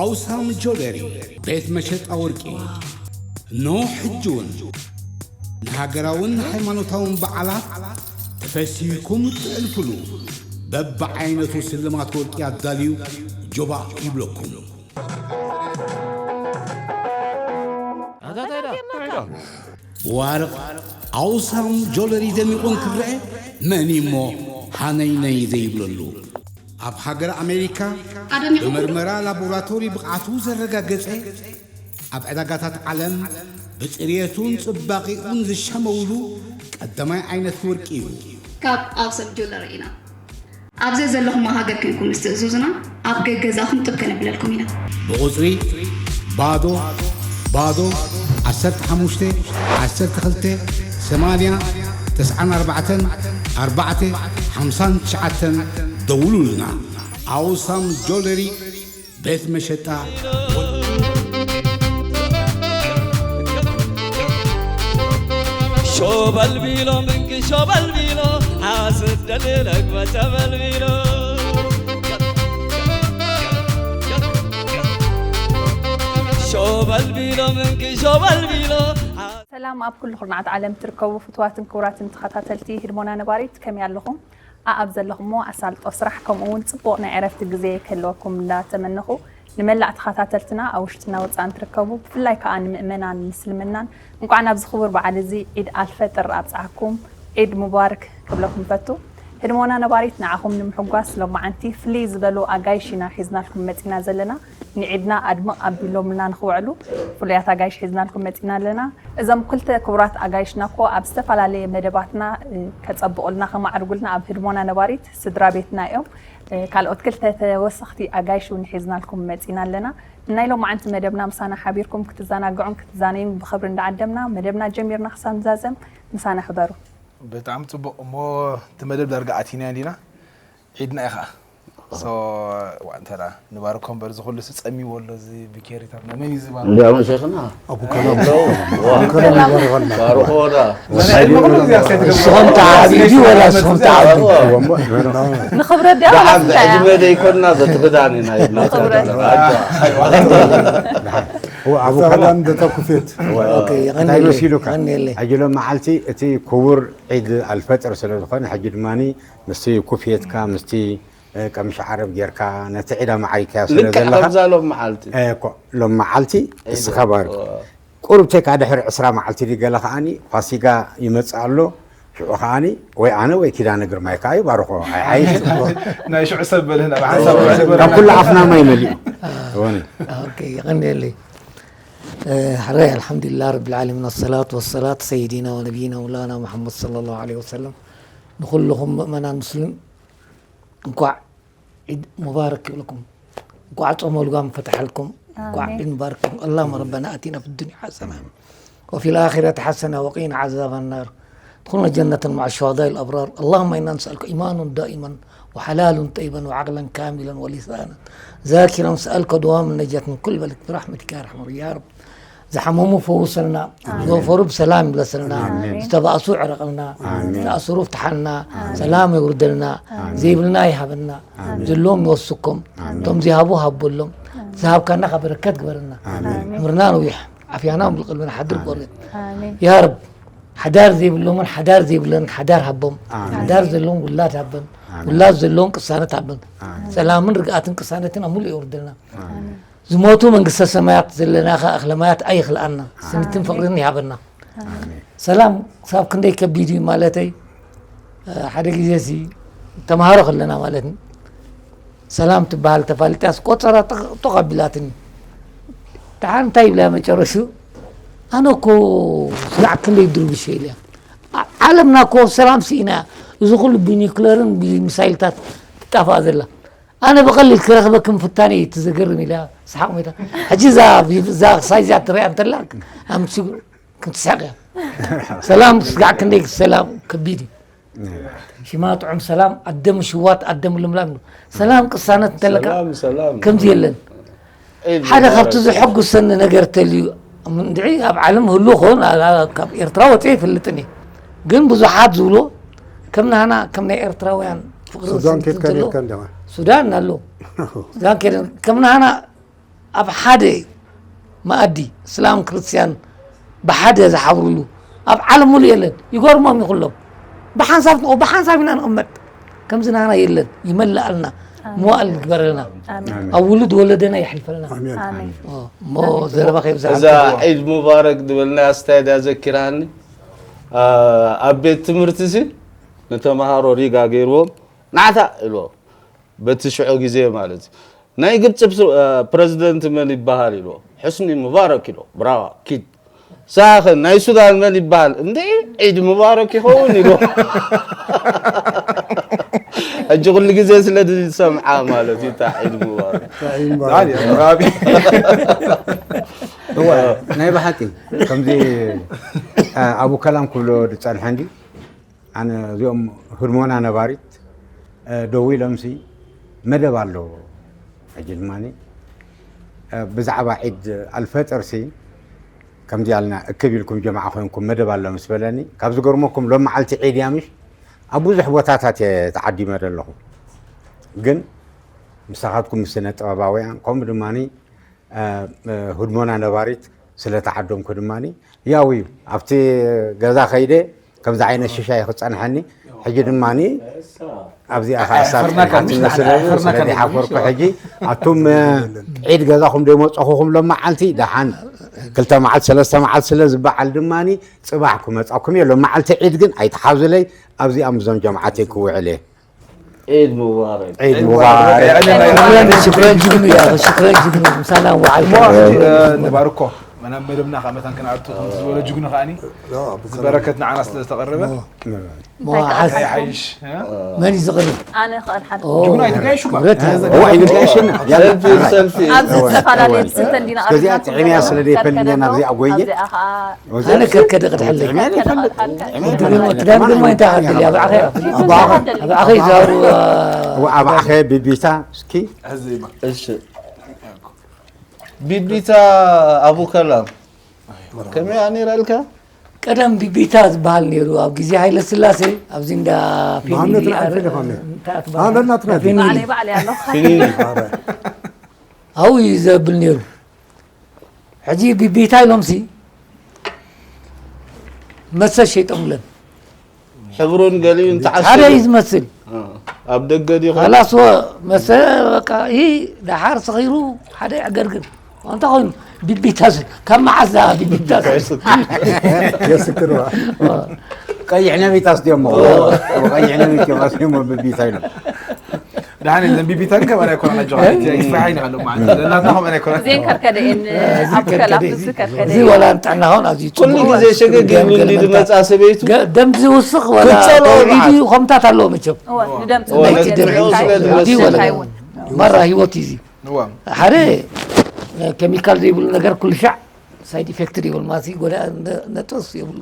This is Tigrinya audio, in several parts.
ኣውሳም ጆለሪ ቤት መሸጣ ወርቂ። ኖ ሕጂ እውን ንሃገራውን ሃይማኖታውን በዓላት ተፈሲህኩም እትዕልፍሉ በብዓይነቱ ስልማት ወርቂ ኣዳልዩ ጆባእ ይብለኩም። ብዋርቕ ኣውሳም ጆለሪ ደሚቑ እንክረአ መን እሞ ሃነይነይ ዘይብለሉ? ኣብ ሃገር ኣሜሪካ ኣደሚቑ ብመርመራ ላቦራቶሪ ብቕዓቱ ዘረጋገጸ፣ ኣብ ዕዳጋታት ዓለም ብጽርየቱን ጽባቐኡን ዝሸመውሉ ቀዳማይ ዓይነት ወርቂ እዩ። ካብ ኣውሳም ጆለሪ ኢና። ኣብ ዘዘለኹሞ ሃገር ኮንኩም ምስ ትእዝዙና፣ ኣብ ገገዛኹም ጥብ ከነብለልኩም ኢና። ብቑጽሪ ባዶ ባዶ ዓሰርተ ሓሙሽተ ዓሰርተ ክልተ ሰማንያ ተስዓን ኣርባዕተን ኣርባዕተ ሓምሳን ትሽዓተን ደውሉልና። ኣውሳም ጆለሪ ቤት መሸጣ። ሾበል ቢሎ ምንኪ ሾበል ቢሎ ሓስድ ደሊ ለግበ ጨበል ቢሎ ሾበል ቢሎ ምንኪ ሾበል ቢሎ። ሰላም ኣብ ኩሉ ኩርናዓት ዓለም ትርከቡ ፍትዋትን ክቡራትን ተኸታተልቲ ህድሞና ነባሪት፣ ከመይ ኣለኹም? ኣኣብ ዘለኹሞ ኣሳልጦ ስራሕ ከምኡ እውን ጽቡቕ ናይ ዕረፍቲ ግዜ ክህልወኩም እንዳተመነኹ፣ ንመላእ ተኸታተልትና ኣብ ውሽጥና ወጻእን ትርከቡ፣ ብፍላይ ከኣ ንምእመናን ምስልምናን እንቋዕ ናብዚ ክቡር በዓል እዚ ዒድ ኣልፈጥር ኣብጽሓኩም፣ ዒድ ሙባርክ ክብለኩም ፈቱ። ህድሞና ነባሪት ንዓኹም ንምሕጓስ ሎማዓንቲ ፍልይ ዝበሉ ኣጋይሽ ኢና ሒዝናልኩም መጺና ዘለና። ንዒድና ኣድምቕ ኣቢሎምልና ንኽውዕሉ ፍሉያት ኣጋይሽ ሒዝናልኩም መጺና ኣለና። እዞም ክልተ ክቡራት ኣጋይሽና እኮ ኣብ ዝተፈላለየ መደባትና፣ እ፣ ከጸብቑልና፣ ከማዕርጉልና ኣብ ህድሞና ነባሪት ስድራ ቤትና እዮም። እ፣ ካልኦት ክልተ ተወሰኽቲ ኣጋይሽ እውን ሒዝናልኩም መጺና ኣለና። ናይ ሎማዓንቲ መደብና ምሳና ሓቢርኩም ክትዘናግዑን ክትዛነዩን ብኽብሪ እንዳዓደምና መደብና ጀሚርና ክሳብ ንዛዘም ምሳና ሕበሩ። ብጣዕሚ ጽቡቕ። እሞ እቲ መደብ ዳርጋ ኣቲና እንዲና፣ ዒድና እዩ ኸዓ። ሶ፣ ዋ፣ እንተ ደኣ ንባርኮ እምበር፣ እዚ ኩሉ ስጸሚዎ ኣሎ፣ እዚ ብኬሪታት ናይ መን እዩ ዝባርኮ? እንዲያውም ሸይኽና። ኣቡከና ኣቡከና ይባርኸልና። ባርኾ ወዳ። ንስኹም ተዓቢዲ ወላ ንስኹም ተዓቢዲ? ንኽብረት ድኣ ደሓን ወሲድካያ? ዕድመ ደይኮንና ዘትኽዳን ኢና ኢልና። ንኽብረት። ኣቡከና እንደ ተኩፌት። ኦኬ፣ እንታይ ይቐንየለይ፣ መሲሉካ? ይቐንየለይ። ሕጂ ሎም መዓልቲ እቲ ክቡር ዒድ ኣልፈጥር ስለ ዝኾነ፣ ሕጂ ድማኒ ምስቲ ኩፍየትካ፣ ምስቲ፣ እ፣ ቀምሽ ዓረብ ጌርካ፣ ነቲ ዒድ ኣማዕሪካዮ ስለ ልክዕ ዘለኻ፣ ከምዛ ሎም መዓልቲ። እ፣ እኮ፣ ሎም መዓልቲ ዒድ፣ እስኻ ባርክ። እዎ። ቁሩብ ቴካ ድሕሪ ዕስራ መዓልቲ ድዩ ገለ ከዓኒ ፋሲጋ ይመጽእ ኣሎ። ሽዑ ከዓኒ ወይ ኣነ ወይ ኪዳነ ግርማይ ከኣ ይባርኾ። ኣይ፣ ኣይ፣ ናይ ሽዑ ሰብ በልህና፣ ብሓንሳብ ናይ ሽዑ ሰብ በልህና። ካብ ኩሉ ኣፍና ማይ መሊኡ። እወኒ። ኦኬ፣ ይቐንየለይ። እ፣ ሕራይ፣ ኣልሓምዱሊላህ ረቢል ዓለሚን፣ ወሰላቱ ወሰላት ሰይዲና ወነቢይና መውላና ሙሓመድ ሰለላሁ ዐለይሂ ወሰለም። ንኹልኹም ምእመናን ሙስሊም እንኳዕ ዒድ ሙባረክ ይብለኩም። እንኳዕ ጾመ ልጓም ፈትሐልኩም። እንኳዕ ኣሜን። ዒድ ሙባረክ። اللهم ربنا آتنا في الدنيا حسنة وفي الآخرة حسنة وقنا عذاب النار. ادخلنا جنة مع الشهداء الأبرار. اللهم إنا نسألك إيمانا دائما وحلالا طيبا وعقلا كاملا ولسانا ذاكرا. نسألك دوام النجاة من كل بلاء برحمتك يا أرحم الراحمين يا رب. ዝሓመሙ ፈውሰልና፣ ኣሜን። ዝወፈሩ ብሰላም ይምለሰልና፣ ኣሜን። ዝተባእሱ ዕረቐልና፣ ኣሜን። ዝተኣሰሩ ፍትሓልና፣ ኣሜን። ሰላም የውርደልና፣ ኣሜን። ዘይብልና ይሃበና፣ ኣሜን። ዘለዎም ይወስኮም፣ ኣሜን። እቶም ዘይሃቡ ሃበሎም፣ ኣሜን። ዝሃብካና ካብ በረከት ግበረና። ኣሜን። ኣሜን። ዕምርና ነዊሕ፣ ዓፍያና ሙሉእ፣ ቀልብና ሓድር ኣሜን። ጎርት። ኣሜን። ያ ረብ፣ ሓዳር ዘይብሎምን ሓዳር ዘይብለንን ሓዳር ሃቦም፣ ኣሜን። ሓዳር ዘለዎም ውላድ ሃበን፣ ኣሜን። ውላድ ዘለዎም ቅሳነት ሃበን፣ ኣሜን። ሰላምን ርግኣትን ቅሳነትን ኣብ ሙሉእ የውርደልና። ኣሜን። ዝሞቱ መንግስተ ሰማያት፣ ዘለናኸ ኣኽለ ማያት ኣይኽልኣና፣ ስኒትን ኣሜን። ፍቕርን ይሃበና። ኣሜን። ሰላም ክሳብ ክንደይ ከቢድ እዩ ማለተይ፣ እ፣ ሓደ ግዜ ሲ ተምሃሮ ከለና ማለት ን-፣ ሰላም ትበሃል ተፋሊጣስ ቆጸራ ጠቕ-፣ ጦቕ ኣቢላትኒ። ደሓር እንታይ ይብላ መጨረሹ? ኣነ እኮ ስጋዕ ክንደይ ድርብሽ ኢልያ። ዓ-፣ ዓለምና እኮ ሰላም ስኢና እያ። እዚ ኩሉ ብኒክለርን ብሚሳይልታት ትጣፋእ ዘላ። ኣነ ብቐሊል ክረኽበኪ ምፍታነይ እዩ እቲ ዘገርም ኢላ ሰሓቕ ሞይታ። ሕጂ እዛ፣ እዛ ክሳይ እዚኣ ትረኣ እንተላ ኣምሲ ክትስሕቕ እያ። ሰላም ስጋዕ ክንደይ ሰላም ከቢድ እዩ። ሽማ ጥዑም ሰላም ኣደም ሽዋት ኣደም ልምላም እዩ። ሰላም ቅሳነት እንተለካ ሰላም፣ ሰላም። ከምዚ የለን። ዒድ ሓደ ካብቲ ሙባረክ። ዘሐጉሰኒ ነገር ተልዩ፣ እንድዒ ኣብ ዓለም ህሉ ኾን፣ ኣ-፣ ኣ-፣ ካብ ኤርትራ ወፂአ ይፈልጥን እየ። ግን ብዙሓት ዝብሎ ከም ናህና፣ ከም ናይ ኤርትራውያን ፍቕርን ሱዳን ስኒትን ኬድካ ዘሎ ኔርካ እንደማ? ሱዳን ኣሎ። ሱዳን ኬደ-፣ ከም ናህና ኣብ ሓደ መኣዲ እስላም ክርስትያን ብሓደ ዝሓብሩሉ ኣብ ዓለም ሙሉእ የለን። ይገርሞም እዩ ኩሎም። ብሓንሳብ፣ ብሓንሳብ ኢና ንቕመጥ። ከምዚ ናና የለን። ይመልኣልና። ኣሜን። መዋእል ይግበረልና። ኣሜን። ኣብ ውሉድ ወለደና የሕልፈልና። ኣሜን። ኣሜን። ኦ፣ እሞ ዘረባ ከይብዛሕ እዛ ዒድ ሙባረክ ዝበልናያ ስታይ ድያ ዘኪራኒ። ኣ፣ ኣብ ቤት ትምህርቲ ሲ ንተምሃሮ ሪጋ ገይርዎም፣ "ናዕታ" ኢልዎ። በቲ ሽዑ ግዜ ማለት እዩ። ናይ ግብፂ ፕስ-፣ እ፣ ፕረዚደንት መን ይበሃል ኢልዎ። "ሕስኒ ሙባረክ" ኢልዎ። "ብራዋ፣ ኪድ." ሳኸ ናይ ሱዳን መን ይበሃል? "እንዴ፣ ዒድ ሙባረክ ይኸውን" ኢልዎ። ሕጂ ኩሉ ግዜ ስለ ዝሰምዓ ማለት እዩ፣ እታ ዒድ ሙባረክ። ዒድ ሙባረክ። ዛዕባ እዋ፣ ናይ ብሓቂ ከምዚ፣ እ፣ ኣቡ ከላም ክብሎ ዝጸንሐ እንዲ፣ ኣነ እዚኦም ህድሞና ነባሪት፣ እ፣ ደው ኢሎምሲ መደብ ኣሎ። ሕጂ ድማኒ፣ እ፣ ብዛዕባ ዒድ ኣልፈጥርሲ ከምዚ ኣልና እክብ ኢልኩም ጀማዓ ኮይንኩም መደብ ኣሎ ምስ በለኒ፣ ካብ ዝገርመኩም ሎም መዓልቲ ዒድ እያ ምሽ ኣብ ብዙሕ ቦታታት እየ ተዓዲመ ዘለኹ። ግን ምሳኻትኩም ምስ ስነ ጥበባውያን ከምኡ ድማኒ፣ እ፣ እ፣ ህድሞና ነባሪት ስለ ተዓደምኩ ድማኒ ያው እዩ። ኣብቲ ገዛ ከይደ ከምዚ ዓይነት ሽሻይ ክጸንሐኒ፣ ሕጂ ድማኒ ኣብዚኣ ኸዓ ሳብ ኣሕፈርናካ፣ ጽንሓት ምሽ ንስለሉ፣ ኣሕፈርናካ ስለዚ ሓፈርኩ። ሕጂ ኣቱም፣ እ፣ ዒድ ገዛኹም ደይመጸኹኹም ሎም መዓልቲ፣ ደሓን ክልተ መዓልቲ፣ ሰለስተ መዓልቲ ስለ ዝበዓል ድማኒ ጽባሕ ክመጻኩም እየ። ሎም መዓልቲ ዒድ ግን ኣይትሓዙለይ፣ ኣብዚኣ ምስዞም ጀምዓተይ ክውዕል እየ። ዒድ ሙባረክ። ዒድ ሙባረክ። ሽክረን፣ ሽክረን ጅግኑ እያ፣ ሽክረን ጅግኑ፣ ምሳና ወዓልካ። እሞ፣ እ፣ ንባርኮ፣ መናብ መደብና ካብ መታን ክንኣቱ፣ ከምቲ ዝበሎ ጅግኑ ከኣኒ፣ ኖ፣ ብሰላም። ዝበረከት ንዓና ስለ ዝተቐረበ፣ ሞ፣ እንታይ ሓስ-፣ እንታይ ይሓይሽ፣ እ? መን እዩ ዝቕርብ? ኣነ ክቐርብ ሓደ። ኦ፣ ጅግኑ ኣይትጋየሹ እባ። ክብረት ይሃብ። እዋ፣ ኣይትጋየሽና። ያላ። ሰልፊ፣ ሰልፊ። ኣብዚ እዋ፣ ዝተፈላለየ እዋ። ስልተ እንዲና እስከዚኣ ቀሪብና ጥዕምያ ስለ ዘይፈልጥ ከርከደ እያ ናብዚኣ ጎየ። ኣብዚኣ ኸኣ ወዘተ። ኣነ ከርከደ ቅድሕለይ። ጥዕምያ ዘይፈልጥ። ከርከደ ጥዕምያ ወዲ ግን ዘይፈልጥ። ወዲ ዳን ድማ እንታይ ሃብትል እያ? ብኣኸ፣ ብኣኸ፣ ብኣኸ ይዛሩ፣ እዋ፣ ኣብኣኸ ቢቢታ፣ እስኪ። ሕዚ እባ። እሺ። ቢቢታ ኣቡ ከላም። ከመይ እያ ነይራ ኢልካ? ቀደም ቢቢታ ዝበሃል ነይሩ። ኣብ ግዜ ሃይለ ስላሴ፣ ኣብዚ እንዳ ፊኒሊ መሃመድ ኣር-፣ ትንዓት ፊኒሊ። እንታይ ትበሃል? መሃመድ ናትና ፊኒሊ። ባዕለይ፣ ባዕለይ ኣለኹ። ፊኒሊ። ኣረ። ኣብኡ እዩ ዘብል ነይሩ። ሕጂ ቢቢታ ኢሎምሲ መስተ ሸይጦምለን። ሕብሩን ገሊኡን ተዓሲቡ። ሓደ እዩ ዝመስል። እ፣ ኣብ ደገ ድዩ ኾይኑ? ኻላስ ወ-፣ መስተ በቃ፣ ይህ ደሓር ሰኺሩ ሓደ ይዕገርግር። እንታይ ኾይኑ? ቢቢታስ፣ ካብ መዓዝ ደኣ ቢቢታስ? የስክርዋ። እ። ቀይሕ ነቢት ኣስትዮሞ። እ። ቀይሕ ነቢት እዮም ኣስትዮሞ ቢቢታ ኢሎም። ደሓን እዘን ቢቢታን ከማን ኣይኮናን፣ ኣጆኻ፣ ኣይትፍርሓ ኢልካ ኣሎ ማለት። ናትና ከማን ኣይኮናን። እዚኤን ከርከደ እየን፣ እዚ ኣብ ከርከደ ከላፍ እዩ። እዚ ከርከደ እዚ እዩ። ዋላ ንጥዕና ኸውን ኣዝዩ ኩሉ ጽቡቕ ግዜ እዩ። ሸገግ ገም ኢሉ እንዲ ገለ ዝመጽኣ ሰበይቱ ገ-፣ ደም ዝውስኽ ዋላ ክጸልኦ ተውዒዱ መዓት። ከምታት ኣለዎ መቸም። እወ፣ ንደም እወ፣ ጽቡቕ ነቲ እዩ። ድርዑ ስለ እንታይ ዝመስል። እንታይ እውን። ማራ ህይወት እዩ እዚ። እወ። ሓደ ኬሚካል ዘይብሉ ነገር ኩሉ ሻዕ ሳይድ ኢፌክት የብሉ ማለት እዩ። ጎዳ ነ-፣ ነጥብስ የብሉ።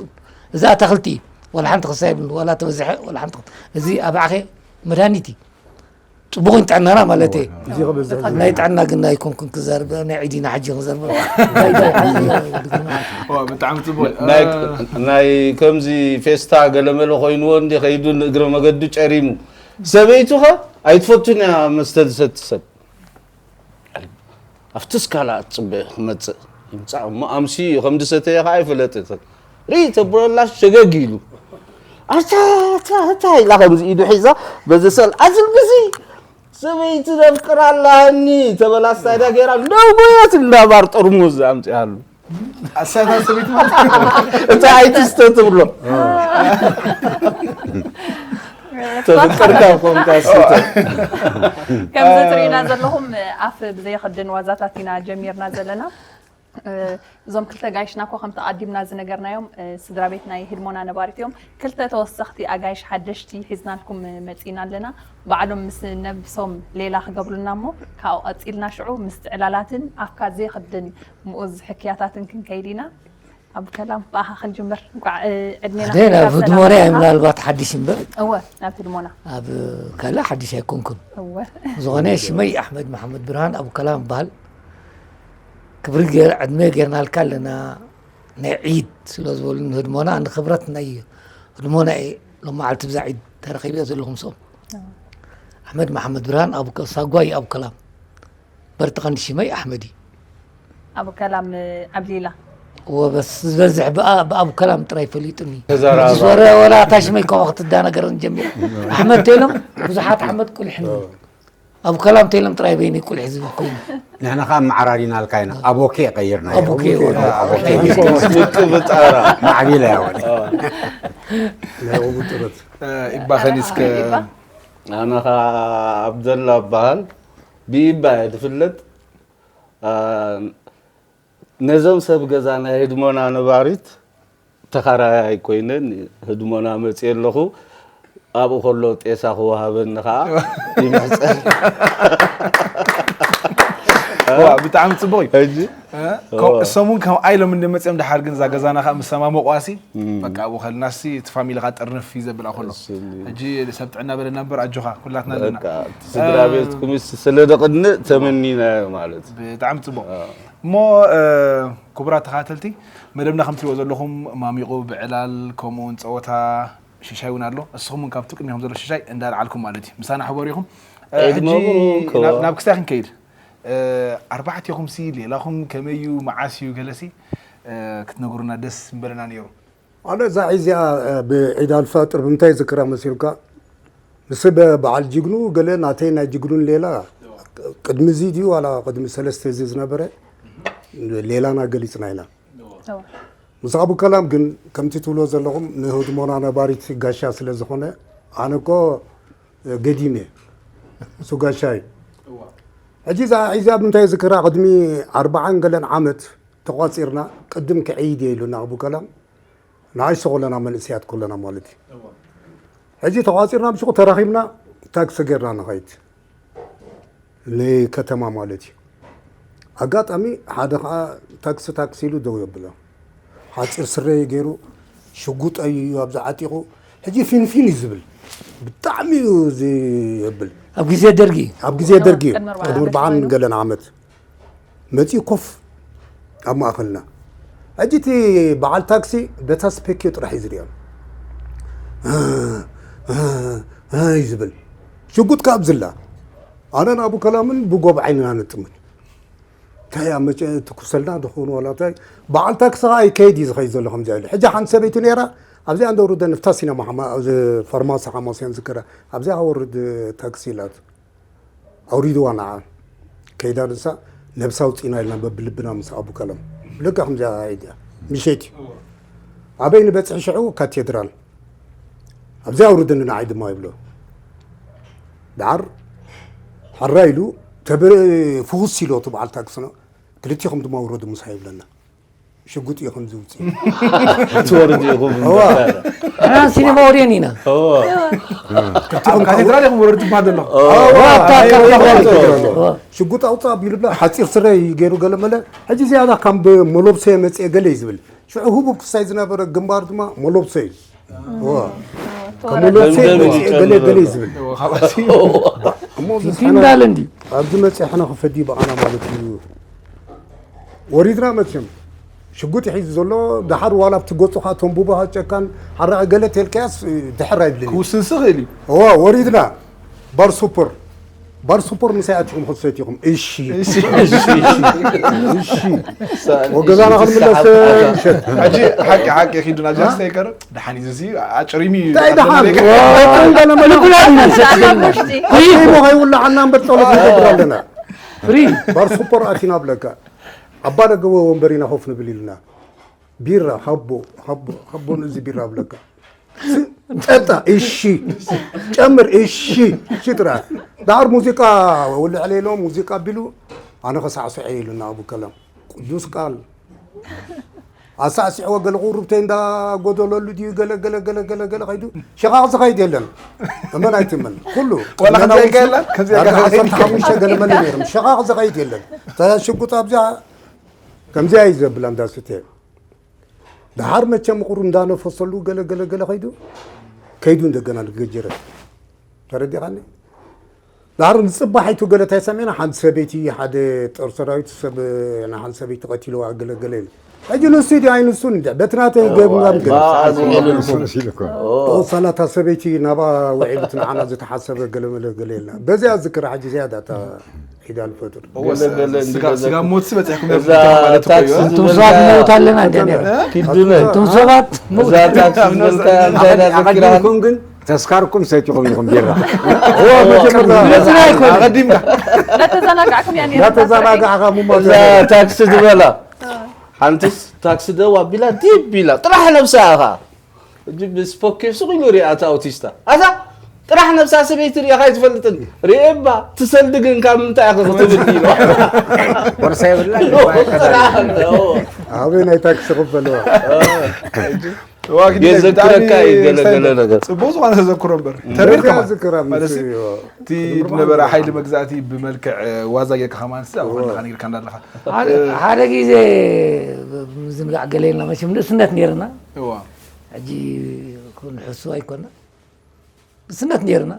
እዚ ኣታኽልቲ እዩ። ዋላ ሓንቲ ክሳ የብሉ። ዋላ ተበዝሐ፣ ዋላ ሓንቲ ክሳ። እዚ ኣብ ዓኸ መድሃኒት እዩ። ጽቡቕ ጥዕናና ማለት እየ። እዚ ክበዝሕ ናይ ጥዕና ግን ኣይኮንኩን ክዛርብ፣ ናይ ዒዲና ሕጂ ክዛርብ። ዋ፣ ብጣዕሚ ጽቡቕ። ናይ፣ እ፣ ናይ ከምዚ ፌስታ ገለመለ ኮይንዎ እንዲ ከይዱ ንእግረ መገዱ ጨሪሙ። ሰበይቱ ኸ ኣይትፈቱን እያ መስተ ዝሰቲ ሰብ። ኣብቲ ስካላ ኣትጽበ ክመጽእ ይምጻእ እሞ ኣምስዩ እዩ። ከም ዝሰተየ ኸኣ ኣይፈለጥን። ርኢ ተብለላ ሸገግ ኢሉ። ኣታ፣ ኣታ፣ ኣታ ኢላ ከምዚ ኢዱ ሒዛ በዚ ሰል ኣዝል ግዚ ሰበይቲ ነፍቅር ኣለሃኒ ተበላስታ ኢዳ ገይራ ደው ጎየት እንዳባር ጠርሙዝ ኣምጺኣሉ። ኣሳታ ሰበይቲ ማለት እታ ኣይትስተ ትብሎ። ተፍቅርካ ኮንካ ስተ። ከምዚ ትርእዩና ዘለኹም ኣፍ ብዘይኽድን ዋዛታት ኢና ጀሚርና ዘለና። እ፣ እዞም ክልተ ጋይሽና እኮ ከምቲ ኣቐዲምና ዝነገርናዮም፣ እ፣ ስድራ ቤት ናይ ህድሞና ነባሪት እዮም። ክልተ ተወሰኽቲ ኣጋይሽ ሓደሽቲ ሒዝናልኩም፣ እ፣ መጺእና ኣለና። ባዕሎም ምስ ነብሶም ሌላ ክገብሩልና እሞ፣ ካብኡ ቀጺልና ሽዑ ምስቲ ዕላላትን ኣፍካ ዘይኽድን ምኡዝ ሕክያታትን ክንከይድ ኢና። ኣብ ከላም ብኣኻ ክንጅምር። እንቋዕ፣ እ፣ ዕድሜና ሓደ ናብ ክብረትና ህድሞና እያ በጻሕኻ። ምናልባት ሓድሽ እምበር። እወ፣ ናብ ህድሞና። ኣብ ካልእ ሓድሽ ኣይኮንኩን። እወ። ዝኾነ ሽመይ ኣሕመድ መሓመድ ብርሃን ኣብ ከላም እበሃል። ክብሪ ገይር-፣ ዕድመ ጌርናልካ ኣለና። ናይ ዒድ ስለ ዝበሉ ንህድሞና፣ ንኽብረት ናይ ህድሞና እየ ሎም መዓልቲ ብዛ ዒድ ተረኺበ ዘለኹ ምስኦም። ኣዎ። ኣሕመድ መሓመድ ብርሃን ኣብ ከ-፣ ሳጓ እዩ ኣብ ከላም። በርቲ ቀንዲ ሽመይ ኣሕመድ እዩ። ኣቡ ከላም ዓብሊላ። ወበስ ዝበዝሕ ብኣ- ብኣቡ ከላም ጥራይ ፈሊጡኒ። ተዘራራቢ። ምስ ወረ ወላ ታሽመይ ከዋ ክትዳነገረን ጀሚሩ። ኣሕመድ ተይሎም ብዙሓት ኣሕመድ ቁልሕ ንብል። ኣቡ ከላም ተይሎም ጥራይ በይኒ ቁልሕ ዝብል ኮይኑ። ንሕና ከዓ መዓራሪናልካ ኢና። ኣቦኬ ቀይርና። ኣቦኬ ወላ። ኣቦኬ ምጥብጣራ። ማዕቢላ ያወል። ናይ ቁጥረት ኢባኸን እስከ ኢባ። ኣነ ከዓ ኣብደላ እበሃል። ብኢባ እየ ዝፍለጥ። አ፣ ነዞም ሰብ ገዛ ናይ ህድሞና ነባሪት ተኻራያይ ኮይነን ህድሞና መፅየ ኣለኹ። ኣብኡ ከሎ ጤሳ ክወሃበኒ ከዓ ይምሕፀን። ዋ፣ ብጣዕሚ ፅቡቅ እዩ። ሕጂ እ? ከም- እሶም እውን ከም ኣይሎም እንደመፅኦም ድሓር ግን እዛ ገዛና ከዓ ምስ ሰማመቋሲ በቃ ኣብኡ ከልናሲ እቲ ፋሚሊ ከዓ ጥርንፍ እዩ ዘብል ከሎ ሕጂ ሰብ ጥዕና በለና እምበር ኣጆኻ ኩላትና ኣለና። በቃ እቲ ስድራ ቤትኩም ስለ ደቕንእ ተመኒናዮ ማለት እዩ። ብጣዕሚ ፅቡቅ። እሞ እ፣ ክቡራት ተኸታተልቲ፣ መደብና ከም ትሪእዎ ዘለኹም ማሚቑ ብዕላል ከምኡ እውን ፀወታ ሽሻይ እውን ኣሎ። እስኹም እውን ካብቲ ቅድሚኹም ዘሎ ሽሻይ እንዳልዓልኩም ማለት እዩ ምሳና ሕበሩ ኢኹም። እ፣ ዒድ ሕጂ መብሩክ። ናብ- ናብ ክስታይ ክንከይድ። እ፣ ኣርባዕቲኹም ሲ ሌላኹም ከመይ እዩ፣ መዓስ እዩ ገለሲ እ፣ ክትነግሩና ደስ ምበለና ነይሩ። ኣነ እዛ ዒዚኣ ብዒድ ኣልፈጥር ብምንታይ ዝክራ መሲልካ? ምስ በዓል ጅግኑ ገለ ናተይ ናይ ጅግኑን ሌላ ቅድሚ እዚ ድዩ ዋላ ቅድሚ ሰለስተ እዚ ዝነበረ ሌላና ገሊፅና ኢና። ምስ ኣቡ ከላም ግን ከምቲ ትብሎ ዘለኹም ንህድሞና ነባሪት ጋሻ ስለ ዝኾነ ኣነ እኮ ገዲም እየ እሱ ጋሻ እዩ። ሕጂ እዛ ዒዚኣ ብምንታይ ዝክራ ቅድሚ ኣርባዓን ገለን ዓመት ተቋፂርና ቅድም ክዕይድ እየ ኢሉና ኣቡ ከላም ንኣሽቶ ከለና መንእሰያት ከለና ማለት እዩ። ሕጂ ተቋፂርና ምሽኹ ተራኺብና ታክሲ ጌርና ንኸይድ ንከተማ ማለት እዩ። ኣጋጣሚ ሓደ ከዓ ታክሲ ታክሲ ኢሉ ደው የብሎ ሓፂር ስረ እዩ ገይሩ ሽጉጥ እዩ ኣብዚ ዓጢቑ ሕጂ ፊንፊን እዩ ዝብል ብጣዕሚ እዩ እዚ የብል ኣብ ግዜ ደርጊ ኣብ ግዜ ደርጊ እዩ ቅድሚ ኣርባዓ ቅድሚ ዓመት ኣርባዓን ኮይኑ። ገለን ዓመት መፂኡ ኮፍ ኣብ ማእኸልና። ሕጂ እቲ በዓል ታክሲ በታ ስፔክዮ ጥራሕ እዩ ዝሪኦም እዩ ዝብል ሽጉጥ ካብ ዝላ ኣነ ንኣቡ ከላምን ብጎብ ዓይንና ንጥምት እንታይ ኣብ መጨ ትኩሰልና ድኾኑ ዋላ እንታይ በዓል ታክሲ ከዓ ይከይድ እዩ ዝኸይድ ዘሎ ከምዚ ኢሉ ሕጂ ሓንቲ ሰበይቲ ነይራ ኣብዚኣ እንደውርደ ንፍታ ሲነማ ሓማ- ኣብዚ ፋርማሲ ሓማስያን ዝከራ ኣብዚኣ ወርድ ታክሲ ኢላት ኣውሪድዋ ንዓ ከይዳ ንሳ ነብሳ ኣውፂና ኢልና በብልብና ምስ ኣቡ ከለም ልካ ከምዚኣ ኢድ እያ ምሸት እዩ ኣበይ ንበፅሒ ሽዑ ካቴድራል ኣብዚኣ ኣውርድኒ ንዓይ ድማ ይብሎ ደዓር ሓራ ኢሉ ተብ ፍኹስ ኢሎ እቲ በዓል ታክስና ክልቲኹም ድማ ውረዱ ምሳ ይብለና ሽጉጥ እዩ ከምዚ ውፅእ ትወርድ ኢኹም እዋ ንሕና ሲኒማ ወርየን ኢና ኣብ ካቴድራል ኢኹም ወረድ ትበሃል ዘለኹ ዋታ ካብ ሽጉጥ ኣውፃ ቢልብላ ሓፂር ስረ እዩ ገይሩ ገለ መለ ሕጂ ዝያዳ ካብ መሎብሰ መፅአ ገለ እዩ ዝብል ሽዑ ህቡብ ክሳይ ዝነበረ ግንባር ድማ መሎብሰ እዩ እዋ ካብ መሎብሰ መፅአ ገለ ገለ እዩ ዝብል እሞ እዚ ፊንዳል እንዲ ኣብዚ መፅአ ሕነ ክፈዲ በቓና ማለት እዩ ወሪድና መቸም ሽጉጥ ሒዙ ዘሎ ደሓር ዋላ ኣብቲ ገፁ ከዓ ተንቡባ ጨካን ሓራቂ ገለ ተልካያስ ድሕር ኣይብልን እዩ ክውስን ስኽእል እዩ እዋ ወሪድና ባር ሱፐር ባር ሱፐር ምሳይ ኣቲኹም ክትሰቲኹም እሺ እሺ ወገዛና ክንምለስ ምሸት ሕጂ ሓቂ ሓቂ ኪዱና ጃስታ ይቀርብ ደሓን እዩ እዚ ኣጭሪሚ እዩ እንታይ ደሓን ልቡና ኢና ንሰቲ ዘለና ኣሞ ከይውላዓና እምበር ፀሎት ንገብር ኣለና ፍሪ ባር ሱፐር ኣቲና ብለካ ኣባ ደገወ ወንበር ኢና ኮፍ ንብል ኢልና ቢራ ሃቦ ሃቦ ሃቦ ንዚ ቢራ ብለካ ጠጣ እሺ ጨምር እሺ እሺ ጥራ ዳር ሙዚቃ ወልዕ ሌሎ ሙዚቃ ቢሉ ኣነ ከሳዕስዐ ኢሉና ኣቡ ከላም ቅዱስ ቃል ኣሳዕስዕዎ ገለ ቁሩብተይ እንዳ ጎደለሉ ድዩ ገለ ገለ ገለ ገለ ገለ ከይዱ ሸቃቕ ዝኸይድ የለን እመን ኣይትመን ኩሉ ዋላ ከምዚ ኢልካ የለን? ከምዚ ኢልካ ዓሰርተ ሓሙሽተ ገለ መለ ነይሮም ሸቃቕ ዝኸይድ የለን ተሽጉጥ ኣብዚኣ ከምዚኣ እዩ ዘብል ኣንዳስተ ደሓር መቸም ቁሩ እንዳነፈሰሉ ገለ ገለ ገለ ከይዱ ከይዱ እንደገና ንገጀረ ተረዲኻኒ ዳር ንፅባሒቱ ገለ እንታይ ሰሚዕና ሓንቲ ሰበይቲ ሓደ ጦር ሰራዊት ሰብ ንሓንቲ ሰበይቲ ቀቲልዋ ገለ ገለ ኢሉ ሕጂ ንሱ ድዩ ኣይንሱን እንዲ በቲ ናተይ ገብና መዓዝ ሳላታ ሰበይቲ ናባ ውዒሉት ንዓና ዝተሓሰበ ገለ መለ ገለ የልና በዚኣ ዝክራ ሕጂ ዝያዳ እታ ኪዳን ፈጥር። እወ፣ ስጋ- ስጋ- ስጋ ሞት ዝበፅሕኩም እዛ ታክሲ ኣንቱም ሰባት ንመውት ኣለና እንደ ኪድነ ኣንቱም ሰባት እዛ ታክሲ ዝበልካ እንታይ ኢላ ዘኪራኒ? ኣቐዲምኩም ግን ተስካርኩም ሰቲኹም ኢኹም ቢራ እወ መጀመርታ መፅና ኣይኮነ ኣቐዲምካ እናተዘናጋዕኩም እያ ነይራ እናተዘናጋዕካ ምሞ እዛ ታክሲ ዝበላ ሓንትስ ታክሲ ደው ኣቢላ ዲብ ኢላ ጥራሕ ነብሳ ኢኻ። እጂ ምስ ፖኬ ሱቕ ኢሉ ሪኣ እቲ ኣውቲስታ። ኣታ ጥራሕ ነብሳ ሰበይቲ ሪኢኻ ኣይትፈልጥን። ሪኤ እባ ትሰልዲ ግን ካብ ምንታይ ኢኻ ክትብል ኢሉ። ቦርሳ የብላ ጥራሕ ኣለዎ። ኣበይ ናይ ታክሲ ክበልዋ የዘክረካ እዩ ገለ ገለ ነገር። ፅቡቅ ዝኾነ ተዘክሮ እምበር ተሪር ተሪር ከማ ከማ ዝክራ ማለት ምስ- እቲ ዝነበረ ሓይሊ መግዛእቲ ብመልክዕ ዋዛ ጌርካ ከማን ስ ኣብኮና ነጊርካ እንዳለካ ሓደ ግዜ ምዝንጋዕ ገለ ኢልና መቸም ንእስነት ነይርና እዋ ሕጂ ክንሕሱ ኣይኮና ንእስነት ነይርና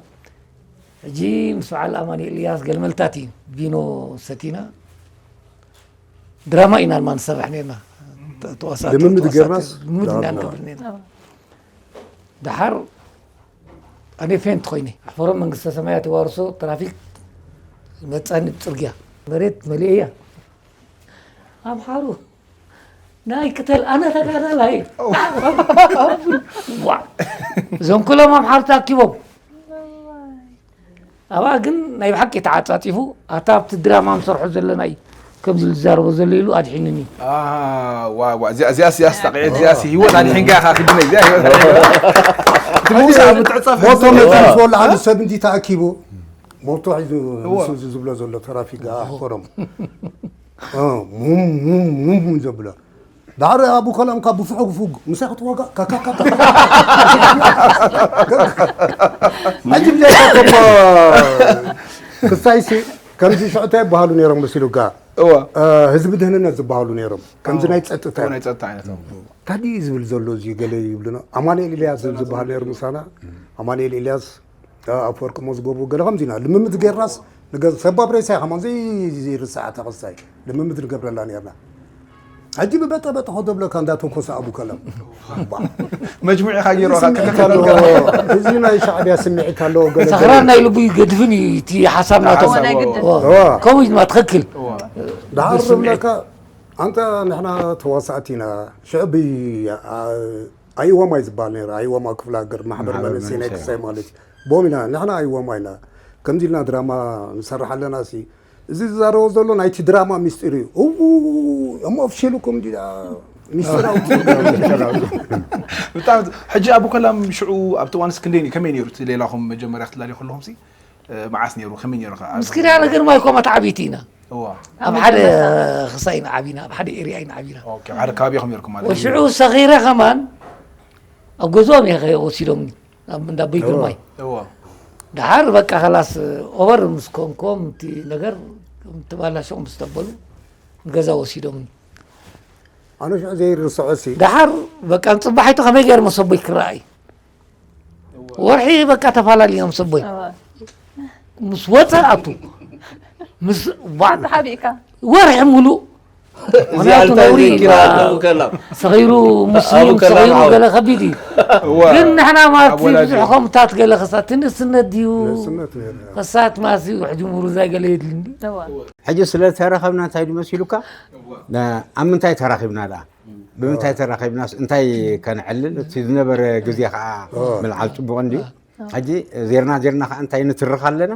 ሕጂ ምስ በዓል ኣማኒ ኤልያስ ገልመልታት እዩ ቪኖ ሰቲና ድራማ ኢና ድማ ንሰርሕ ነርና ተዋሳእቲ ልምምድ ተዋሳእቲ ጌርናስ? ልምምድ ኢና ድራማ። ንገብር ነርና ድሓር ኣነ ፌንት ኮይነ ኣሕፈሮም መንግስተ ሰማያት ይዋርሶ ትራፊክ መፃኒ ብፅርግያ መሬት መሊኤያ ኣምሓሩ ናይ ቅተል ኣነ ተጋዳላይ ዋ እዞም ኩሎም ኣምሓሩ ተኣኪቦም ኣብኣ ግን ናይ ብሓቂ ተዓፃፂፉ ኣታ ኣብቲ ድራማ ንሰርሖ ዘለና እዩ ከምዚ ዝዛረቦ ዘሎ ኢሉ ኣድሒኑኒ እዚኣስ እዚኣስ ጣቂዐት እዚኣስ ህይወት ኣድሒንካ ኢኻ ክድነ እዚኣ ህይወት ኣድሒንካ። እቲ ምውሳ ኣብ ምትዕፃፍ ሞቶ መጠን ዝበሉ ዓቢ ሰብ እንዲ ተኣኪቡ ሞቶ ሒዙ ንሱ ዝብሎ ዘሎ ተራፊክ ኣሕፈሮም ሙም ሙም ሙም ሙም ዘብሎ ዳዕረ ኣቡ ከላም ካብ ብፍሑግ ፍግ ምሳይ ክትዋጋእ ካካካካ ሕጂ ብዘይካቶም ክሳይሲ ከምዚ ሽዑታ ይበሃሉ ነይሮም መሲሉካ እዋ ህዝቢ ድህንነት ዝበሃሉ ነይሮም ከምዚ ናይ ፀጥታ ናይ ፀጥታ ዓይነት ታዲ ዝብል ዘሎ እዚ ገለ ይብሉና ኣማኑኤል ኢልያስ ዝብል ዝበሃል ነይሩ ምሳና ኣማኑኤል ኢልያስ ኣፈወርቂ መዝገቡ ገለ ከምዚ ኢና ልምምድ ጌርናስ ንገ- ሰባብ ሬሳ ከማን ዘይርሳዕ ተኸሳይ ልምምድ ንገብረላ ነርና ሕጂ ብበጠበጠ ከደብለካ እንዳተንኮሰ ኣቡ ከለም መጅሙዕ ኢኻ ገይሩ ስምዒት ኣለዎ። እዚ ናይ ሻዕብያ ስምዒት ኣለዎ ገለ ሰኽራን ናይ ልቡ ይገድፍን እዩ እቲ ሓሳብ ናቶም ኣዎ፣ ናይ ግድን። ዋ፣ ዋ። ከምኡ እዩ ድማ ትኽክል ዳሓር ዝብለካ ኣንተ ንሕና ተዋሳእቲ ኢና ሽዕብ ኣይወማይ ዝበሃል ነይሩ ኣይወማ ክፍለ ሃገር ማሕበር መንእሰይ ናይ ክሳይ ማለት እዩ ቦም ኢና ንሕና ኣይወማ ኢና ከምዚ ኢልና ድራማ ንሰርሕ ኣለና ሲ እዚ ዝዛረቦ ዘሎ ናይቲ ድራማ ሚስጢር እዩ እዉ እሞ ኣፍሽልኩም እንዲ ሚስጢር ኣውፅኡ ብጣዕሚ ሕጂ ኣቡ ከላም ሽዑ ኣብቲ እዋንስ ክንደይ ነይሩ? ከመይ ነይሩ እቲ ሌላኹም መጀመርያ ክትላለዩ ከለኹም ሲ መዓስ ነይሩ ከመይ ነይሩ ከ ምስ ኪዳነ ግርማይ ኮማ ተዓቢቲ ኢና እዋ ኣብ ሓደ ክሳይ ኢና ዓቢና ኣብ ሓደ ኤርያ ኢና ዓቢና ኦኬ ሓደ ከባቢ ኢኹም ነርኩም ማለት እዩ ወሽዑ ሰኺረ ከማን ኣብ ገዝኦም እየ ወሲዶምኒ ኣብ እንዳ ኣቦይ ግርማይ እዋ ድሓር በቃ ከላስ ኦቨር ምስ ኮንኮም እቲ ነገር ተባላሸው ምስ ተበሉ ገዛ ወሲዶምኒ ኣነ ሽዑ ዘይርስዖ ሲ ድሓር በቃ ንፅባሒቱ ከመይ ገይረ መሰቦይ ክረኣይ ወርሒ በቃ ተፈላለዩ ምስ ኣቦይ ምስ ወፀ ኣቱ ምስ ዋ- ተሓቢእካ ወርሒ ሙሉእ እዚኣ ምክንያቱ እንታይ ነውሪ ዘኪራ ኣቡ ከላም ሰኺሩ ሙስሊም ኣቡ ከላም ሰኺሩ ዓው። ገለ ከቢድ እዩ እዋ ግን ንሕና ማለት ኣብ ወላዲ ብዙሕ ከምታት ገለ ከሳት ንእስነት ድዩ ንእስነት ነይሩ። ከሳት ማሲ ውሕጂ ምሩዛይ ገለ የድልኒ እዋ ሕጂ ስለ ተረኸብና እንታይ ድመሲሉካ ኣብ ምንታይ ተራኺብና ደኣ ብምንታይ ተራኺብናስ እንታይ ከነዕልል እቲ ዝነበረ ግዜ ከዓ ምልዓል ፅቡቕ እንድዩ ሕጂ ዜርና ዜርና ከዓ እንታይ ንትርኽ ኣለና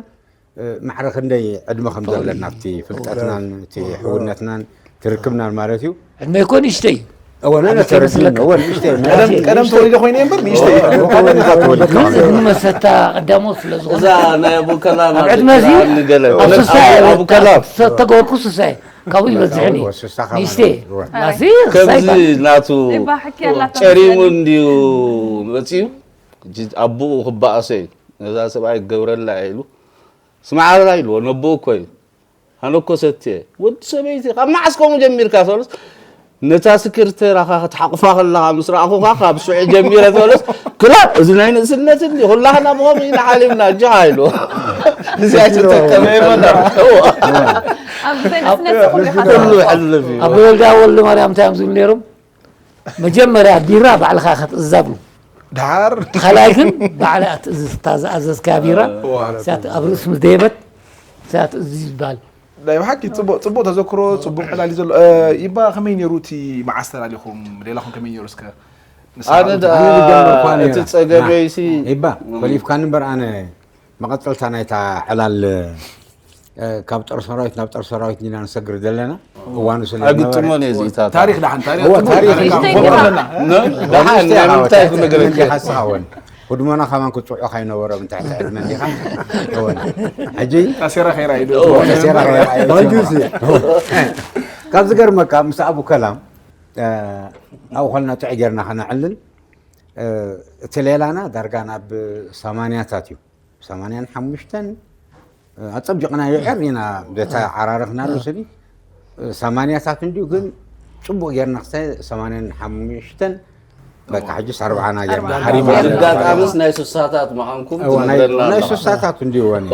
ማዕረ ክንደይ ዕድመ ከም ዘለና ኣብቲ ፍልጠትናን እቲ ሕውነትናን ትርክብናን ማለት እዩ ዕድመ ይኮን ይሽተይ እወ ነነ ዓመት ተረዲእኒ ይመስለካ? እወ ንእሽተይ ቀደም ተወሊደ ኮይነ እምበር ንእሽተይ ቀደም ኢኻ ተወሊድካ ማለት እዩ። መሰታ ቀዳሞት ስለ ዝኾነ እዛ ናይ ኣቡከላ ኣብ ዕድመ እዚ ንገለ ኣብ ስሳ ኣቡከላ ተገበርኩ ስሳይ ካብኡ ይበዝሕኒ እወ፣ ስሳ ካብ ንሽተ እወ። ማሲ ከምዚ ክሳይ ናቱ ይባሕኪ ኣላታ ጨሪሙ መሰለኒ። እንድዩ መፅዩ ሕጂ ኣቦኡ ክበኣሶ እዩ ነዛ ሰብኣይ ክገብረላ ኢሉ ስማዓላ ኢልዎ ነቦኡ እኮ እዩ ኣነ እኮ ሰትየ ወዲ ሰበይቲ ካብ መዓስ ከምኡ ጀሚርካ ተበለስ ነታ ስክርተራኻ ክትሓቕፋ ከለኻ ምስ ረኣኹኻ ካብ ሽዑ ጀሚረ ተበለስ ክላእ እዚ ናይ ንእስነት እንዲ ኩላህና ብኸምኡ ኢና ሓሊፍና ኣጆኻ ኢልዎ እዚኣ ትጠቀመ ይበላ ኣብ ብዘይ ንእስነት ኩሉ ኩሉ ይሓልፍ እዩ ኣቦ ወልዳ ወልደ ማርያም እንታይ እዮም ዝብሉ ነይሮም መጀመርያ ቢራ ባዕልኻ ክትእዝዛ ብሉ ድሓር ካልኣይ ግን ባዕላ ትእዝዝ እታ ዝኣዘዝካ ቢራ እዚኣ ኣብ ርእሲ ምስ ደየበት እዚኣ ትእዝዝ ይበሃል ናይ ብሓቂ ጽቡቕ፣ ጽቡቕ ተዘክሮ፣ ጽቡቕ ዕላል እዩ ዘሎ። እ፣ ይባ ከመይ ነይሩ እቲ መዓስ ተላሊኹም? ሌላኹም ከመይ ነይሩ እስከ? ንስኻ ኣነ ርኡት። ደኣ ኣነ ዝገርመካ ነይረ። እቲ ጸገመይሲ ይባ ኮሊፍካኒ እምበር ኣነ መቐጸልታ ናይታ ዕላል እ፣ ካብ ጦር ሰራዊት ናብ ጦር ሰራዊት ኢና ንሰግር ዘለና። እዋኑ ስለ ዝነበረ ኣግጥሞን እየ እዚታት ታሪኽ ደሓን ታሪኽ እዎ፣ ታሪኽ ታሪኽ ታሪኽ እዎ፣ ታሪኽ ኣለና። ኣለና። ነ- ደሓን ናይ ምንታይ ክነገረካ እንዲኻ ስኻ እውን ህድሞና ከማን ክትፅውዖ ካይነበሮም ትሕቲ ዕድመ እንዲኻ እውን ሕጂ ተሴራ ኸይራ ኢሉ እዎ፣ ተሴራ ኸይራ ኢሉ። ባንጁሲ ካብ ዝገርመካ ምስ ኣቡ ከላም እ፣ ኣብኡ ከልና ጥዑይ ጌርና ከነዕልል እ፣ እቲ ሌላና ዳርጋ ናብ ሰማንያታት እዩ። ሰማንያን ሓሙሽተን ኣጸቢቕና ይዕር ኢና ዘተዓራረኽናሉ ስኒ ሰማንያታት እንዲዩ ግን ጽቡቕ ጌርና ክስታይ ሰማንያን ሓሙሽተን በቃ ሕጂ ኣርብዓና ጌርና ሓሪማ ኣጋጣሚስ ናይ ስሳታት ምዃንኩም እዋ፣ ናይ ትነግረና ናይ ኣለኻ። ስሳታት እንዲዩ ወኒ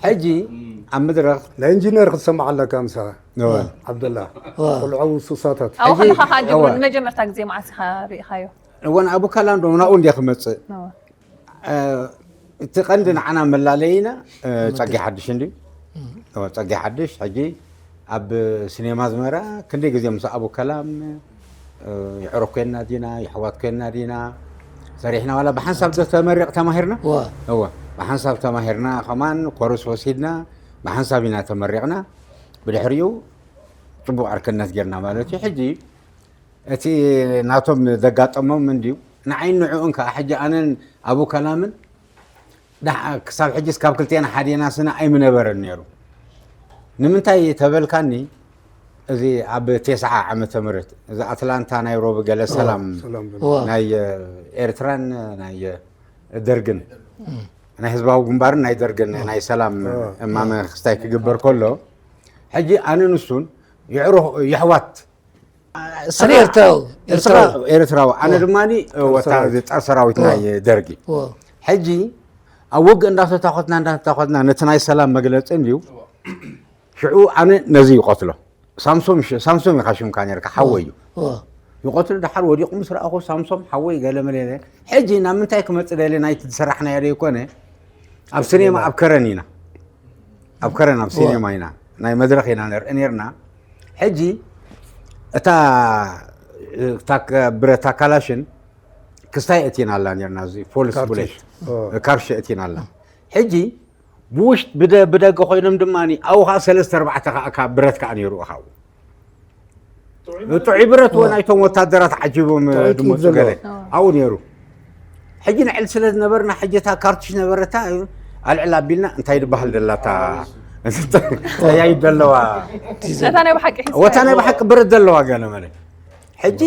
ሕጂ ኣብ መድረኽ ናይ ኢንጂነር ክትሰማዕ ኣለካ ምሳኻ እዋ። ዓብደላ እዋ። ቆልዓዊ ሱሳታት ኣብኡ ከለኻ ከዓ እዋ። ንመጀመርታ ግዜ መዓስ ኢኻ ርኢኻዮ? እወን ኣቡ ከላም ዶ ናብኡ እንዲየ ክመጽእ እዋ። እ፣ እቲ ቀንዲ ንዓና መላለይና እ፣ ጸጊ ሓድሽ እንድዩ። እወ፣ ጸጊ ሓድሽ ሕጂ ኣብ ሲኔማ ኣዝመራ ክንደይ ግዜ ምስ ኣቡ ከላም እ፣ ይዕሮ ኮይንና ዲና ይሕዋት ኮይንና ዲና ሰሪሕና ዋላ ብሓንሳብ ዶ ተመሪቕ ተማሂርና እዋ። እወ ብሓንሳብ ተማሂርና ከማን ኮርስ ወሲድና ብሓንሳብ ኢና ተመሪቕና ብድሕሪኡ ጽቡቕ ዕርክነት ጌርና ማለት እዩ ሕጂ እቲ ናቶም ዘጋጠሞም እንድዩ ንዓይን ንዕኡን ከዓ ሕጂ ኣነን ኣቡ ከላምን ክሳብ ሕጂ ካብ ክልቴና ሓዴና ስነ ኣይምነበረን ነይሩ ንምንታይ ተበልካኒ እዚ ኣብ ቴስዓ ዓመተ ምህረት እዚ ኣትላንታ ናይሮቢ ገለ ሰላም ሰላም እዋ። ናይ ኤርትራን ናይ ደርግን ናይ ህዝባዊ ግንባርን ናይ ደርግን ናይ ሰላም እማመ ክስታይ ክግበር ከሎ ሕጂ ኣነ ንሱን የሕዋት ስለ ኤርትራዊ ኤርትራዊ ኤርትራዊ ኣነ ድማ ወታ ጣር ሰራዊት ናይ ደርጊ እዎ። ሕጂ ኣብ ውግእ እንዳተታኮትና እንዳተታኮትና ነቲ ናይ ሰላም መግለፂ እንድዩ ሽዑ ኣነ ነዚ ይቆትሎ ሳምሶም ሽ- ሳምሶም ኢኻ ሽምካ ነርካ ሓወይ እዩ እዎ። ይቆትሎ ድሓር ወዲቑ ምስ ረኣኹ ሳምሶም ሓወይ ገለ መለ ኢለ ሕጂ ናብ ምንታይ ክመፅእ ደልየ ናይቲ ዝሰራሕናዮ ደይኮነ ኣብ ሲኔማ ኣብ ከረን ኢና ኣብ ከረን ኣብ ሲኔማ ኢና ናይ መድረኽ ኢና ንርኢ ነርና ሕጂ እታ እታ ክ- ብረታ ካላሽን ክስታይ እቲና ኣላ ነርና እዚ ፎልስ ካርትሽ። ቡለሽ ኦ። ካርሽ እቲና ኣላ ሕጂ ብውሽጥ ብደ- ብደገ ኮይኖም ድማ ኣብኡ ከዓ ሰለስተ ኣርባዕተ ከዓ ካብ ብረት ከዓ ነይሩ እኻው ጥዑይ ብረት ወ ናይቶም ወታደራት ዓጂቦም ጥዑይ ድመፁ ጥይት ገለ ዘለዎ። ኣብኡ ነይሩ ሕጂ ንዕል ስለ ዝነበርና ሕጂ እታ ካርቱሽ ነበረታ ኣልዕል ኣቢልና እንታይ ድበሃል ደላታ ጠያይ ደለዋ ነታ ናይ ብሓቂ ሒዝካ ወታ ናይ ብሓቂ ብረት ዘለዋ ገለ መለ ሕጂ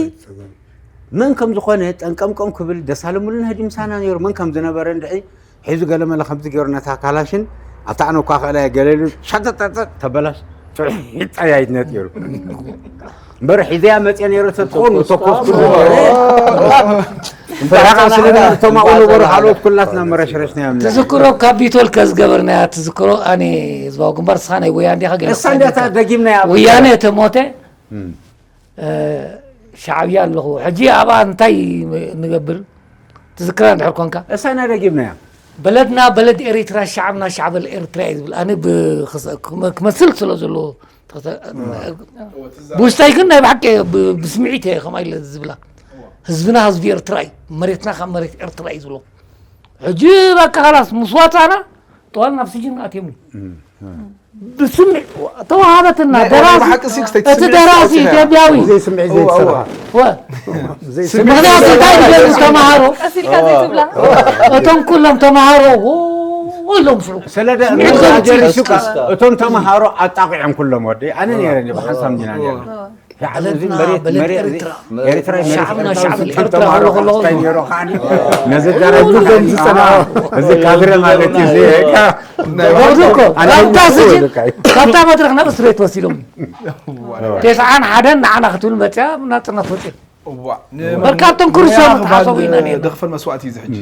መን ከም ዝኾነ ጠንቀምቀም ክብል ደሳለ ሙሉነህ ድዩ ምሳና ነይሩ መን ከም ዝነበረ እንድዒ ሒዙ ገለ መለ ከምዚ ገይሩ ነታ ካላሽን ኣብታ ኣነ እኳ ክእላ እየ ገለ ኢሉ ሻጠጠጠ ተበላሽ ጥዑይ ጠያይት ነጢሩ እምበር ሒዘያ መፅየ ነይረ ተትኸውን ምተኮስኩ በራኻ ስለ እቶም ኣብኡ ነበሩ ካልኦት ኩላትና መረሽረሽናዮም ነርና። ትዝክሮ ካፒቶል ከዝገበርናያ ትዝክሮ ኣነ ህዝባዊ ግንባር ስኻ ናይ ወያን ዲኻ ገለ እሳ እንዲያታ ደጊምናያ ወያነ ተሞተ እ፣ ሻዕብያ ኣለኹ ሕጂ ኣብኣ እንታይ ንገብር ትዝክራ እንድሕር ኮንካ እሳና ደጊምናያ በለድና በለድ ኤሪትራ ሻዕብና ሻዕበል ኤርትራ እዩ ዝብል ኣነ ብክስ- ክመ- ክመስል ስለ ዘለዎ ተተ- ብውሽጣይ ግን ናይ ብሓቂ ብ- ብስምዒት እየ ከምኣ ኢለ ዝብላ ህዝብና ህዝቢ ኤርትራ እዩ መሬትና ካብ መሬት ኤርትራ እዩ ዝብሎ ሕጂ በቃ ካላስ ምስ ዋፃና ጠዋል ናብ ስጅን ኣትዮም ብስምዒት ተዋሃበትና ናይ- ደራሲ ብሓቂ ስክስተይ እቲ ስምዒት ደራሲ ስምዒት ኢትዮጵያዊ ብዘይ ስምዒት ዘይተሰርሐ ወ- ምክንያቱ እንታይ ይደሉ ተምሃሮ ቀስ ኢልካ ዘይትብላ እቶም ኩሎም ተምሃሮ ዎ- ኢሎም ስሩ ስለ ደ- ስምዒት ጀሪሱ ቀስ- እቶም ተምሃሮ ኣጣቂዖም ኩሎም ወደ ኣነ ነረ ብሓንሳብ ዲና ነረ እዚ በለድና መሬት በለድ መሬት ኤርትራ ኤርትራ ሻዕብና ሻዕብ ስልጣን ኤርትራ ተማሮ ከለኹ ክስታይ ነይሩ ከዓኒ ነዚ ኣዳራጅ ዝጸንዖ እዚ ካድረ ማለት እዩ እዚ ካብታ ስጅን ካብታ መድረክ ናብ እስር ቤት ወሲዶም ተስዓን ሓደን ንዓና ክትብል መፅያ ናፅነት ወፂኡ እዋ በርካቶም ክርስቲያን ተሓሰቡ ኢና ነርና። ደኽፈል መስዋእቲ እዩ ዝሕጂ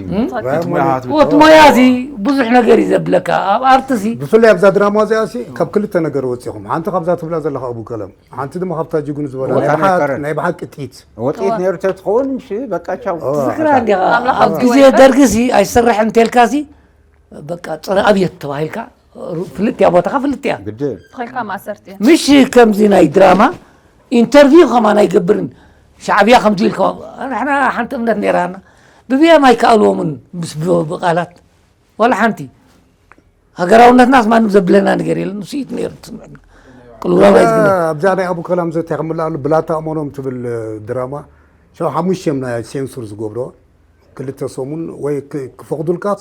ወት ሞያ እዚ ብዙሕ ነገር እዩ ዘብለካ ኣብ ኣርትሲ ብፍላይ ኣብዛ ድራማ እዚኣ ሲ ካብ ክልተ ነገር ወፂኹም ሓንቲ ካብዛ ትብላ ዘለካ ኣቡ ከለም ሓንቲ ድማ ካብታ ጅግኑ ዝበላ ናይ ወታ ብሓቂ- መከረ። ናይ ብሓቂ ጥይት ወጥኢት ነይሩ ተትኸውን ምሽ በቃ ቻው ትዝክራ እንዲኻ ኣምላኽ ኣብ ኣብቲ ግዜ ወይፈር። ደርግሲ ኣይሰርሕን እንተልካሲ በቃ ፀረ ኣብየት ተባሂልካ ፍልጥ እያ፣ ቦታኻ ፍልጥ እያ። ግድን ተኸልካ ማእሰርቲ እያ። ምሽ ከምዚ ናይ ድራማ ኢንተርቪው ከማን ኣይገብርን። ሻዕብያ ከምዚ ኢልካ፣ ንሕና ሓንቲ እምነት ነይራና። ብብያም ኣይከኣልዎምን ምስ ብ- ብቃላት ዋላ ሓንቲ። ሃገራውነትናስ ማንም ዘብለና ነገር የለን። ንሱ እዩ ነይሩ ትስምዕና ቅልውላው ኣይትግነ ኣብዛ ናይ ኣቡ ከላም ዘተ ከምልኣሉ ብላታ እመኖም ትብል ድራማ ሻው ሓሙሽተ እዮም ናይ ሴንሱር ዝገብሮ ክልተ ሰሙን ወይ ክ- ክፈቕዱልካስ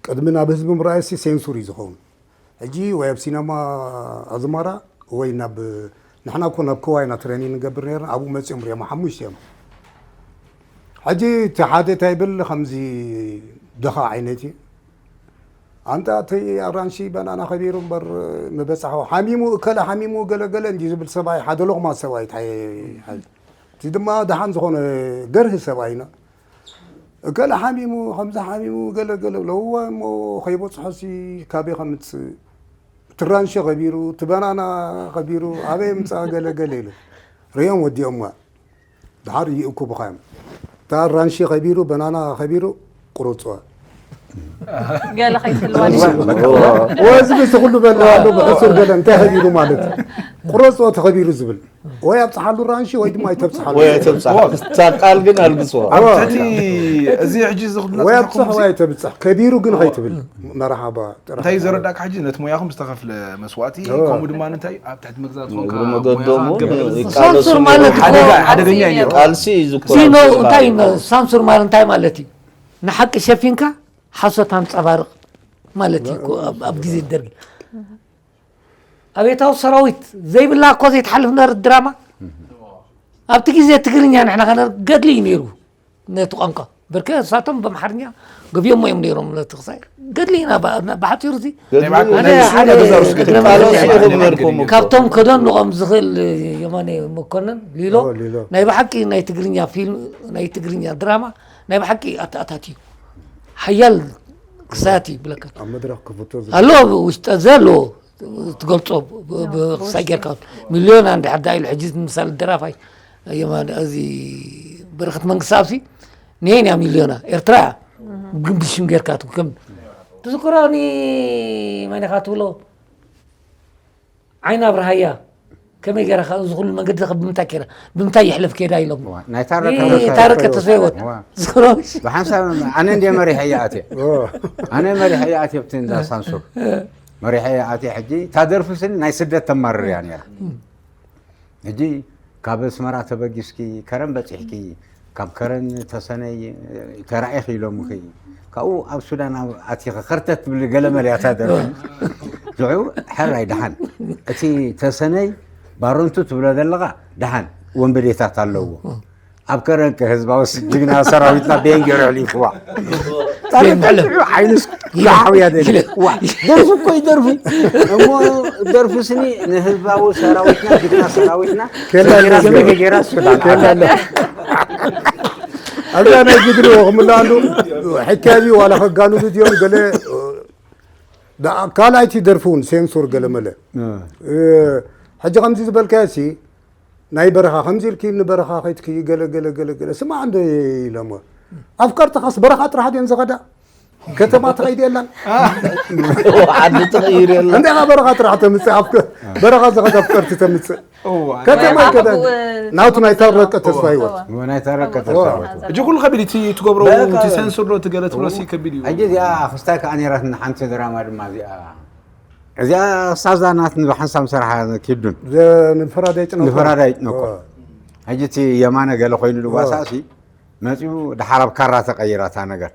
ቅድሚ ናብ ህዝቢ ምርኣይሲ ሴንሱር እዩ ዝኸውን። ሕጂ ወይ ኣብ ሲነማ ኣዝማራ ወይ ናብ ንሕና እኮ ናብ ከዋ ኢና ትሬኒንግ ንገብር ነርና። ኣብኡ መፂኦም ሪኦም ሓሙሽተ እዮም። ሕጂ እቲ ሓደ እንታይ ይብል ከምዚ ድኻ ዓይነት እዩ። ኣንታ እቲ ኣራንሺ በናና ከቢሩ እምበር ምበፃሑ ሓሚሙ እከለ ሓሚሙ ገለገለ እንዲ ዝብል ሰብኣይ ሓደ ሎቕማ ሰብኣይ እንታይ ሓዝ እቲ ድማ ደሓን ዝኾነ ገርህ ሰብኣይ ኢና። እከለ ሓሚሙ ከምዚ ሓሚሙ ገለገለ ብለ እዋ እሞ ከይበፅሖ ሲ ካበይ ከምፅእ እቲ ራንሺ ከቢሩ እቲ በናና ከቢሩ ኣበይ ምፃ ገለገለ ኢሉ ሪኦም ወዲኦምዋ። ድሓር ይእኩብኻ እዮም። እታ ኣራንሺ ከቢሩ በናና ከቢሩ ቁረፅዋ። ገለ ከይትልዋ ወዚ ምስ ኩሉ በላ ኣሎ ብሕሱር ገለ እንታይ ከቢሩ ማለት ቁረፅዋ ተኸቢሩ ዝብል ወይ ኣብፅሓሉ ራንሺ ወይ ድማ ኣይተብፅሓሉ ወይ ኣይተብፅሕ እታ ቃል ግን ኣልግፅዋ ኣዎ። እቲ እዚ ሕጂ ዝኽብሎ ወይ ኣብፅሕ ወይ ኣይተብፅሕ ከቢሩ ግን ከይትብል መርሓባ ጥራሕ እንታይ እዩ ዘረዳእካ ሕጂ ነቲ ሞያኹም ዝተኸፍለ መስዋእቲ እዎ። ከምኡ ድማ እንታይ ኣብ ትሕቲ መግዛት ዝኾንካ እግሪ መገዶም ሞያኻ ክትገብር ይቃለሱ ሳንሱር ማለት እኮ ሓደጋ ሓደገኛ እዩ። ቃልሲ እዩ ዝኮ ኖ እንታይ ነ- ሳንሱር ማለት እንታይ ማለት እዩ? ንሓቂ ሸፊንካ ሓሶት ኣንፀባርቕ ማለት እዩ እኮ ኣብ- ኣብ ግዜ ደርጊ። ኣብዮታዊ ሰራዊት ዘይብላ እኮ ዘይትሓልፍ ነበረት ድራማ። ኣብቲ ግዜ ትግርኛ ንሕና ከነ ገድሊ እዩ ነይሩ ነቲ ቋንቋ። በርከ እሳቶም በምሓርኛ ገቢዮሞ እዮም ነይሮም ነቲ ክሳይ ገድሊ ኢና ባ- ብሓፂሩ እዚ ኣነ ሓደ እግረ መንገድ ቃለሱ ይኹም ነርኩም እኮ ካብቶም ከደንቆም ዝኽእል የማነ መኮንን ሊሎ ሊሎ። ናይ ብሓቂ ናይ ትግርኛ ፊልም ናይ ትግርኛ ድራማ ናይ ብሓቂ ኣተኣታት እዩ። ሓያል ክሳያት እዩ ብለካ ኣብ መድረኽ ክፍቶ ኣሎ ውሽጠ ዘሎ ትገልጾ ብክሳይ ጌርካ ሚልዮን እንድሕር ዳ ኢሉ ሕጂ ምሳሌ ደራፋይ የማነ እዚ በረኸት መንግስቲ ኣብሲ ንየን እያ ሚልዮና ኤርትራ እያ። ግን ብሽም ጌርካ ትከም ትዝክሮኒ መን ኢኻ ትብሎ ዓይና ኣብርሃያ ከመይ ገይራ ካብ እዚ ኩሉ መንገዲ ከ ብምንታይ ከይራ ብምንታይ ይሕለፍ ከይዳ ኢሎም ናይ ታረቀ ይህ ታረቀ ተስፋ ህይወት ዋ። ዝክሮሽ ብሓንሳብ ኣነ እንደ መሪሐ እየ ኣትየ ኣነ መሪሐ እየ ኣትየ ኣብቲ እንዳ ሳንሱር መሪሐ እየ ኣትየ ሕጂ እታ ደርፊ ስኒ ናይ ስደት ተማርር እያ ነራ ሕጂ ካብ ኣስመራ ተበጊስኪ ከረን በፂሕኪ ካብ ከረን ተሰነይ ተራኢኺ ኢሎምኺ ካብኡ ኣብ ሱዳን ኣብ ኣቲኺ ከርተት ትብሊ ገለመል እያ እታ ደርፊ ሽዑ ሕራይ ደሓን እቲ ተሰነይ ባረንቱ ትብሎ ዘለኻ ደሓን ወንበዴታት ኣለዎ ኣብ ከረንከ ህዝባዊ ጅግና ሰራዊትና ቤን ገይሩ ኣሕሊፍዋ። ታሪክ ተልዑ ዓይኑስ ክሓውያ ደሊ። ዋ፣ ደርፊ እኮ ይደርፊ። እሞ ደርፊ ስኒ ንህዝባዊ ሰራዊትና ጅግና ሰራዊትና ኬላ ሰጊራ ኣሎ። ሰጊራ ሱዳን ኬላ ኣሎ። ኣብዛ ናይ ግድሪ ክምልኣሉ ሕካቢ ዋላ ከጋንኑ ድዮም ገለ ዳ- ካልኣይቲ ደርፊ እውን ሴንሱር ገለመለ እ፣ ሕጂ ከምዚ ዝበልካዮ ሲ ናይ በረኻ ከምዚ ኢልኪ ንበረኻ ከይትኪ ገለ ገለ ገለ ገለ ስማዕ እንዶ ኢሎሞ ኣፍቀርትኻስ በረኻ ጥራሕ ድየን ዝኸዳ ከተማ ትኸይድ የላን ዓዲ ትቕይር የላ እንዴኻ በረኻ ጥራሕ ተምፅእ ኣብ በረኻ ዝኸዳ ኣፍቀርቲ ተምፅእ ከተማ ይከዳ ናቱ ናይ ታረቀ ተስፋ ህይወት ናይ ታረቀ ተሳወት ሕጂ ኩሉ ከቢድ እቲ ትገብሮ በቃ- እቲ ሰንሱር ዶ ትገለ ትብሎ ሲ ከቢድ እዩ ሕጂ እዚኣ ክስታይ ከዓ ነይራትና ሓንቲ ድራማ ድማ እዚኣ እዚኣ ሳዛ ናት ንብሓንሳብ ሰራሓ ኪዱን ንፈራዳይ ጭነቆ ንፈራዳይ ጭነቆ ሕጂ እቲ የማነ ገለ ኮይኑ ልዋሳእ ሲ መፂኡ ደሓር ኣብ ካራ ተቀይራ እታ ነገር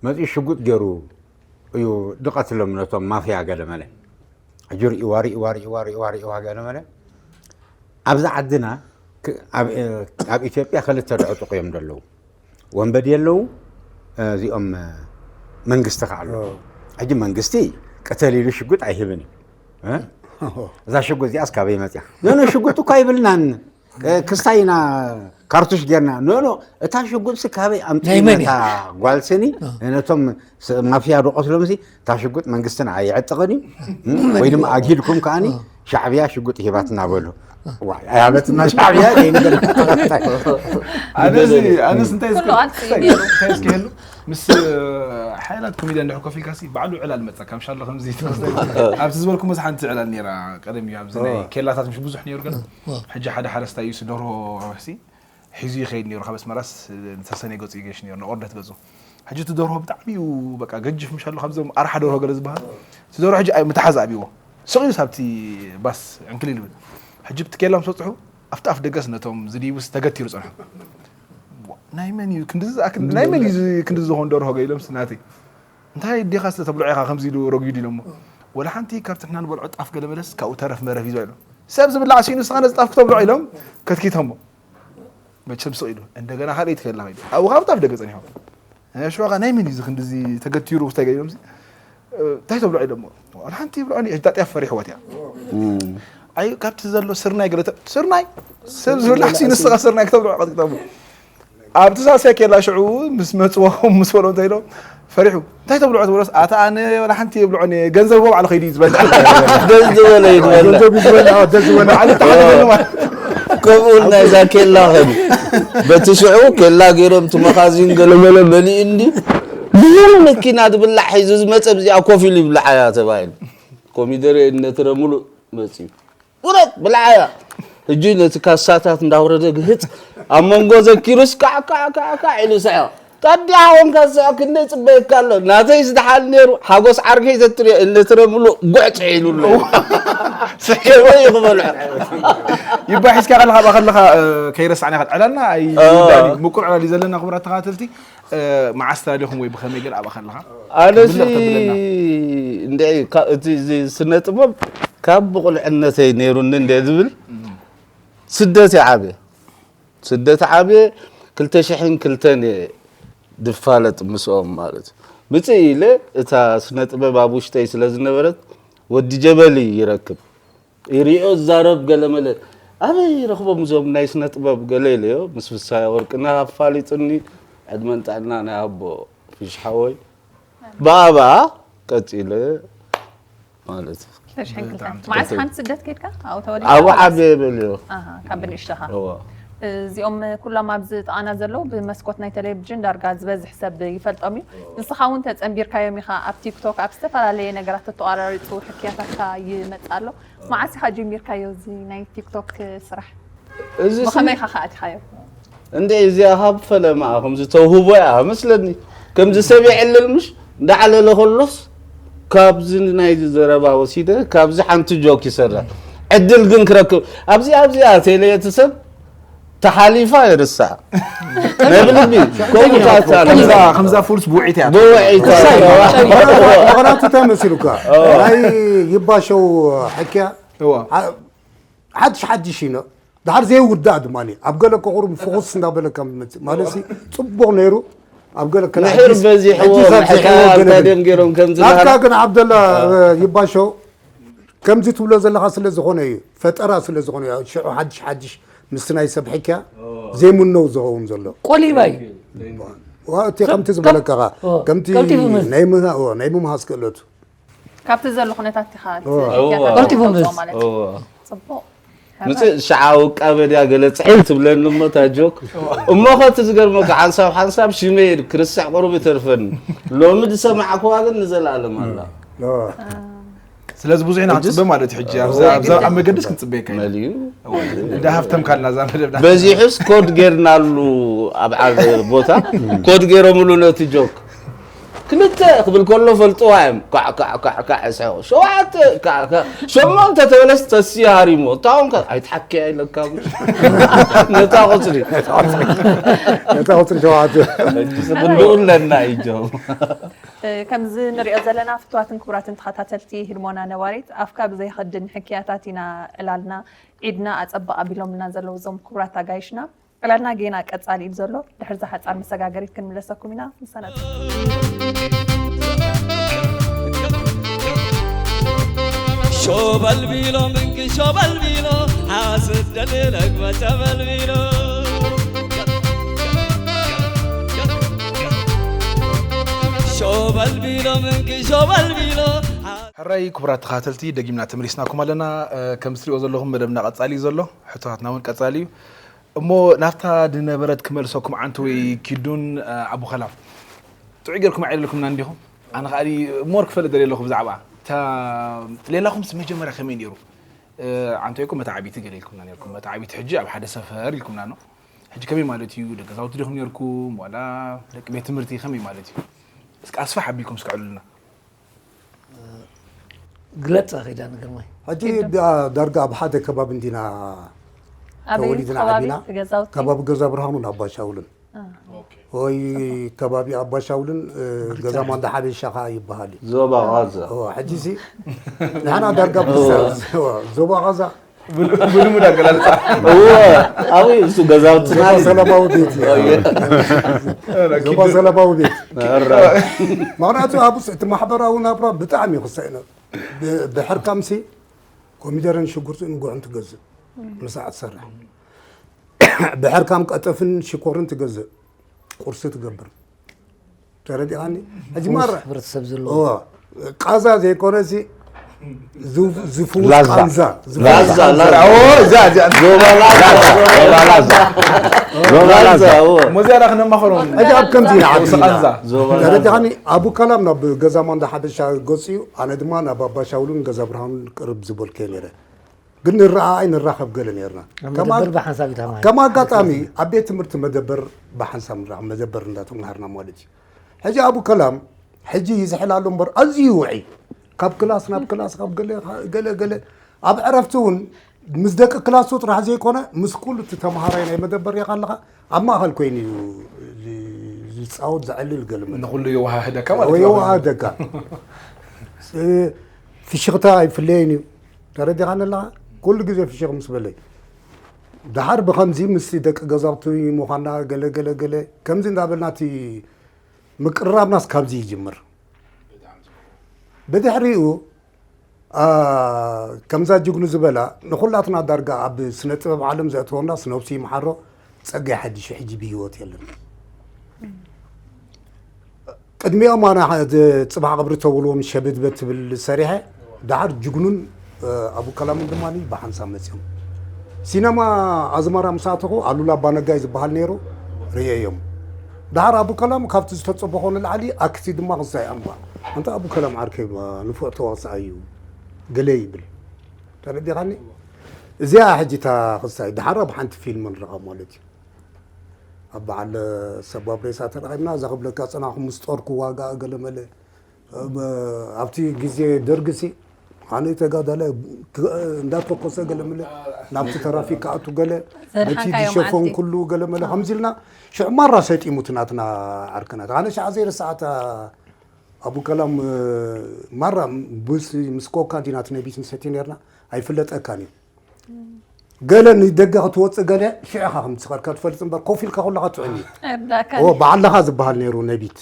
መፂኡ ሽጉጥ ገይሩ እዩ ድቐትሎም ነቶም ማፍያ ገለ መለ ሕጂ ርእዋ ርእዋ ርእዋ ርእዋ ርእዋ ገለ መለ ኣብዚ ዓድና ክ- ኣብ ኣብ ኢትዮጵያ ክልተ ድዕጡቕ እዮም ዘለዉ ወንበዴ ኣለዉ እዚኦም መንግስቲ ከዓ ኣለዉ ሕጂ መንግስቲ ቅተል ኢሉ ሽጉጥ ኣይህብን እዩ እ? እዛ ሽጉጥ እዚኣስ ካበይ መፅያ ኖኖ ሽጉጥ እኳ ይብልናን ክስታይ ኢና ካርቱሽ ጌርና ኖኖ እታ ሽጉጥሲ ካበይ ናይ መን ኣምፅእታ ጓልስኒ ነቶም ማፍያ ድቆትሎምሲ እታ ሽጉጥ መንግስትን ኣይዕጥቕን እዩ ወይ ድማ ኣግሂድኩም ከዓኒ ሻዕብያ ሽጉጥ ሂባትና በሉ ኣያበትና ሻዕብያ ኣነስ እንታይ እስኪ ህሉ ምስ ሓያላት ኮሜድያ እንድሕር ኮፍ ኢልካ ሲ ባዕሉ ዕላል መጸካ ምሻሎ ከምዚ ትመስል። ኣብዚ ዝበልኩ መስ ሓንቲ ዕላል ነይራ ቀደም እዩ ኣብዚ ናይ ኬላታት ምሽ ብዙሕ ነይሩ ግን ሕጂ ሓደ ሓረስታይ እዩ ደርሆ ሕሲ ሒዙ ይኸይድ ነይሩ ካብ ኣስመራስ ንተሰነ ገጹ ይገሽ ነይሩ ንኦርደት ገጹ ሕጂ እቲ ደርሆ ብጣዕሚ እዩ በቃ ገጅፍ ምሻሎ ካብዞም ኣርሓ ደርሆ ገለ ዝበሃል እቲ ደርሆ ሕጂ ምትሓዝ ኣብይዎ ስቕ ኢሉ ሳብቲ ባስ ዕንክሊል ይብል ሕጂ ብቲ ኬላ ምስ በጽሑ ኣብቲ ኣፍ ደገስ ነቶም ዝድይቡስ ተገቲሩ ጸንሑ ናይ መን እዩ ክንድዚ ዝኣክል ናይ መን እዩ ክንድዚ ዝኾን ደርሆ ገ ኢሎም ስናተይ እንታይ ዲኻ ስለ ተብልዖ ኢኻ ከምዚ ኢሉ ረጒዱ ኢሎሞ ወላ ሓንቲ ካብቲ ንሕና ንበልዖ ጣፍ ገለ መለስ ካብኡ ተረፍ መረፍ እዩ ዝበሎ ሰብ ዝብላዕ ሲኑ ንስኻ ነዚ ጣፍ ክተብልዖ ኢሎም ከትኪቶሞ መቸም ስቕ ኢሉ እንደገና ካልእ ትከላ ከይዱ ኣብኡ ካብ ጣፍ ደገ ጸኒሖም ሽዑ ናይ መን እዩ ክንድዚ ተገቲሩ ክታይ ገ ኢሎም እንታይ ተብልዖ ኢሎሞ ወላ ሓንቲ ይብልዖ ሕጂ ጣጥያ ፈሪሕወት እያ ኣይ ካብቲ ዘሎ ስርናይ ገለ ስርናይ ሰብ ዝብላዕ ሲኑ ንስኻ ስርናይ ክተብልዖ ቀጥቅጠሙ ኣብቲ ሳልሳይ ኬላ ሽዑ ምስ መፅዎም ምስ በሎ እንታይ ኢሎም ፈሪሑ እንታይ ተብልዖ ትብሎስ ኣታ ኣነ ወላ ሓንቲ የብልዖን እየ ገንዘብ ባዕሉ ከይዱ እዩ ዝበልዕ ደስ ዝበለ እዩ ዝበለ ገንዘብ እዩ ዝበልዕ ደስ ዝበለ ባዕሉ ተሓደገሉ ማለት ከምኡ ናይዛ ኬላ ኸዱ በቲ ሽዑ ኬላ ገይሮም እቲ መኻዚን ገለመለ መሊኡ እንዲ ብዝን መኪና ዝብላዕ ሒዙ ዝመፀ ብዚኣ ኮፍ ኢሉ ይብላዓ እያ ተባሂሉ ኮሚደረ እነትረ ሙሉእ መፅዩ ውረድ ብልዓያ ሕጂ ነቲ ካሳታት እንዳውረደ ግህጥ ኣብ መንጎ ዘኪሩስ ካዕ ካዕ ካዕ ካዕ ኢሉ ስሐ ታዲያ ሓወንካ ስሐ ክንደይ ጽበየካ ኣሎ ናተይ ዝደሓል ነይሩ ሓጎስ ዓርከይ ዘትርዮ እነትረ ምሉእ ጉዕጽ ኢሉ ኣሎ ከመይ እዩ ክበልዖ ይባ ሒዝካ ከለኻ ብኣ ከለኻ ከይረሳዕና ከ ዕላልና ኣይወዳእን እዩ ምቁር ዕላል እዩ ዘለና ክቡራት ተኸታተልቲ መዓስ ተላሊኹም ወይ ብኸመይ ገር ኣብኣ ከለኻ ኣነሲ እንደ እቲ ስነ ጥበብ ካብ ብቑልዕነተይ ነይሩኒ እንደ ዝብል ስደት ይዓበ ስደት ዓበ ክልተ ሽሕን ክልተን እየ ድፋለጥ ምስኦም ማለት ምፅእ ኢለ እታ ስነ ጥበብ ኣብ ውሽጠይ ስለ ዝነበረት ወዲ ጀበሊ ይረክብ ይሪኦ ዝዛረብ ገለመለ ኣበይ ረኽቦም እዞም ናይ ስነ ጥበብ ገለ ኢለዮ ምስ ፍሳያ ወርቅና ኣፋሊጡኒ ዕድመን ጥዕና ናይ ኣቦ ፊሽ ሓወይ ብኣባ ቀፂለ ማለት መዓስ ሓንቲ ስደት ከድካ ኣብኡ ተወሊድካ ኣብኡ ዓበየ በልዮ ካብ ብንእሽተኻ እዚኦም ኩሎም ኣብዚ ጥቓና ዘለዉ ብመስኮት ናይ ቴሌቪዥን ዳርጋ ዝበዝሕ ሰብ ይፈልጦም እዩ ንስኻ እውን ተፀንቢርካዮም ኢኻ ኣብ ቲክቶክ ኣብ ዝተፈላለየ ነገራት ተተቋራሪፁ ሕክያታትካ ይመፅእ ኣሎ መዓስ ኢኻ ጀሚርካዮ እዚ ናይ ቲክቶክ ስራሕ እዚ ብኸመይ ኢኻ ከኣቲኻዮ እንደ እዚኣ ካብ ፈለማ ከምዚ ተውህቦ እያ መስለኒ ከምዚ ሰብ ይዕልል ምሽ እንዳዓለለ ከሎስ ካብዚ ናይዚ ዘረባ ወሲደ ካብዚ ሓንቲ ጆክ ይሰርሕ ዕድል ግን ክረክብ ኣብዚ ኣብዚኣ ቴሌ እቲ ሰብ ተሓሊፋ ይርሳዕ ናይ ብልቢ ከምኡታት ከምዛ ፉልስ ብውዒት እያ ብውዒት ምኽንያቱ እንታይ መሲሉካ ናይ ይባሸው ሕክያ ሓድሽ ሓድሽ እዩ ድሓር ዘይውዳእ ድማ ኣብ ገለ ከቑሩ ፍኹስ እንዳበለካ መፅእ ማለት ፅቡቕ ነይሩ ኣብ ገለ ምሕር በዚሕዎም ሕካ እንታይ ደም ገይሮም ከምዚ ናትካ ግን ዓብደላ ይባሸው ከምዚ ትብሎ ዘለኻ ስለ ዝኾነ እዩ ፈጠራ ስለ ዝኾነ እዩ ሽዑ ሓድሽ ሓድሽ ምስቲ ናይ ሰብ ሕክያ ዘይምነው ዝኸውን ዘሎ ቆሊባ እዩ እቲ ከምቲ ዝበለካኻ ከምቲ ናይ ምምሃዝ ክእለቱ ካብቲ ዘሎ ኩነታት ኢኻ ቀልጢፉ ማለት እዩ ጽቡቕ ምጽእ ሸዓ ውቃበ ድያ ገለ ጽሕል ትብለኒ እሞ እታ ጆክ እሞ ኸቲ ዝገርመካ ሓንሳብ ሓንሳብ ሽመይ ክርስዕ ቁሩብ ይተርፈኒ ሎሚ ዝሰማዕክዋ ግን ንዘለኣለም ኣላ ስለዚ ብዙሕ ኢና ክንፅበ ማለት እዩ ሕጂ ኣብዛ ኣብዛ ኣብ መገድስ ክንፅበየካ ኢና መሊዩ እንዳ ሃፍተምካልና እዛ መደብና በዚሑስ ኮድ ጌርናሉ ኣብ ዓብ ቦታ ኮድ ጌሮምሉ ነቲ ጆክ ክልተ ክብል ከሎ ፈልጥዋ እዮም ካዕ ካዕ ካዕ ካዕ ዕስሐ ሸውዓተ ካዕ ካዕ ሸሞንተ ተበለስ ተሲ ሃሪሞ እታውን ከ ኣይትሓክያ ኢለካ ነታ ቁፅሪ ነታ ቁፅሪ ሸውዓተ ክንድኡ ኣለና እዩ ጆ ከምዚ ንሪኦ ዘለና ፍትዋትን ክቡራትን ተኸታተልቲ ህድሞና ነባሪት ኣፍካ ብዘይኸድን ሕክያታት ኢና ዕላልና ዒድና ኣጸብቕ ኣቢሎምልና ዘለዉ እዞም ክቡራት ኣጋይሽና ዕላልና ጌና ቀጻሊ እዩ ዘሎ ድሕሪ ዝሓጻር መሰጋገሪት ክንምለሰኩም ኢና ምሳና ሾበል ቢሎ ምንቂ ሾበል ቢሎ ሓስድ ደልለግበ ተበል ቢሎ ሾበል ቢሎ ምንቂ ሾበል ቢሎ ሕራይ ክቡራት ተኸታተልቲ ደጊምና ተመሊስናኩም ኣለና ከም ትሪኦ ዘለኹም መደብና ቀጻሊ እዩ ዘሎ ሕቶታትና እውን ቀጻሊ እዩ እሞ ናብታ ድነበረት ክመልሰኩም ዓንተ ወይ ኪዱን ኣቡኸላም ጥዑይ ጌርኩም ኣዕሊልኩምና እንዲኹም። ኣነ ከኣ ሞር ክፈልጥ ደልየ ኣለኹ ብዛዕባ እታ ሌላኹምስ መጀመርያ ከመይ ነይሩ? ኣንተ እኮ መተዓቢቲ ገለ ኢልኩምና ነርኩም። መተዓቢቲ ሕጂ ኣብ ሓደ ሰፈር ኢልኩምና ነው። ሕጂ ከመይ ማለት እዩ? ደቂ ገዛውቲ ዲኹም ነርኩም ዋላ ደቂ ቤት ትምህርቲ ከመይ ማለት እዩ? እስኪ ኣስፋሕ ኣቢልኩም እስኪ ኣዕሉልና። ግለፀ ኪዳነ ግርማይ። ሕጂ ዳርጋ ኣብ ሓደ ከባቢ እንዲና ተወሊድና ዓቢና። ከባቢ ገዛ ብርሃኑን ኣባሻውልን ወይ ከባቢ ኣባሻውልን ገዛ ማንዳ ሓበሻ ከዓ ይበሃል እዩ። ዞባ ቃዛ። ሕጂ ሲ ንሕና ዳርጋ ብሳ ዞባ ቃዛ ብልሙድ ኣገላልፃ እወ ኣብይ እሱ ገዛውትና ዞባ ሰላማዊ ቤት እዩ። ዞባ ሰላማዊ ቤት ምክንያቱ ኣብስ እቲ ማሕበራዊ ናብራ ብጣዕሚ ይኽሳይ ነው። ብሕርካምሲ ኮሚደረን ሽጉርትን ጉዕን ትገዝእ ምሳዕ ትሰርሕ ብሕርካም ቀጠፍን ሽኮርን ትገዝእ ቁርሲ ትገብር ተረዲኻኒ። ሕጂ ማራ ሕብረተሰብ ዘለዎ ቃዛ ዘይኮነ እዚ ዝፍውስ ቃንዛ ሞዚያ ዳ ክነማኸሮም ሕጂ ኣብ ከምዚ ኢና ዓብና ቃንዛ ተረዲኻኒ። ኣቡ ከላም ናብ ገዛ ማንዳ ሓበሻ ገፂኡ ኣነ ድማ ናብ ኣባሻውሉን ገዛ ብርሃኑን ቅርብ ዝበልከ ነይረ። ግን ንረኣኣይ ንራኸብ ገለ ነርና። ከም ኣጋጣሚ ኣብ ቤት ትምህርቲ መደበር ብሓንሳብ ንራኸብ መደበር እንዳተምሃርና ማለት እዩ። ሕጂ ኣቡ ከላም ሕጂ ይዝሕል ኣሎ እምበር ኣዝዩ ውዒ ካብ ክላስ ናብ ክላስ ካብ ገለ ገለ ገለ ኣብ ዕረፍቲ እውን ምስ ደቂ ክላሱ ጥራሕ ዘይኮነ ምስ ኩሉ እቲ ተምሃራይ ናይ መደበር ኢኻ ኣለኻ ኣብ ማእኸል ኮይኑ እዩ ዝፃወት ዘዕልል ገለ ንኩሉ የወሃህደካ ማለት እዩ። የወሃህደካ ፍሽኽታ ኣይፍለየን እዩ። ተረዲኻኒ ኣለኻ? ኩሉ ግዜ ፍሽኽ ምስ በለይ። ደሓር ብኸምዚ ምስ ደቂ ገዛውቲ ምዃንና ገለ ገለ ገለ ከምዚ እንዳበልና እቲ ምቅርራብናስ ካብዚ ይጅምር። ብድሕሪኡ ከምዛ ጅግኑ ዝበላ ንኹላትና ዳርጋ ኣብ ስነ ጥበብ ዓለም ዘእተወናስ ነብሱ ይምሓሮ ጸጋይ ሓድሽ ሕጂ ብህይወት የለን። ቅድሚኦም ኣነ ጽባሕ ቀብሪ ተብልዎም ሸብድበድ ትብል ሰሪሐ ደሓር ጅግኑን ኣቡ ከላምን ድማ ብሓንሳብ መፅኦም ሲነማ ኣዝመራ ምስ ኣተኹ ኣሉላ ኣባነጋይ ዝበሃል ነይሩ ርእየዮም። ደሓር ኣቡ ከላም ካብቲ ዝተፀበኾ ንላዕሊ ኣክቲ ድማ ክሳይ ኣምባ ኣንታ ኣቡ ከላም ዓርከይ ንፉዕ ተዋሳኣይ እዩ ገለ ይብል ተረዲኻኒ። እዚኣ ሕጂ እታ ክሳይ ደሓር ኣብ ሓንቲ ፊልም ንረኻ ማለት እዩ። ኣብ በዓል ሰባብ ሬሳ ተራኺብና እዛ ክብለካ ፀናኹ ምስ ጦር ክዋጋእ ገለመለ ኣብቲ ግዜ ደርግሲ ኣነ ተጋዳላይ እንዳተኮሰ ገለመለ ናብቲ ተራፊክ ክኣቱ ገለ ነቲ ዝሸፈን ኩሉ ገለመለ ከምዚ ኢልና ሽዑ ማራ ሰጢሙት ናትና ዓርከናት ኣነ ሸዓ ዘይረስዓታ ኣቡ ከላም ማራ ምስ ኮካ እንዲና እቲ ነቢት ንሰቲ ነርና ኣይፍለጠካን እዩ ገለ ንደገ ክትወፅእ ገለ ሽዕኻ ከም ትስኸርካ ትፈልጥ እምበር ኮፍ ኢልካ ኩለኻ ትዕን እዩ። በዓለኻ ዝበሃል ነይሩ ነቢት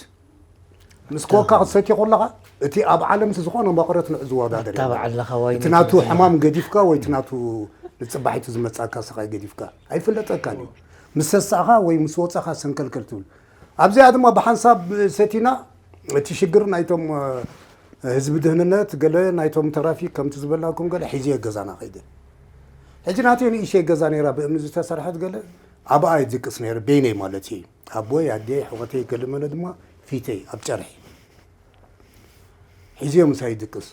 ምስ ኮካ ክትሰትዮ ከለኻ እቲ ኣብ ዓለም ዝኾነ መቐረት ንዕ ዝወዳደር እቲ ናቱ ሕማም ገዲፍካ ወይ እቲ ናቱ ንፅባሒቱ ዝመፃካ ስኻይ ገዲፍካ ኣይፍለጠካን እዩ። ምስ ሰሳእኻ ወይ ምስ ወፃኻ ሰንከልከል ትብል ኣብዚኣ ድማ ብሓንሳብ ሰቲና እቲ ሽግር ናይቶም ህዝቢ ድህንነት ገለ ናይቶም ተራፊክ ከምቲ ዝበልናኩም ገለ ሒዘ ገዛና ከይደ ሕጂ ናተይ ንእሸይ ገዛ ነይራ ብእምኒ ዝተሰርሐት ገለ ኣብኣ ይድቅስ ነይረ በይነይ ማለት እዩ ኣቦይ ኣደይ ሕወተይ ገለመለ ድማ ፊተይ ኣብ ጨርሒ ሒዘዮ ምሳይ ይድቅስ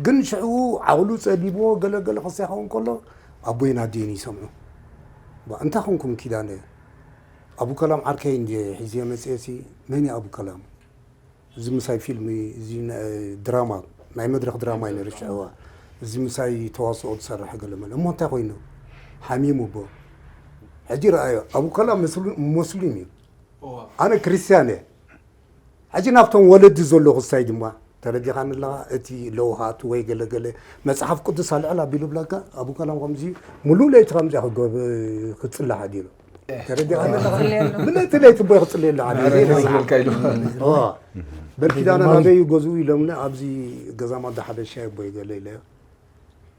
ግን ሽዕኡ ዓቕሉ ጸቢብዎ ገለገለ ክሳይ ክኸውን ከሎ ኣቦይን ኣደይን ይሰምዑ እንታይ ኮንኩም ኪዳነ ኣቡ ከላም ዓርከይ እንድየ ሒዘዮ መፅየሲ መን እዩ ኣቡ ከላም እዚ ምሳይ ፊልም እዚ ድራማ ናይ መድረክ ድራማ እዩ ነይሩ ሽዕዋ እዚ ምሳይ ተዋስኦ ዝሰርሕ ገለ መለ እሞ እንታይ ኮይኑ ሓሚሙ ቦ ሕጂ ረኣዮ ኣቡ ከላ ሙስሊም እዩ ኣነ ክርስትያን እየ ሕጂ ናብቶም ወለዲ ዘሎ ክሳይ ድማ ተረዲኻኒ ኣለኻ እቲ ለውሃት ወይ ገለገለ መፅሓፍ ቅዱስ ኣልዕል ኣቢሉ ብለካ ኣቡ ከላም ከምዚ ሙሉእ ለይቲ ከምዚኣ ክፅላሕ ኣዲሉ ተረዲኻኒ ኣለኻ ምልእቲ ለይቲ ቦይ ክፅልየሉ ዓዲ በል ኪዳነ ናበይ ገዝኡ ኢሎምኒ ኣብዚ ገዛ ማዳ ሓበሻ ቦይ ገለ ኢለ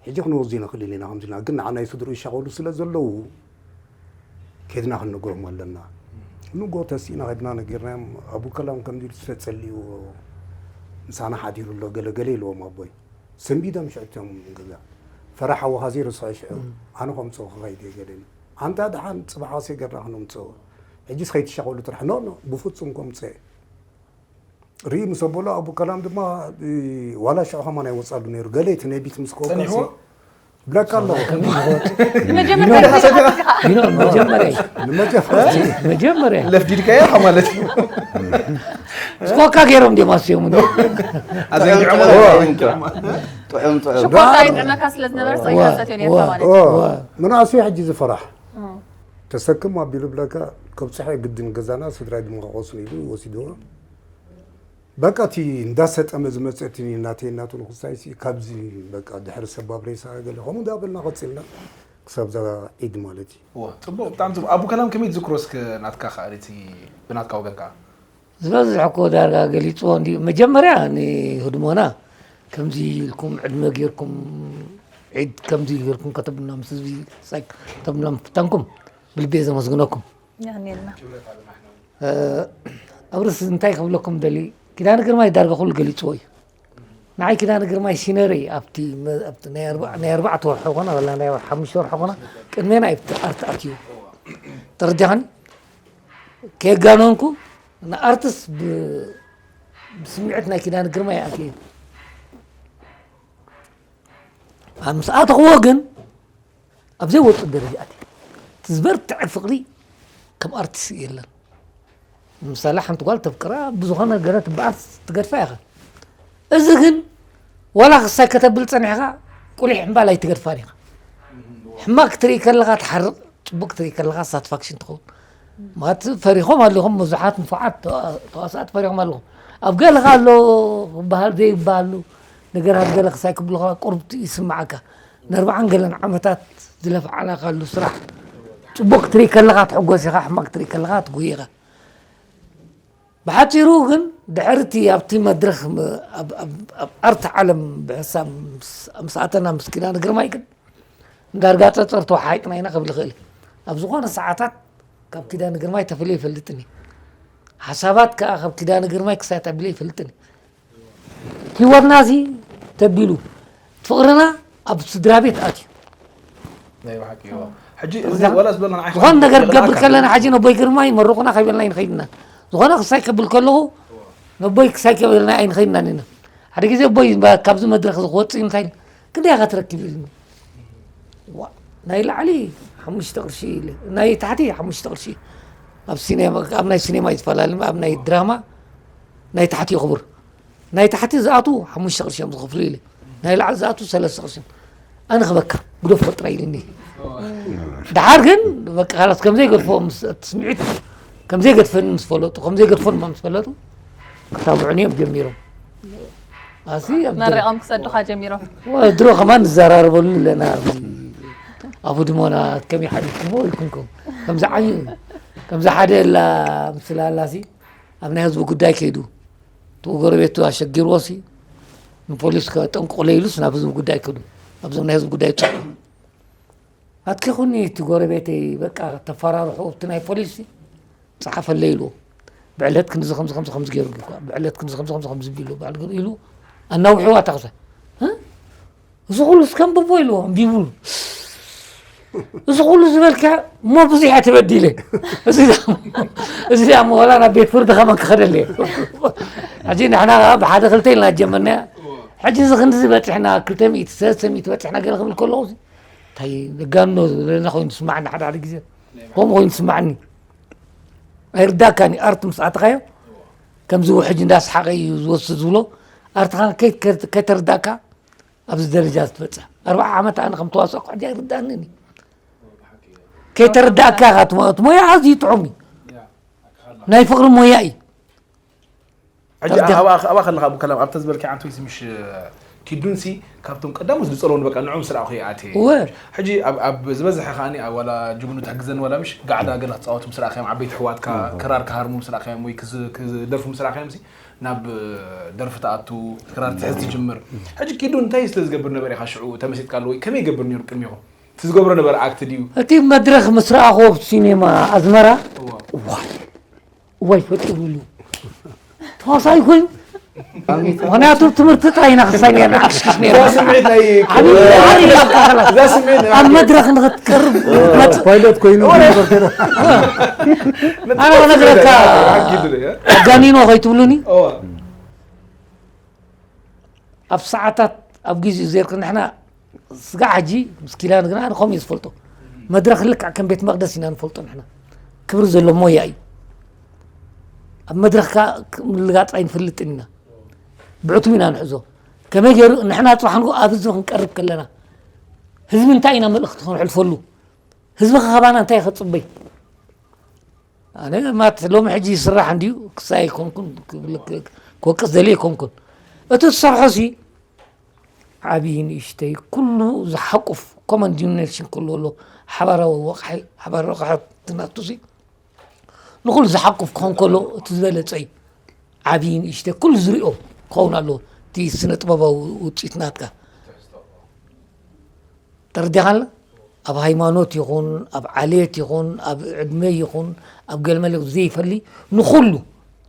ሕጂ ክንወዚ ንኽእል ኢና ከምዚ ኢልና ግን ንዓናይ ስድርኡ ይሻቐሉ ስለ ዘለዉ ኬድና ክንነግሮም ኣለና ንጎ ተሲእና ኸድና ነጊርናዮም ኣቡ ከላም ከምዚ ኢሉ ተጸሊኡ ምሳና ሓዲሩ ኣሎ ገለገለ ኢልዎም ኣቦይ ሰንቢዶም ሽዕቶም ገዛ ፈራሕ ኣወኻ ዘይርስዖ ሽዑ ኣነ ከምፅኦ ክኸይድ እየ ገለ ኣንታ ድሓን ፅባሕ ወሰይ ገርና ክነምፅኦ ሕጂስ ከይትሻቐሉ ጥራሕ ኖ ኖ ብፍፁም ከምፅእ ርኢ ምስ ኣበሎ ኣቡ ከላም ድማ እ፣ ዋላ ሽዑ ከማን ኣይወፃሉ ነይሩ። ገለ እቲ ናይ ቢት ምስ ከወካ ጸኒሕዎ? ብለካ ኣለኹ። መጀመርያ ቢኖ መጀመርያ ንመጀመርያ መጀመርያ ለፍዲድካያ ማለት እዩ። ስኮካ ገይሮም ድዮም ኣስዮም እንዶ ኣዘይድዕሞ ጥዑም ጥዑም ሽኮር ይጥዕመካ ስለ ዝነበረ ጸኒሕካ ሰትዮ ነርካ ማለት እዩ። ምንኣሱ ሕጂ ዝፈራሕ ተሰክም ኣቢሉ ብለካ ከብፅሐ ግድን ገዛና ስድራይ ድማ ክቆስሉ ኢሉ ወሲድዎ። በቃ እቲ እንዳሰጠመ ዝመፀ እቲ ናተይ እናቱ ንክሳይ ሲ ካብዚ በቃ ድሕሪ ሰባብ ሬሳ ገለ ከምኡ እንዳበልና ቀፂልና ክሳብ ዛ ዒድ ማለት እዩ። እዋ፣ ጽቡቕ፣ ብጣዕሚ ጽቡቕ። ኣቡ ከላም ከመይ ትዝክሮ እስከ ናትካ ከኣ እቲ ብናትካ ወገን ከኣ? ዝበዝሕ እኮ ዳርጋ ገሊፅዎ እንዲ መጀመርያ ንህድሞና ከምዚ ኢልኩም ዕድመ ጌርኩም ዒድ ከምዚ ጌርኩም ከተብሉና ምስ ህዝቢ ሳይ ከተብሉና ምፍታንኩም ብልቤ ዘመስግነኩም። የቐንየልና። እ፣ ኣብ ርእሲ እንታይ ክብለኩም ደሊ ኪዳነ ግርማይ ዳርጋ ኩሉ ገሊፅዎ እዩ። ንዓይ ኪዳነ ግርማይ ሲነሪ ኣብቲ መ- ኣብቲ ናይ ኣርባ- ናይ ኣርባዕተ ወርሒ ኮነ ወላ ናይ ሓሙሽተ ወርሒ ኮነ ቅድሜና እዩ ኣብቲ ኣርት ኣትዩ ተረዲኻኒ ከየጋነንኩ ንኣርትስ ብ- ብስምዒት ናይ ኪዳነ ግርማይ ኣትየ ኣብ ምስ ኣተኽዎ ግን ኣብ ዘይወፁ ደረጃ ኣትየ እቲ ዝበርትዐ ፍቕሪ ከም ኣርትስ የለን ምሳሌ ሓንቲ ጓል ተፍቅራ ብዝኾነ ገለ ትበኣስ ትገድፋ ኢኻ እዚ ግን ዋላ ክሳይ ከተብል ፀኒሕካ ቁሊሕ እምባል ኣይትገድፋን ኢኻ ሕማቅ ክትርኢ ከለኻ ትሓርቕ ፅቡቅ ክትርኢ ከለኻ ሳትፋክሽን ትኸውን ማለት ፈሪኾም ኣለኹም ብዙሓት ንፉዓት ተዋሳእቲ ፈሪኾም ኣለኹም ኣብ ገለ ኣሎ ክበሃል ዘይበሃሉ ነገራት ገለ ክሳይ ክብሉኻ ቁርብ ይስምዓካ ንኣርባዓን ገለን ዓመታት ዝለፍዓናካሉ ስራሕ ፅቡቅ ክትርኢ ከለኻ ትሕጎስ ኢኻ ሕማቅ ክትርኢ ከለኻ ትጉሂ ኢኻ ብሓፂሩ ግን ድሕርቲ ኣብቲ መድረኽ ኣብ ኣርቲ ዓለም ብሕሳብ ምስ ኣተና ምስ ኪዳነ ግርማይ ግን ዳርጋ ፀፀር ተወሓሒጥና ኢና ክብል ይኽእል ኣብ ዝኾነ ሰዓታት ካብ ኪዳነ ግርማይ ተፈልየ ይፈልጥኒ ሓሳባት ከዓ ካብ ኪዳነ ግርማይ ክሳይ ተቢለ ይፈልጥኒ ህይወትና ሲ ተቢሉ ፍቕርና ኣብ ስድራ ቤት ኣትዩ ናይ ብሓቂ እዋ። ሕጂ እዚ ዋላ ዝበልና ንዓይ ዝኾነ ነገር ክገብር ኣካ- ከለና ሓጂ ነቦይ ግርማይ መርቑና ከይበልና ይንኸይድና ዝኾነ ክሳይ ከብል ከለኹ ነቦይ ክሳይ ከበልና ኣይንኸይድናን ኢና ሓደ ግዜ ኣቦይ ባ- ካብዚ መድረኽ እዚ ክወፅእ እንታይ ኢሉ፣ ክንደይ ኢኻ ትረክብ ኢሉኒ ዋ፣ ናይ ላዕሊ ሓሙሽተ ቅርሺ ኢለ ናይ ታሕቲ ሓሙሽተ ቅርሺ ኣብ ሲኔማ ኣብ ናይ ሲኔማ ይፈላለ ኣብ ናይ ድራማ ናይ ታሕቲ ይኽብር ናይ ታሕቲ ዝኣትዉ ሓሙሽተ ቅርሺ እዮም ዝኽፍሉ ኢለ ናይ ላዕሊ ዝኣትዉ ሰለስተ ቅርሺ ኣነ ክበካ ግደፎ ጥራይ ኢልኒ ድሓር ግን በቃ ካላስ ከምዘይገድፎ ስምዒት ከምዘይገድፈኒ ምስ ፈለጡ ከምዘይገድፎ ድማ ምስ ፈለጡ ክታብዑኒ እዮም ጀሚሮም ኣሲ ኣብ ድሮ- መሪቖም ክሰዱኻ ጀሚሮም ወ- ድሮ ከማን ንዘራረበሉ ኣለና ኣብዚ ኣብ ህድሞና ከመይ ሓሊፍኩሞ ኢልኩምኩም ከምዚ ዓይ ከምዚ ሓደ ላ ምስላ ኣላሲ ኣብ ናይ ህዝቢ ጉዳይ ከይዱ እቲ ጎረቤቱ ኣሸጊርዎ ሲ ንፖሊስ ከጠንቅቑለ ኢሉስ ናብ ህዝቢ ጉዳይ ከዱ ኣብዞም ናይ ህዝቢ ጉዳይ ይፅሑ ኣትኪኹኒ እቲ ጎረቤተይ በቃ ተፈራርሑ እቲ ናይ ፖሊስ ሲ ፀሓፈለይ ኢልዎ ብዕለት ክንዚ ከምዚ ከምዚ ከምዚ ገይሩ ብዕለት ክንዚ ከምዚ ከምዚ ከምዚ ቢሉ ባዕሉ ኢሉ ኣናውሕዋ ታኽሰ እዚ ኩሉ እስከንብቦ ኢልዎ ኣንቢቡሉ እዚ ኩሉ ዝበልካ እሞ ብዙሕ እየ ተበዲለ እዚ ዳ- እዚ ዳ እሞ ወላ ናብ ቤት ፍርዲ ከመን ክኸደለ ሕጂ ንሕና ከዓ ብሓደ ክልተ ኢልና ጀመርና ሕጂ እዚ ክንዚ በፂሕና ክልተ ሚእቲ ሰለስተ ሚእቲ በፂሕና ገለ ክብል ከለኹ እንታይ ደጋኖ ዘለና ኮይኑ ዝስማዓኒ ሓደ ሓደ ግዜ ከምኡ ኮይኑ ዝስማዓኒ ኣይርዳካኒ ኣርት ምስ ኣተኻዮ ከምዚ ውሕጅ እንዳስሓቀ እዩ ዝወስድ ዝብሎ ኣርትኻ ከይተርዳካ ኣብዚ ደረጃ ዝትበፅሕ ኣርባዓ ዓመት ኣነ ከም ተዋሳእ ኩሕጂ ኣይርዳእንን እዩ ከይተረዳእካ ኢኻ እቲ ሞያ ኣዝዩ ጥዑም እዩ ናይ ፍቅሪ ሞያ እዩ ሕጂ ኣባ ከለካ ብከላም ኣብተ ዝበልካ ዓንቶይሲ ምሽ ኪዱንሲ ካብቶም ቀዳሞት ዝፀለውን በቃ ንዑ ምስ ረኣኹ ይኣትየ ሕጂ ኣብ ዝበዝሐ ከዓኒ ዋላ ጅግኑ ትሕግዘን ዋላ ምሽ ጋዕዳ ገለ ክፃወቱ ምስ ረኣኻዮም ዓበይቲ ኣሕዋትካ ክራር ክሃርሙ ምስ ረኣኻዮም ወይ ክደርፉ ምስ ረኣኻዮም ናብ ደርፊ ትኣቱ ክራር ትሕዝ ትጅምር ሕጂ ኪዱ እንታይ ስለ ዝገብር ነበር ኢኻ ሽዑ ተመሲጥካ ኣለዎ ከመይ ይገብር ነሩ ቅድሚኹም ትዝገብሮ ነበር ኣክት ድዩ እቲ መድረኽ ምስ ረኣኹ ኣብ ሲኔማ ኣዝመራ ዋይ እዋይ ፈጢሩሉ ተዋሳይ ኮይኑ ምክንያቱ ትምህርቲ ጥራይ ኢና ክሳይ ነርና ኣሽክሽ ነርና ኣብ መድረኽ ንክትቀርብ ፓይለት ኮይኑ ኣነ ነገረካ ኣጋኒኖ ከይትብሉኒ ኣብ ሰዓታት ኣብ ግዜኡ ዘይርክ ንሕና ስጋዕ ሕጂ ምስ ኪዳነ ግን ኣነ ከምኡ እየ ዝፈልጦ። መድረኽ ልክዕ ከም ቤት መቕደስ ኢና ንፈልጦ ንሕና። ክብሪ ዘለዎ ሞያ እዩ። ኣብ መድረኽካ ምልጋፅ ኣይንፈልጥን ኢና። ብዕቱብ ኢና ንሕዞ። ከመይ ገይሩ ንሕና ፅባሕ ንግሆ ኣብ ህዝቢ ክንቀርብ ከለና ህዝቢ እንታይ ኢና መልእኽቲ ከነሕልፈሉ? ህዝቢ ከ ካባና እንታይ ከፅበይ? ኣነ ማት ሎሚ ሕጂ ይስራሕ እንድዩ ክሳይ ኣይኮንኩን ክብል- ክወቅስ ደልየ ኣይኮንኩን። እቲ ትሰርሖ ሲ ዓብዪ ንእሽተይ ኩሉ ዝሓቁፍ ኮመን ዲኖሚኔሽን ኩሉ ኣሎ። ሓባራዊ ወቕሒ ሓባራዊ ወቕሒ ትናቱ ሲ ንኹሉ ዝሓቁፍ ክኾን ከሎ እቲ ዝበለጸ እዩ። ዓብዪ ንእሽተይ ኩሉ ዝሪኦ ክኸውን ኣለዎ። እቲ ስነ ጥበባዊ ውፅኢት ናትካ ተረዲኻለ። ኣብ ሃይማኖት ይኹን ኣብ ዓሌት ይኹን ኣብ ዕድመ ይኹን ኣብ ገለመለ ዘይፈሊ ንኹሉ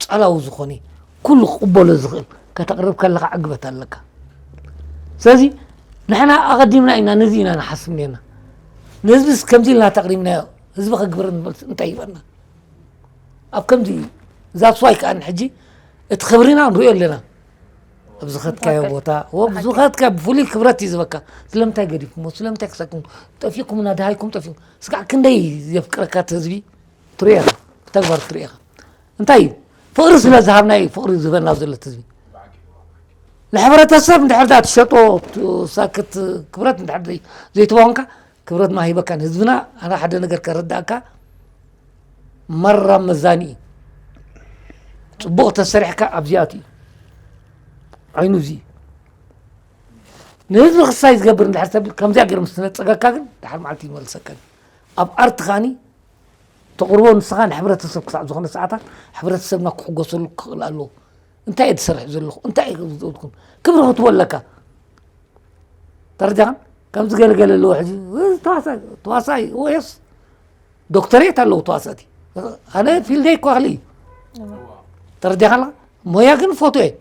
ጸላዊ ዝኾነ ኩሉ ክቕበሎ ዝኽእል ከተቕርብ ከለኻ ዕግበት ኣለካ። ስለዚ ንሕና ኣቐዲምና ኢና ነዚ ኢና ንሓስብ ነርና። ንህዝብስ ከምዚ ኢልና ተቕሪብናዮ ህዝቢ ከግብር ንበልስ እንታይ ይበልና? ኣብ ከምዚ እዩ። ዛትስ ዋይ ከኣ ሕጂ እቲ ክብሪና ንሪኦ ኣለና። ኣብ ዝኸድካዮ ቦታ ወ- ዝኸድካ ብፍሉይ ክብረት እዩ ዝበካ። ስለምንታይ ገዲፍኩሞ ስለምንታይ ክሳኩም ጠፊኹምና ድሃይኩም ጠፊኹም ስጋዕ ክንደይ የፍቅረካ እቲ ህዝቢ ትሪኦ ኢኻ። ብተግባር ትሪኦ ኢኻ። እንታይ እዩ ፍቕሪ ስለ ዝሃብና እዩ ፍቕሪ ዝህበና ዘሎ እቲ ህዝቢ። ንሕብረተሰብ እንድሕር ዳ ትሸጦ ሳክት ክብረት እንድሕር ዘይትበሆንካ ክብረት ማሂበካን ህዝብና ኣነ ሓደ ነገር ከረዳእካ ማራ መዛኒ እዩ። ፅቡቕ ተሰሪሕካ ኣብዚኣት እዩ ዓይኑ እዚ ንህዝቢ ክሳይ ዝገብር እንድሕር ሰብ ከምዚኣ ገይሩ ምስ ተነፀገካ ግን ድሓር መዓልቲ ይመልሰካ እዩ። ኣብ ኣርት ከዓኒ ተቕርቦ ንስኻ ንሕብረተሰብ ክሳዕ ዝኾነ ሰዓታት ሕብረተሰብና ክሕጎሰሉ ክኽእል ኣለዎ። እንታይ እየ ዝሰርሕ ዘለኹ እንታይ እየ ዝብልኩም ክብሪ ክትቦ ኣለካ። ተረዲኻን ከምዚ ገለገለ ኣለዎ ሕጂ ተዋሳይ ተዋሳይ ወየስ ዶክተሬት ኣለዎ ተዋሳእቲ ኣነ ፊልደይ እኳ ክሊ ተረዲኻላ ሞያ ግን ፎቶ እየ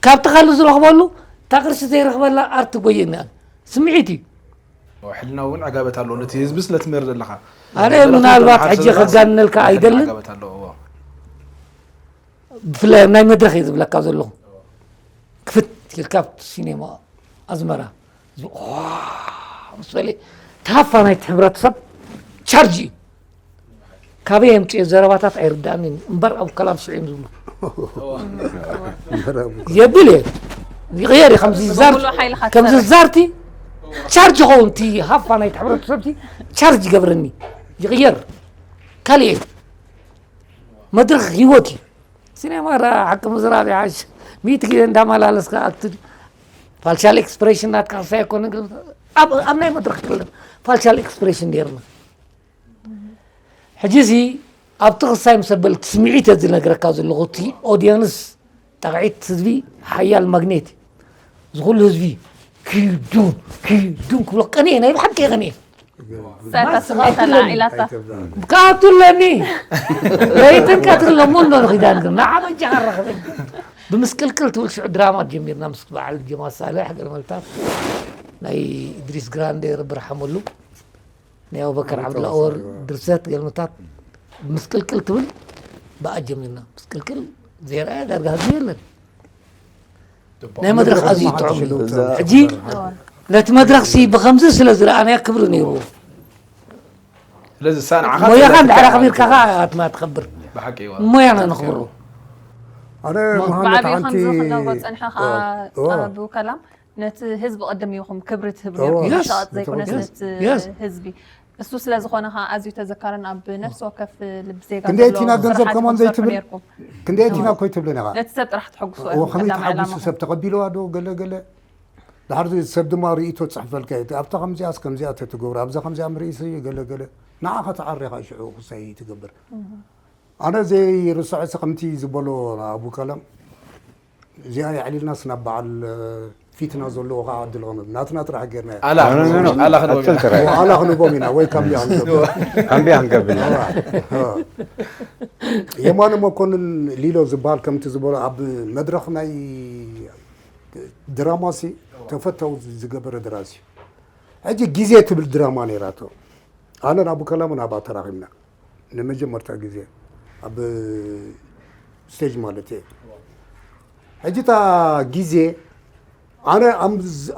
ካብቲ ካልእ ዝረኽበሉ እታ ቅርሺ ዘይረኽበላ ኣርት ጎየኒ ስምዒት እዩ። ሕልና እውን ዕጋበት ኣለዎ ነቲ ህዝቢ ስለ ትምህር ዘለኻ ኣነ ምናልባት ሕጂ ከጋንነልካ ኣይደልን ብፍላይ ኣብ ናይ መድረኽ እየ ዝብለካ ዘለኹ ክፍት ኢልካ ኣብቲ ሲኔማ ኣዝመራ ምስ በለ ተሃፋ ናይቲ ሕብረተሰብ ቻርጅ እዩ ካበይ የምፅኦ ዘረባታት ኣይርዳእንን እምበር ኣብ ከላም ሽዑ እዮም ዝብሉ የብል እየ ይቕየር እዩ ከምዚ ዛርቲ ከምዚ ዛርቲ ቻርጅ ይኸውን እቲ ሃፋ ናይቲ ሕብረተሰብ ቻርጅ ይገብረኒ ይቕየር ካልእ መድረኽ ህይወት እዩ ሲኔማ ሓቂ ምዝራብ ይሓሽ ሚእቲ ግዜ እንዳመላለስካ ኣክት ፋልሻል ኤክስፕሬሽን ናትካ ክሳይ ኣይኮነ ኣብ ናይ መድረኽ ክልም ፋልሻል ኤክስፕሬሽን ነርና ሕጂ ሲ ኣብቲ ክሳይ ምስ ኣበልቲ ስምዒት እየ ዝነግረካ ዘለኹ እቲ ኦድየንስ ጠቕዒት ህዝቢ ሓያል ማግኔት እዩ ዝኹሉ ህዝቢ ኪዱን ኪዱን ክብሎ ቀንየ ናይ ብሓቂ ቀንየ ሳታ ስሜታ ላዒላታ ብቃቱ ኣለኒ ለይትን ቀትሪ ለሞ እንዶ ንኺዳን ግን ንዓ በጃኻ ረኽበኝ ብምስቅልቅል ትብል ሽዑ ድራማ ጀሚርና ምስ በዓል ጀማ ሳልሕ ገለመልታት ናይ እድሪስ ግራንዴ ረቢ ርሓመሉ ናይ ኣቡበከር ዓብድላወር ድርሰት ገልምታት ምስቅልቅል ትብል ብኣ ጀሚርና ምስቅልቅል ዘይረኣየ ዳርጋ ህዝቢ የለን ናይ መድረኽ ኣዝዩ ጥዑም እዩ ሕጂ ነቲ መድረኽ ሲ ብኸምዚ ስለ ዝረኣናዮ ክብሪ ነይርዎ ስለዚ እሳ ንዓኻ ሞያኻ ትብላ እንድሕር ትከኣል ኣኽቢርካ ማለት ኸዓ እዩ። ኣትና ትኸብር ብሓቂ እዋ። ሞያና ነኽብሮ ኣነ መሃመድ ብዓብዪ ሓንቲ ከምዚ ክነግሮ ዝፀንሐ ከዓ እዋ። ኣቡ ከላም ነቲ ህዝቢ ቅድም ኢኹም ክብሪ ትህብ እዋ። ነርኩም Yes. ሸቐጥ ዘይኮነስ Yes. ነቲ Yes. ህዝቢ እሱ ስለ ዝኾነ ከዓ ኣዝዩ ተዘካርን ኣብ ነፍሲ ወከፍ ልቢ ዜጋ ክንደይ ዘሎ ቲና ገንዘብ ስራሕ ከማን ትሕጉሶ ዘይትብል? ነርኩም ክንደይ ቲና እኮ ይትብልን ኢኻ ነቲ ሰብ ጥራሕ ትሕጉሶ እዎ ከመይ ቀዳማይ ትሓጉሱ ዕላማኹም ሰብ ተቐቢልዋ ዶ ገለ ገለ ድሓር እዚ ሰብ ድማ ርእይቶ ትፅሕፈልካ እዩ ኣብታ ከምዚኣስ ከምዚኣ ተትገብሩ ኣብዛ ከምዚኣ ምርእሲ ገለ ገለ ንዓኻ ተዓሪኻ ሽዑ ክሳይ ትገብር ኣነ ዘይርስዖ ሲ ከምቲ ዝበሎ ኣቡ ቀለም እዚኣ የዕሊልናስ ናብ በዓል ፊትና ዘለዎ ከዓ ዕድል ኾነ ናትና ጥራሕ ጌርና ኣላ ክንቦም ኣላ ክንቦም ኢና። ኣትንትረ ዋላ ክንቦም ኢና ወይ ካምቢያ ክንገብር ካምቢያ ክንገብር ኢና። የማነ መኮንን ሊሎ ዝበሃል ከምቲ ዝበሎ ኣብ መድረኽ ናይ ድራማ ሲ ተፈታዊ ዝገበረ ደራሲ ሕጂ ግዜ ትብል ድራማ ነይራቶ ኣነ ናብ ከላሙ ናብኣ ተራኺብና ንመጀመርታ ግዜ ኣብ ስቴጅ ማለት እየ ሕጂ እታ ግዜ ኣነ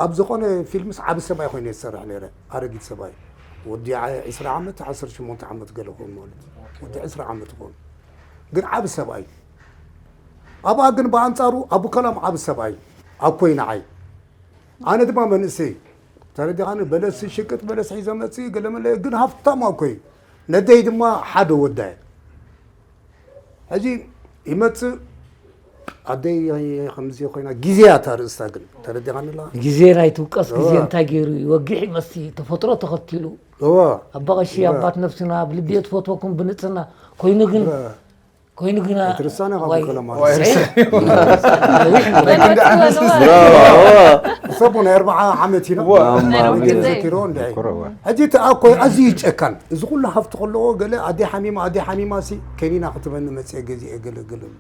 ኣብ ዝኾነ ፊልምስ ዓቢ ሰብኣይ ኮይነ ዝሰርሕ ነይረ። ኣረጊት ሰብኣይ ወዲ ዒስራ ዓመት ዓሰርተ ሸሞንተ ዓመት ገለ ክኸውን ማለት እዩ። ወዲ ዒስራ ዓመት ክኸውን ግን ዓቢ ሰብኣይ። ኣብኣ ግን ብኣንጻሩ ኣቡከላም ዓቢ ሰብኣይ ኣብ ኮይና ዓይ ኣነ ድማ መንእሰይ ተረዲኻኒ። በለስ ሽቅጥ በለስ ሒዘ መጽእ ገለመለ ግን ሃፍታም ኣኮይ ነደይ ድማ ሓደ ወዳይ ሕጂ ይመጽእ ኣደይ ከምዚ ኮይና ግዜ እያ እታ ርእስታ ግን ተረዲኻኒ ኣለኻ? ግዜ ናይ ትውቀስ ግዜ እዋ። እንታይ ገይሩ እዩ? ወጊሕ ይመስል ተፈጥሮ ተኸቲሉ። እዋ። ኣባ ቀሺ እዋ። ኣባት ነፍስና ብልቢ እየ ትፈትወኩም ብንጽህና ኮይኑ ግን እዋ። ኮይኑ ግና ኣይትርሳነ ካብ ዋይ። ከለማ። ዋይ። ሰይ? ብራቮ። ሰብ ናይ ኣርባዓ ዓመት ኢና። እዋ። ናይ ነውር ግዜ። ዘኪሮ እንደ። ኮረዋ። ሕጂ እቲ ኣኮይ ኣዝዩ ጨካን። እዚ ኩሉ ሃፍቲ ከለዎ ገለ ኣደይ ሓሚማ ኣደይ ሓሚማ ሲ ከኒና ክትበኒ መጽየ ገዚኤ ገለ ገለ ኣሎ።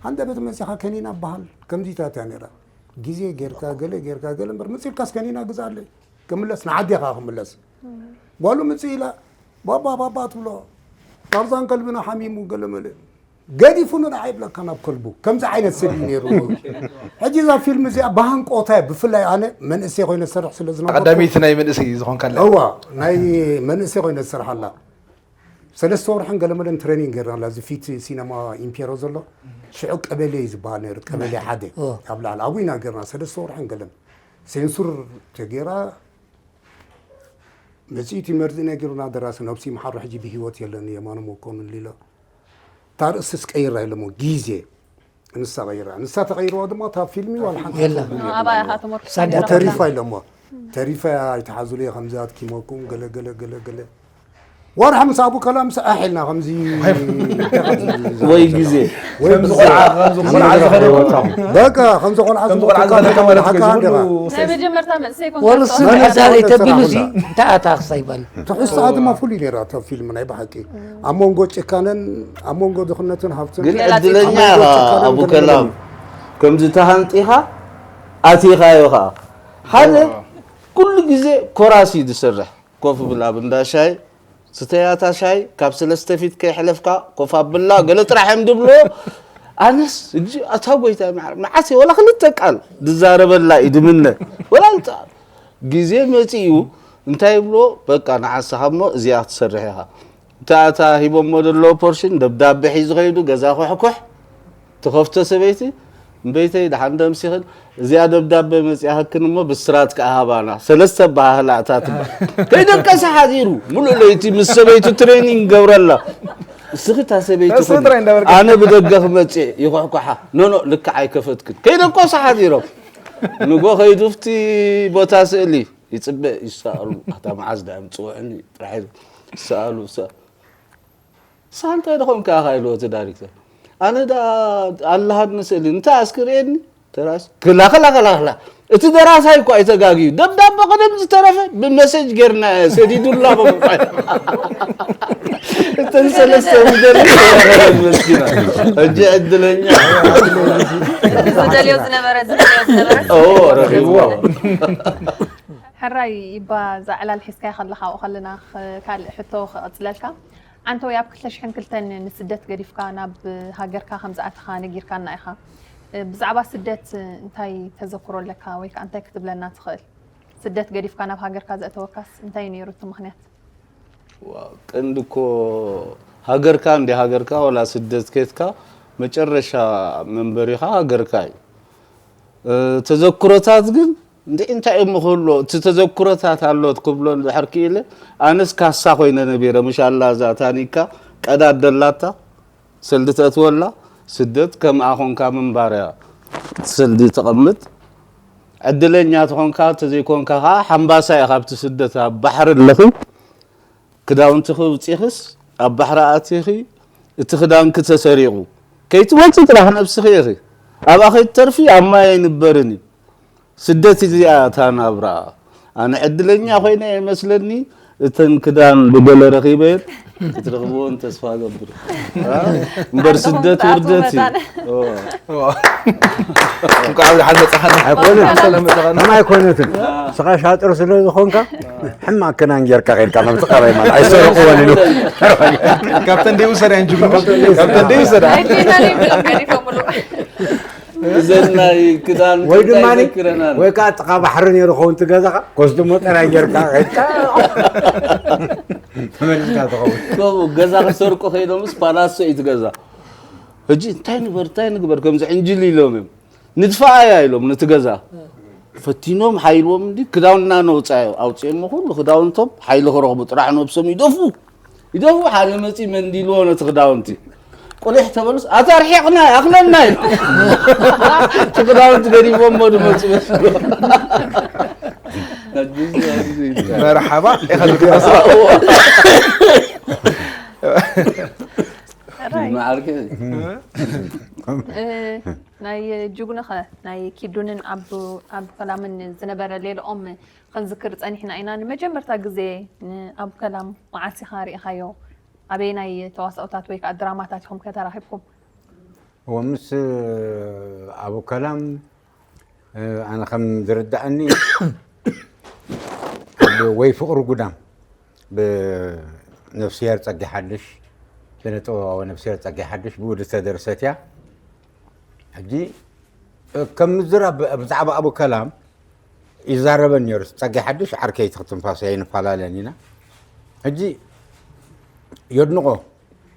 ሃንደበት መጺኻ ከኒና በሃል ከምዚታት እያ ነይራ። ግዜ ጌርካ ገለ ጌርካ ገለ እምበር መጺልካስ ከኒና ግዛለይ። ክምለስ ንዓዲ ኢኻ ክምለስ። ጓሉ ምጽእ ኢላ ባባ ባባ ትብሎ። ታርዛን ከልብና ሓሚሙ ገለ መለ። ገዲፉ ንዓ ይብለካ ናብ ከልቡ። ከምዚ ዓይነት ሰብ እዩ ነይሩ። ሕጂ እዛ ፊልም እዚኣ ብሃንቆታ እየ፣ ብፍላይ ኣነ መንእሰይ ኮይነ ዝሰርሕ ስለ ዝነበርኩ። ቀዳመይቲ ናይ መንእሰይ ዝኾንካላ። እዋ፣ ናይ መንእሰይ ኮይነ ዝሰርሓላ። ሰለስተ ወርሕን ገለመለን ትሬኒንግ ገይርናላ፣ እዚ ፊት ሲነማ ኢምፔሮ ዘሎ። ሽዑ ቀበሌ እዩ ዝበሃል ነይሩ፣ ቀበሌ ሓደ። ኦ። ኣብ ላዕሊ፣ ኣብኡ ኢና ገይርና፣ ሰለስተ ወርሕን ገለን። ሴንሱር ተገይራ፣ መጺኡ እቲ መርዚ ነጊሩና ደራሲ፣ ነብሱ ይምሓሮ፣ ሕጂ ብህይወት የለን፣ የማነ መኮንን ሊሎ። እታ ርእስስ ቀይራ ኢሎሞ፣ ግዜ። ንሳ ቀይራ። ንሳ ተቀይርዋ ድማ፣ እታ ፊልሚ ዋላ ሓንቲ የላ። ትርጉም የብላን። ኣባያ ኢኻ ተመርኩስ እሳ እንዲያ ተሪፋ ተሪፋ። ኢሎሞ። ተሪፋ ኣይትሓዙለይ፣ ከምዚ ኣድኪመኩም፣ ገለ፣ ገለ፣ ገለ፣ ገለ። ወርሒ ምስ ኣቡ ከላም ሰኣሕ ኢልና፣ ከምዚ ወይ ግዜ። ወይ ከምዚ ግዜ። ቆልዓ፣ ከምዚ ቆልዓ ዝኸደ ቦታ። በቃ፣ ከምዚ ቆልዓ ከምዚ ዝኸደ ቆልዓ ዝኸደ ማለት ሓካ ከይዚ እንዲኻ። ኩሉ ናይ መጀመርታ መንእሰይ ኮንካ ወርሲ ተዋሳኢ። መሕዳሪ ተቢሉ እዚ እንታይ ኣታ ክሳይባል? ትሕዝቶኣ ድማ ፍሉይ ነይራ፣ እታ ፊልም ናይ ብሓቂ። ኣብ መንጎ ጭካነን፣ ኣብ መንጎ ድኽነትን ሃብትን። ግን ሌላ ዕድለኛ ጭካነ። ኢኻ ኣብ መንጎ ጭካነን ኣቡ ገለ ከላም። ገለ። ከምዚ ተሃንጢኻ ኣቲኻዮ ኸኣ። ሓደ ኩሉ ግዜ ኮራስ እዩ ዝሰርሕ። ኮፍ ብል ኣብ እንዳ ሻሂ፣ ስተያታ ሻሂ፣ ካብ ሰለስተ ፊት ከይሕለፍካ ኮፍ ኣብላ፣ ገለ ጥራሕ እዮም ዝብሎ። ኣነስ፣ እጂ፣ ኣታ ጎይታይ መዓር፣ መዓስ እየ፣ ወላ ክልተ ቃል ዝዛረበላ እዩ ዝምነ። ወላ እንተ-፣ ግዜ መጺኡ፣ እንታይ ይብሎ፣ በቃ፣ ንዓስኻ እሞ እዚኣ ክትሰርሕ ኢኻ። እታ፣ እታ ሂቦሞ ዘለዉ ፖርሽን፣ ደብዳቤ ሒዙ ኸይዱ፣ ገዛ ኩሕኩሕ፣ ትኸፍቶ ሰበይቲ፣ እምበይተይ፣ ደሓን ዶ ኣምሲኽን? እዚኣ ደብዳበ መጺኣክን እሞ ብስራት ከኣ ሃባና። ሰለስተ ኣበሃህላ እታ ትበሃል። ከይደቀሰ ሓዲሩ፣ ምሉእ ለይቲ ምስ ሰበይቱ ትሬኒንግ ገብረላ። እስኺ እታ ሰበይቲ ተስፉ ኩኒ፣ ጥራይ እንዳበልካ። ኣነ ብደገ ክመጽእ ይኹሕኩሓ። ኖ፣ ኖ፣ ልክዕ ኣይከፈትክን። ከይደቀሱ ሓዲሮም። ንጎ ከይዱ ኣብቲ ቦታ ስእሊ ይጽበ፣ ይሰኣሉ። ኣታ መዓዝ ደኣ ምጽውዕኒ ጥራሕ ይሰኣሉ፣ ይሰኣሉ። ንስኻ እንታይ ደኾንካ ኢኻ ኢልዎ እቲ ዳይሬክተር። ኣነ ደኣ ኣለሃኒ ስእሊ፣ እንታይ እስኪ ርእየኒ? ተራስ-፣ ክላ፣ ክላ፣ ክላ፣ ክላ። እቲ ደራሳይ እኮ ኣይተጋግዩ። ደብዳበ ቀደም ዝተረፈ ብመሴጅ ጌርና እየ ሰዲዱላ በሉ። እተን ሰለስተ ዝገርም ተረኸበን መስኪና። ሕጂ ዕድለኛ። ዝደልዮ ዝነበረ፣ ዝደልዮ ዝነበረ። ኦ፣ ረኺብዎ። ሕራይ ይባ፣ እዛ ዕላል ሒዝካያ ከለኻ፣ ኣብኡ ከለና ኸ-፣ ካልእ ሕቶ ክቕጽለልካ። ዓንተወይ፣ ኣብ ክልተ ሽሕን ክልተን ንስደት ገዲፍካ ናብ ሃገርካ ከም ዝኣተኻ ነጊርካና ኢኻ። ብዛዕባ ስደት እንታይ ተዘክሮ ኣለካ ወይ ከኣ እንታይ ክትብለና ትኽእል? ስደት ገዲፍካ ናብ ሃገርካ ዘእተወካስ እንታይ እዩ ነይሩ እቲ ምኽንያት? ዋ፣ ቀንዲ እኮ ሃገርካ እንዲ ሃገርካ ወላ ስደት ኬድካ መጨረሻ መንበሪኻ ሃገርካ እዩ። እ፣ ተዘክሮታት ግን እንዴ እንታይ እሞ ክህሎ፣ እቲ ተዘክሮታት ኣሎ ክብሎ እንድሕር ክኢለ፣ ኣነስ ካሳ ኮይነ ነቢረ፣ ምሻላ እዛ ታኒካ ቀዳድ ደላታ፣ ሰልዲ ተእትወላ፣ ስደት ከምኣ ኾንካ ምንባር እያ። ሰልዲ ተቐምጥ፣ ዕድለኛ ተኾንካ፣ ተዘይኮንካ ኸዓ ሓምባሳ ኢኻ ኣብቲ ስደት ኣብ ባሕሪ ኣለኺ። ክዳውንትኺ ውጺኽስ ኣብ ባሕሪ ኣቲኺ፣ እቲ ክዳንኪ ተሰሪቑ። ከይትወጺ ጥራሕ ነብስኺ ኢኺ። ኣብኣ ከይትተርፊ ኣብ ማይ ኣይንበርን እዩ። ስደት እዚኣ እታ ናብራ። ኣነ ዕድለኛ ኮይነ እየ መስለኒ፣ እተን ክዳን ብገለ ረኺበ እየን። ክትረኽብዎን ተስፋ እገብር። እምበር ስደት ውርደት እዩ። ኦ። እንኳዕ ብደሓን መጻኻና። ኣይኮነን። ሰላም መጻኻና። ከም ኣይኮነትን። ስኻ ሻጥር ስለ ዝኾንካ፣ ሕማቕ ክዳን ጌርካ ኸይድካ፣ ናብቲ ቀረይ ማለት ኣይሰረቕዎን ኢሉ። ካብተን ደይ ውሰዳ እንጂ፣ ካብተን ደይ ውሰዳ። ኣይቴና ደይ ብሎም ገዲፎምሉ። እዚ ዘናይ ክዳን ወይ እንታይ ድማ ይዘክረናል? ወይ ከዓ ጥቃ ባሕሪ ነይሩ ኸውን እቲ ገዛኻ ኮስድሞ ጥራይ ጌርካ ከይድካ ተመሊስካ ትኸውን። ከምኡ ገዛ ክሰርቁ ከይዶምስ ፓላሶ እዩ እቲ ገዛ። ሕጂ እንታይ ንግበር እንታይ ንግበር ከምዚ ዕንጅል ኢሎም እዮም ንድፋኣያ ኢሎም ነቲ ገዛ ፈቲኖም ሓይልዎም እንዲ ክዳውንና ነውፃዮ ኣውፅኦሞ ኩሉ ክዳውንቶም ሓይሊ ክረኽቡ ጥራሕ ነብሶም ይደፉ ይደፉ ሓደ መፂ መንዲልዎ ነቲ ክዳውንቲ ቁሊሕ ተበሉስ ኣታ ርሒቕና ኣኽለና ኢሉ እቲ ክዳውንቲ ገዲፎሞ ድመፁ መስሎ መርሓባ ኢኻ ዝግለጽ። ማዓርከ እ፣ ናይ ጅጉንኸ ናይ ኪዱንን ኣብ ኣብ ፈላምን ዝነበረ ሌልኦም ክንዝክር ጸኒሕና ኢና። ንመጀመርታ ግዜ ንኣብ ከላም መዓስ ኢኻ ርኢኻዮ? ኣበየናይ ተዋሳኦታት ወይ ከዓ ድራማታት ኢኹም ከተራኺብኩም? እዎ ምስ ኣቡ ከላም ኣነ ከም ዝርዳእኒ ወይ ፍቕሪ ጉዳም ብነፍስሄር ጸጊ ሓድሽ ስነ ጥበባዊ ነፍስሄር ጸጊ ሓድሽ ብኡ ዝተደርሰት እያ። ሕጂ ከም ምዝራብ ብዛዕባ ኣቡ ከላም ይዛረበን ነይሩ። ጸጋይ ሓድሽ ዓርከይ ትኽትንፋስ ኣይንፈላለን ኢና። ሕጂ የድንቖ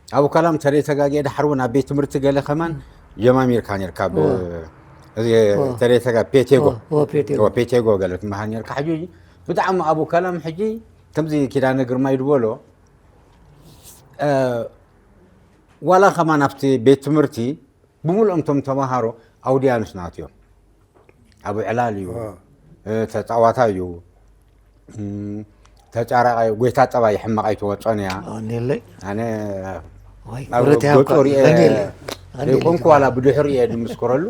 ኣብ ከላም ተደይ ተጋግየ ድሓር እውን ኣብ ቤት ትምህርቲ ገለ ከማን ጀማሚርካ ነርካ ብ- እዚ ተደይ ተጋ ፔቴጎ ፔቴጎ ገለ ትመሃር ነርካ። ሕጂ ብጣዕሚ ኣብ ከላም ሕጂ ከምዚ ኪዳነ ግርማይ ዝበሎ ዋላ ከማን ኣብቲ ቤት ትምህርቲ ብምሉኦም እቶም ተምሃሮ ኣውድያኑስ ናት እዮም። ኣብ ዕላል እዩ፣ ተፃዋታ እዩ፣ ተጫራቃ እዩ። ጎይታ ጠባይ ሕማቅ ኣይትወፆን እያ። ኣነ ኣብ ገፁ ሪኤ ዘይኮንኩ ዋላ ብድሕሪ እየ ድምስክረሉ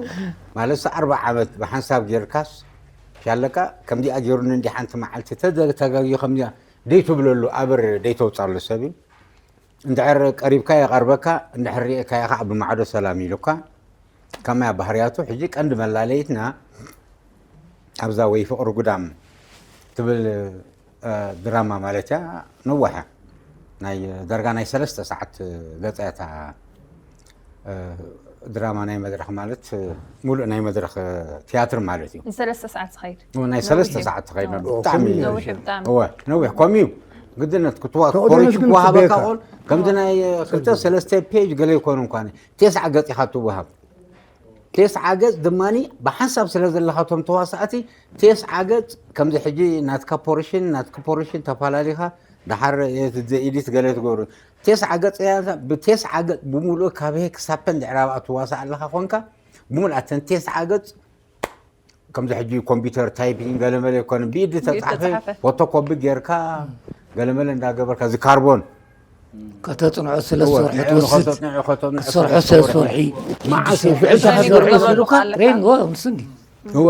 ማለት ኣርባ ዓመት ብሓንሳብ ጌርካስ ሻለቃ ከምዚኣ ጌሩኒ እንዲ ሓንቲ መዓልቲ ተጋጊ ከምዚኣ ደይትብለሉ ኣበር ደይተውፃሉ ሰብ እዩ። እንድሕር ቀሪብካ የቐርበካ፣ እንድሕር ሪእካዮ ከዓ ብማዕዶ ሰላም ኢሉካ። ከማያ ባህርያቱ ሕጂ ቀንዲ መላለይትና ኣብዛ ወይ ፍቕሪ ጉዳም ትብል ድራማ ማለት እያ። ነዋሕ ናይ ዳርጋ ናይ ሰለስተ ሰዓት ገፀ እያ እታ ድራማ ናይ መድረኽ ማለት ሙሉእ ናይ መድረኽ ትያትር ማለት እዩ። ንሰለስተ ሰዓት ዝኸይድ ናይ ሰለስተ ሰዓት ትኸይድ ነበር። ብጣዕሚ ነዊሕ ብጣዕሚ እወ ነዊሕ ኮም እዩ ግድነት ክትዋ ኮሪሽ ክወሃበካ ቁል ከምዚ ናይ ክልተ ሰለስተ ፔጅ ገለ ይኮኑ እንኳን ቴስዓ ገፅ ኢኻ ትወሃብ። ቴስዓ ገፅ ድማ ብሓንሳብ ስለ ዘለኻቶም ተዋሳእቲ ቴስዓ ገፅ ከምዚ ሕጂ ናትካ ፖርሽን ናትካ ፖርሽን ተፈላለኻ ድሓር ኤዲት ገለ ትገብሩ ቴስዓ ገፅ እያ። ብቴስዓ ገፅ ብምሉእ ካብ ሄ ክሳብ ፐን ድሕሪ ኣብኣ ትዋሳእ ኣለኻ ኮንካ ብምሉእ ኣተን ቴስዓ ገፅ ከምዚ ሕጂ ኮምፒውተር ታይፒንግ ገለመለ ይኮነ ብኢድ ተፃፈ ፎቶኮፒ ጌርካ ገለመለ እንዳገበርካ እዚ ካርቦን ከተፅንዖ ስለ ዝሰርሑ ትወስድ ክትሰርሖ ስለ ዝሰርሒ መዓስ ሬን ምስ እንዲ እወ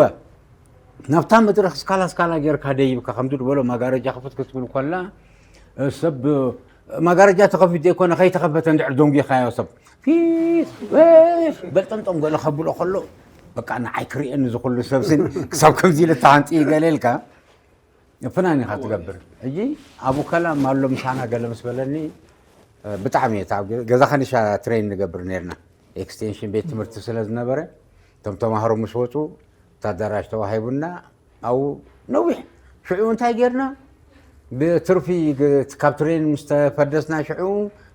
ናብታ መድረክ ስካላ ስካላ ጌርካ ደይብካ ከምዚ ዝበሎ መጋረጃ ክፍት ክትብል ኮላ ሰብ መጋረጃ ተኸፊት ዘይኮነ ከይተኸፈተ እንድሕር ደንጒኻዮ ሰብ ፊስ በልጠምጠም ገለ ከብሎ ከሎ በቃ ንዓይ ክርእየኒ ዝኽሉ ሰብ ስን ክሳብ ከምዚ ኢለ ተሃንጢ ገለ ኢልካ ፍናን ኢኻ ትገብር። ሕጂ ኣቡ ከላም ኣሎ ምሳና ገለ ምስ በለኒ ብጣዕሚ እየ ገዛ ከኒሻ ትሬን ንገብር ነርና ኤክስቴንሽን ቤት ትምህርቲ ስለ ዝነበረ እቶም ተማሃሮ ምስ ወፁ እቲ ኣዳራሽ ተዋሂቡና ኣብኡ ነዊሕ ሽዑ እንታይ ጌርና ብትርፊ ካብ ትሬን ምስ ተፈደስና ሽዑ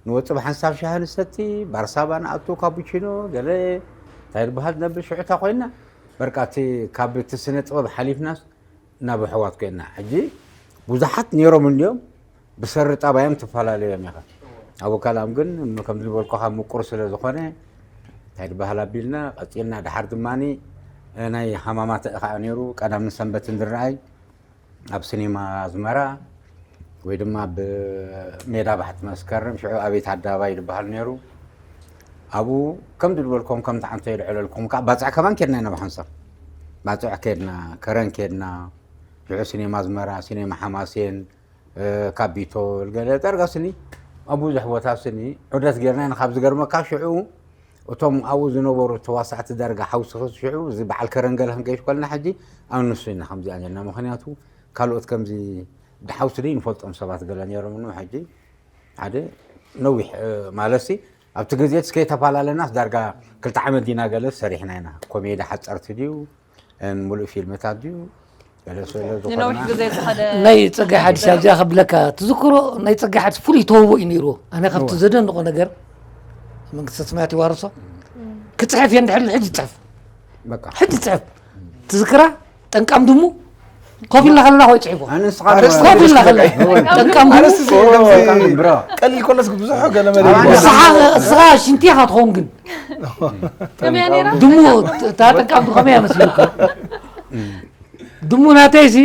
ንወፅእ ብሓንሳብ ሻሂ ንሰቲ ባርሳባ ንኣቱ ካቡቺኖ ገለ እንታይ ዝበሃል ዝነብር ሽዑ እታ ኮይና በርቃ እቲ ካብ እቲ ስነ ጥበብ ሓሊፍናስ ናብ ኣሕዋት ኮይና ሕጂ ብዙሓት ነይሮም እንዲዮም ብሰሪ ጣባዮም ትፈላለዮም ኢኻ ኣብ ወካላም ግን ከም ዝበልኩኻ ምቁር ስለ ዝኾነ እንታይ ዝበሃል ኣቢልና ቀፂልና ድሓር ድማ ናይ ሃማማት ከዓ ነይሩ ቀዳምን ሰንበትን ዝረኣይ ኣብ ሲኒማ ኣዝመራ ወይ ድማ ኣብ ሜዳ ባሕቲ መስከረም ሽዑ ኣቤት ኣደባባይ ዝበሃል ነይሩ ኣብኡ ከም ዝበልኩም ከም ተዓንቶ የልዕለልኩም ከዓ ባፅዕ ከማን ኬድና ኢና ብሓንሳብ ባፅዕ ኬድና ከረን ኬድና ሽዑ ሲኒማ ኣዝመራ ሲኒማ ሓማሴን ካፒቶል ገለ ዳርጋ ስኒ ኣብ ብዙሕ ቦታ ስኒ ዑደት ጌርና ኢና ካብ ዝገርመካ ሽዑ እቶም ኣብኡ ዝነበሩ ተዋሳእቲ ዳርጋ ሓውሲ ክስ ሽዑ እዚ በዓል ከረን ገለ ክንገይሽ ኮልና ሕጂ ኣብ ንሱ ኢና ከምዚኣ ኔርና ምክንያቱ ካልኦት ከምዚ ብሓውሲ ደይ ንፈልጦም ሰባት ገለ ነይሮም ን ሕጂ ሓደ ነዊሕ ማለትሲ ኣብቲ ግዜ እስከ ተፈላለናስ ዳርጋ ክልተ ዓመት ዲና ገለ ሰሪሕና ኢና። ኮሜዲ ሓፀርቲ ድዩ፣ እን ሙሉእ ፊልምታት ድዩ፣ ገለ ስለ ዝኾና። ንነዊሕ ግዜ ዝኸደ ናይ ፀጋይ ሓዲሽ ኣብዚኣ ከብለካ ትዝክሮ። ናይ ፀጋይ ሓዲሽ ፍሉይ ተውቦ እዩ ነይርዎ። ኣነ ካብቲ ዘደንቆ ነገር፣ መንግስተ ሰማያት ይዋርሶ፣ ክፅሕፍ እየ እንድሕር ሕጂ ይፅሕፍ በቃ ሕጂ ይፅሕፍ። ትዝክራ? ጠንቃም ድሙ ኮፍ ኢልና ከለና ኮይ ፅሒፎ። ኣነ ንስኻ ኮፍ ኢልና ከለና ጠንቃም ድሙ ብሮ ቀሊል ኮለስ ብዙሕ ገለ መለ ንስኻ ንስኻ ሽንቲ ኢኻ ትኸውን። ግን ከመያ ነይራ? ድሙ እታ ጠንቃም ድሙ ከመይ መስልኩ? ድሙ ናተይ ሲ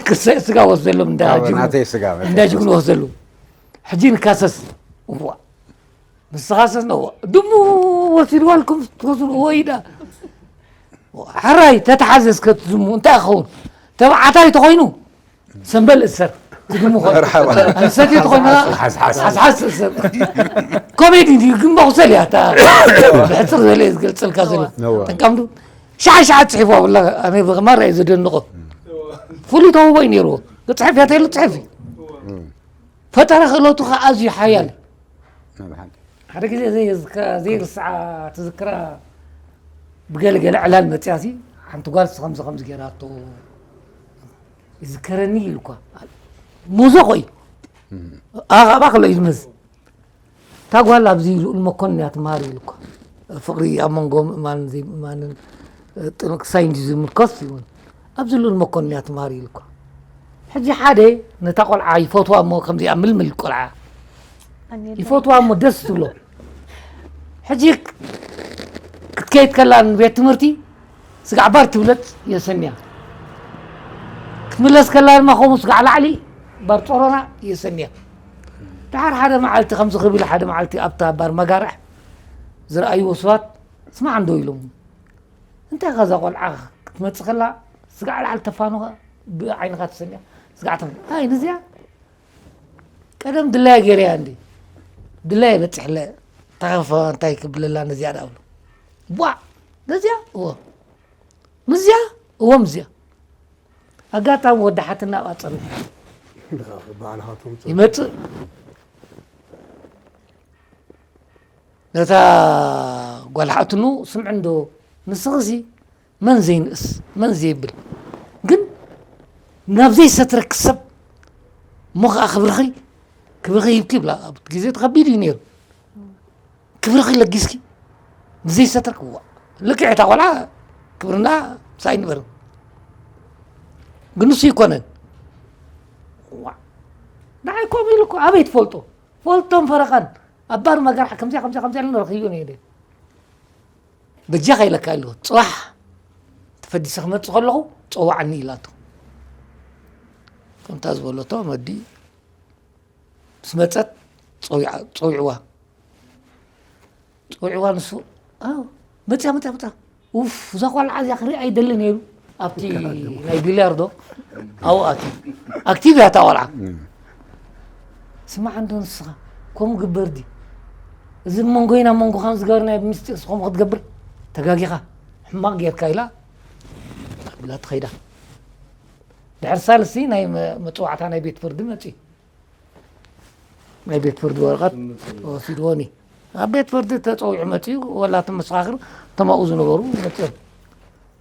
ክሰ- ስጋ ወስደሎም እንዳ ጅግኑ- ናተይ ስጋ እንዳ ጅግኑ ወስደሉ። ሕጂ ንካሰስ እዋ ንስኻሰስ ነው ድሙ ወሲድዋልኩም ትወስዱ እወ ኢዳ ሕራይ ተተሓዘ እስከ ትዝሙ እንታይ ክኸውን? ተባዕታይ ተኾይኑ ሰንበል እሰር ትድሙ ኾይኑ መርሓባ። ኣንሰቲ ተኾይኑ ሓዝሓዝ። ሓዝሓዝ እሰር። ኮሜዲ እንዲ ግን መቑሰል እያ እታ ብሕፅር ዘለ ዝገልፀልካ ዘሎ ነዋ። ጠንቃምዱ ሻዕ ሻዕ ፅሒፎ ብላ ኣነ ብማራ እዩ ዘደንቆ። ፍሉይ ተውቦ እዩ ነይርዎ። ክፅሕፍ እያ ተይሉ ፅሕፍ እዩ። ፈጠራ ክእለቱ ከዓ ኣዝዩ ሓያል እዩ። ሓደ ግዜ ዘይዝከ- ዘይርስዓ ትዝክራ። ብገለገለ ዕላል መፅያ ሲ ሓንቲ ጓል ሲ ከምዚ ከምዚ ገይራቶ ይዝከረኒ ኢሉ እኳ። ሙዞ ቆይ ኣቓባ ከሎ እዩ ዝመዝ። እታ ጓል ኣብዚ ልኡል መኮንን እያ ትመሃር ኢሉ እኳ። ፍቕሪ ኣብ መንጎ ምእማንን ዘይምእማንን ጥንቅሳይ እንዲ ዝምልከት ይውን ኣብዚ ልኡል መኮንን እያ ትመሃር ኢሉ እኳ። ሕጂ ሓደ ነታ ቆልዓ ይፈትዋ እሞ ከምዚኣ ምልምል ቆልዓ ይፈትዋ እሞ ደስ ትብሎ። ሕጂ ክትከይድ ከላ ንቤት ትምህርቲ ስጋዕ ባር ትብለጽ የሰንያ ክትምለስ ከላ ድማ ከምኡ ስጋዕ ላዕሊ ባር ጾሮና የሰንያ። ድሓር ሓደ መዓልቲ ከምዚ ክብል ሓደ መዓልቲ ኣብታ ባር መጋርሕ ዝረኣይዎ ሰባት ስማዕ እንዶ ኢሎም እንታይ ከዛ ቆልዓ ክትመጽእ ከላ ስጋዕ ላዕሊ ተፋኖኸ ብዓይንኻ ትሰንያ ስጋዕ ተፋ ኣይ ንዚያ ቀደም ድላያ ገይረያ እንዲ ድላያ በፅሕለ ተኸፈ እንታይ ክብለላ ነዚያ ዳብሉ ቧዕ ነዚያ እዎ ምዝያ እዎ ምዝያ ኣጋጣሚ ወዲ ሓትና ኣብኣ ፀንሕ ባዕልኻ ትምፅእ ይመፅእ ነታ ጓል ሓትኑ ስምዕ እንዶ ንስኽሲ መን ዘይንእስ መን ዘይብል ግን ናብ ዘይሰትረክ ሰብ እሞ ከዓ ክብርኺ ክብርኺ ሂብኪ ይብላ ኣብቲ ግዜ ተኸቢድ እዩ ነይሩ ክብርኺ ለጊስኪ ብዘይሰትረክ ዋ ልክዕ እታ ቆልዓ ክብርና ምሳይ ንበርን ግን ንሱ ይኮነን ዋ ንዓይ ከምኡ ኢሉ እኮ ኣበይ ትፈልጦ ፈልጦም ፈረቓን ኣብ ባር መገርዓ ከምዚኣ ከምዚኣ ከምዚኣ ኢለ ንረኽዮ ነይረ በጃኻ ኢለካ ኣለኹ ፅባሕ ተፈዲሰ ክመፅእ ከለኹ ፀዋዓኒ ኢላቶ ከምታ ዝበለቶ መዲ ምስ መፀት ፀዊዓ- ፀዊዕዋ ፀዊዕዋ ንሱ ኣዎ፣ መፅያ መፅያ መፅያ ኡፍ እዛ ቆልዓ እዚኣ ክርኢ ኣይደልን ኢሉ ኣብቲ ናይ ቢልያርዶ ኣብኡ ኣትዩ ኣክቲቭ እያ እታ ቆልዓ ስማዕ እንዶ ንስኻ ከምኡ ግበር ድዩ እዚ መንጎይና መንጎኻን ዝገበርናዮ ብምስጢር ስኸምኡ ክትገብር ተጋጊኻ ሕማቕ ጌርካ ኢላ ኣቢላ ትኸይዳ ድሕሪ ሳልስቲ ናይ መ- መፅዋዕታ ናይ ቤት ፍርዲ መፅዩ ናይ ቤት ፍርዲ ወረቐት ወሲድዎኒ ኣብ ቤት ፍርዲ ተፀዊዑ መፅዩ ወላ እቲ መሰኻኽር እቶም ኣብኡ ዝነበሩ መፅዮም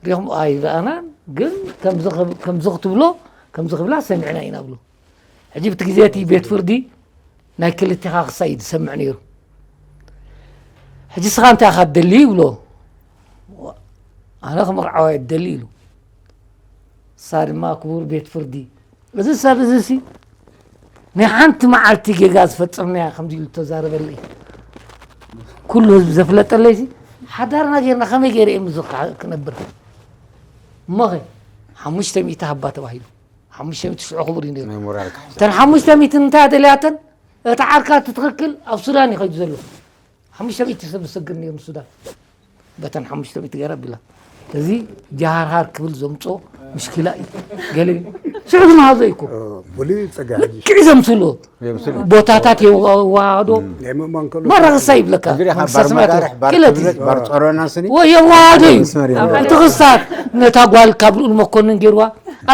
ሪኹም ኣይረኣናን ግን ከምዚ ክብ- ከምዚ ክትብሎ ከምዚ ክብላ ሰሚዕና ኢና ብሉ ሕጂ ብቲ ግዜ እቲ ቤት ፍርዲ ናይ ክልቴኻ ክሳይ እዩ ዝሰምዕ ነይሩ ሕጂ ስኻ እንታይ ኢኻ ትደሊ ይብሎ ኣነ ክምርዓዋ እየ ትደሊ ኢሉ እሳ ድማ ክቡር ቤት ፍርዲ እዚ ሰብ እዚ ሲ ናይ ሓንቲ መዓልቲ ጌጋ ዝፈጸምናያ ከምዚ ኢሉ ተዛረበለይ ኩሉ ህዝቢ ዘፍለጠለይ ሲ ሓዳርና ጌርና ከመይ ገይረ እዮም እዚ ክነብር እሞኸ ሓሙሽተ ሚእቲ ሃባ ተባሂሉ ሓሙሽተ ሚእቲ ሽዑ ክቡር እዩ ነይሩ ናይ ሞራልካ እተን ሓሙሽተ ሚእቲ እንታይ ደልያተን እቲ ዓርካ እቲ ትኽክል ኣብ ሱዳን እዩ ከይዱ ዘሎ ሓሙሽተ ሚእቲ ሰብ ዝሰግር ነይሩ ንሱዳን በተን ሓሙሽተ ሚእቲ ገይራ ቢላ እዚ ጃሃርሃር ክብል ዘምፅኦ ምሽኪላ እዩ ገለ ሽዑ ዝመሃዞ እዩ እኮ ብሉይ ፀጋ ሕጂ ልክዕ ዘምስሎ የምስሉ ቦታታት የዋህዶ ናይ ምእማን ከሎ መረክሳ ይብለካ እግሪ መንግስተ ባር ሰማያት መጋርሕ ባር ክለት ክብለት ባር ጾሮና ስኒ ወይ የዋህዶ እዩ መስመር የዋህዶ። እቲ ክስታት ነታ ጓል ካብ ልኡል መኮንን ገይርዋ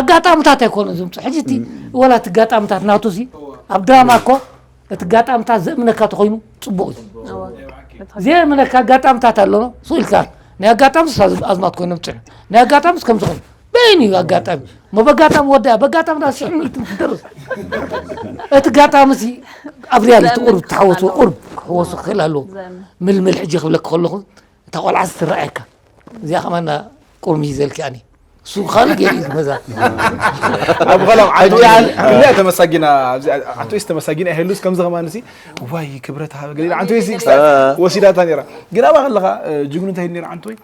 ኣጋጣምታት ኣይኮነ ዝምፁ ሕጂ እቲ ወላ እቲ ኣጋጣምታት ናቱ ሲ ኣብ ድራማ እኮ እቲ ኣጋጣምታት ዘእምነካ ተኮይኑ ፅቡቅ እዩ እወ። ዘይምነካ ኣጋጣምታት ኣሎ። ሱቕ ኢልካ ናይ ኣጋጣሚ ኣዝማት ኮይኖም ጽንሑ ናይ ኣጋጣሚ ከም ዝኾነ በይን እዩ ኣጋጣሚ ሞ በጋጣሚ ወዳ በጋጣሚ ዳ ሽሕ ሚእቲ ትደርስ እቲ ጋጣሚ ሲ ኣብ ሪያሊቲ ቁርብ ተሓወሱ ቁርብ ክሕወሱ ክኽእል ኣለዎ። ምልምል ሕጂ ክብለክ ከለኹ እታ ቆልዓ ትረኣየካ እዚኣ ከማና ቁርሚ ይዘልኪ ኣኒ እሱ ካልእ ገይሩ እዩ ዝመዛ ኣብ ኸላም ዓንቶይ ክንደይ ተመሳጊና ኣብዚ ዓንቶይስ ተመሳጊና ይሄሉስ ከምዚ ከማን ሲ ዋይ ክብረት ሃበ ገለ ዓንቶይስ ክሳብ ወሲዳታ ነራ ግን ኣባ ከለኻ ጅግኑ እንታይ ነራ ዓንቶይ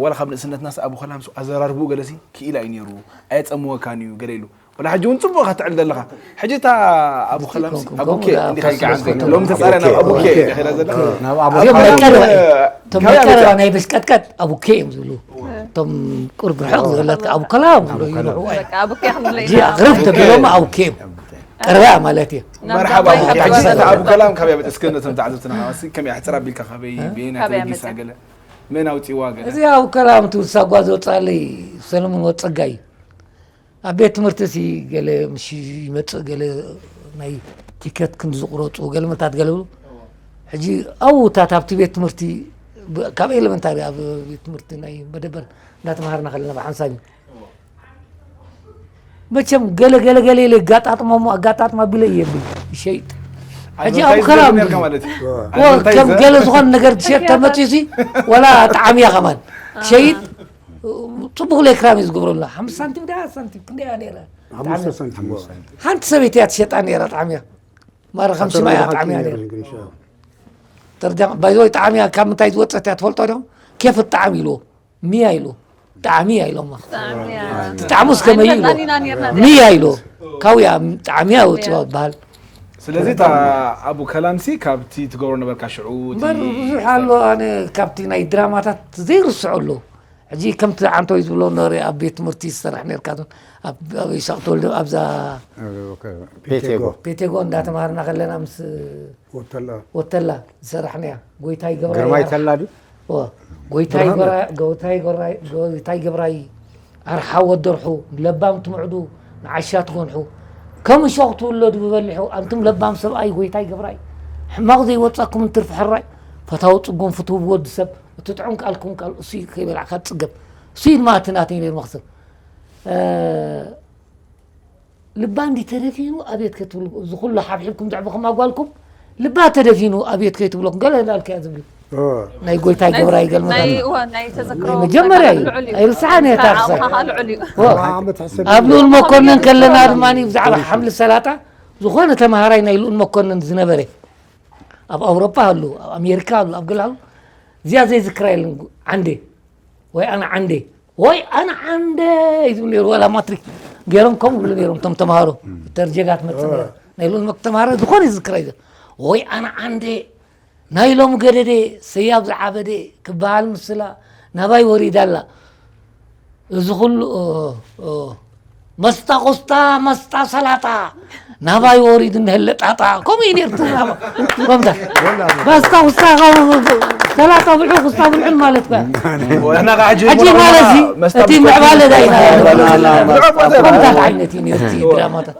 ዋላ ካብ ንእስነትናስ ኣብ ኸላም ኣዘራርብኡ ገለሲ ክኢላ እዩ ነሩ ኣየጸምወካን እዩ ገለ ኢሉ ወላ ሕጂ እውን ጽቡቕ ከተዕል ዘለኻ ሕጂ እታ ኣብ ኸላም ኣቡኬ እንዲኻ ይከዓል ሎሚ ተጻርያ ናብ ኣቡኬ ኢኻ ዘለኻ እዚኦም መቀረባ እቶም መቀረባ ናይ በሽቀጥቀጥ ኣቡኬ እዮም ዝብሉ እቶም ቁርብ ርሕቕ ዝበለት ኣቡከላ ይንሕዋ እዮም በቃ ኣቡኬ ክንብሎ እዚ ኣቕርብ ተቢሎም ኣቡኬ እዮም ቀረባ ማለት እዩ መርሓባ ኣቡኬ ሕጂ እታ ኣቡከላም ካበይ መጽእስከ ነቶም ተዓዘብትና ከማሲ ከመይ ኣሕጽር ኣቢልካ ካበይ በየናይ ካበይ ተበጊሳ መጸ? ገለ መን ኣውጺዋ ገለ እዚ ኣቡከላም ትውሳ ጓዝ ወጻለይ ሰለሙን ወጸጋይ እዩ ኣብ ቤት ትምህርቲ ሲ ገለ ምሽ ይመጽእ ገለ ናይ ቲከት ክንዲ ዝቁረጹ ገለ መታት ገለ ብሉ ሕጂ ኣውታት ኣብቲ ቤት ትምህርቲ ካብ ኤሌመንታሪ ኣብ ቤት ትምህርቲ ናይ መደበር እንዳተማሃርና ከለና ብሓንሳብ እዩ መቸም ገለ ገለ ገለ ኢለ ጋጣጥሞሞ ኣጋጣጥማ ቢለ እየ ብል ይሸይጥ ሕጂ ኣብ ከላም ከም ገለ ዝኾነ ነገር ትሸጥ ተመፅዩ ሲ ወላ ጣዕምያ ከማን ትሸይጥ ፅቡቅ ለክራም እዩ ዝገብረሉ ሓምስተ ሳንቲም ዳ ሳንቲም ክንደያ ነይራ ሓንቲ ሰበይቲ እያ ትሸጣ ነይራ ጣዕምያ ማረ ከም ሽማ እያ ጣዕምያ ነይራ ባይዘወይ ጣዕምያ ካብ ምንታይ ዝወፀት እያ ትፈልጦ ዶ ኬፍ ጣዕም ኢልዎ ሚያ ኢልዎ ጣዕሚ እያ ኢሎማ ትጣዕሙ እስከመይ ኢልዎ ሚያ ኢልዎ ካውያ ጣዕምያ ወፅዋ በሃል ስለዚ እታ ኣቡ ከላምሲ ካብቲ ትገብሮ ነበርካ ሽዑ እምበር ብዙሕ ኣሎ ኣነ ካብቲ ናይ ድራማታት ዘይርስዖ ኣሎ ሕጂ ከምቲ ዓንቶይ ዝብሎ ነበረ ኣብ ቤት ትምህርቲ ዝሰርሕ ነርካ ዞን ኣብ ኣብ ይስሐቅ ተወልደ ኣብዛ ፔቴጎ ፔቴጎ እንዳተማሃርና ከለና ምስ ወተላ ወተላ ዝሰራሕናያ ጎይታይ ግርማይ ገብራይ ተላ ድዩ? እወ። ጎይታይ ብርሃነ። ግራ- ጎይታይ ግራ- ጎይታይ ገብራይ ኣርሓ ወደርሑ ለባም ትምዕዱ ንዓሻ ትጎንሑ ከም እሾኽ ትውለዱ ብበሊሑ ኣንቱም ለባም ሰብኣይ ጎይታይ ገብራይ ሕማቕ ዘይወፀኩም እንትርፊ ሕራይ ፈታዊ ፅጉም ፍትው ብወዲ ሰብ እቲ ጥዑም ቃልኩም ቃል እሱ እዩ ከይበላዕካ ትፅገብ እሱ እዩ ድማ እቲ ናተይ ነይሩ መኽሰብ ልባ እንዲ ተደፊኑ ኣብየት ከይትብሉ እዚ ኩሉ ሓብሒብኩም ዘዕበኹም ኣጓልኩም ልባ ተደፊኑ ኣብየት ከይትብለኩም ገለ እንዳልከያ ዝብል ናይ ጎይታይ ገብራ ይገልመ ናይ እዋ ናይ ተዘክሮ መጀመርያ እዩ ልዑል እዩ። ኣይርስዓን እየ ታክሳይ። ኣውሃሃ ልዑል እዩ። ዓመት ሕሰብ ኣብ ልኡል መኮንን ከለና ድማ ብዛዕባ ሓምሊ ሰላጣ ዝኾነ ተምሃራይ ናይ ልኡል መኮንን ዝነበረ ኣብ ኣውሮፓ ኣሉ ኣብ ኣሜሪካ ኣሉ ኣብ ገለ ኣሉ እዚኣ ዘይዝክራ የለን ዓንዴ ወይ ኣነ ዓንዴ ወይ ኣነ ዓንደ ይዝም ነሩ ዋላ ማትሪክ ገይሮም ከምኡ ብሉ ነሮም ቶም ተምሃሮ ተር ጀጋ ትመፅእ ነራ ናይ ሎሚ ተምሃሮ ዝኾነ ይዝክራ ይዘ ወይ ኣነ ዓንደ ናይ ሎሚ ገደደ ሰያብ ዝዓበደ ክበሃል ምስላ ናባይ ወሪዳ ኣላ እዚ ኩሉ መስጣ ቆስጣ መስጣ ሰላጣ ናባይ ወሪዱ እንሀለ ጣጣ ከምኡ እዩ ነርቱ ናባ ከምታ መስጣ ቆስጣ ሰላጣ ብልዑ ቁስጣ ብልዑን ማለት ባ ሕጂ ማለት እዚ እቲ ምዕባለ ዳይና ከምታት ዓይነት እዩ ነርቲ ድራማታት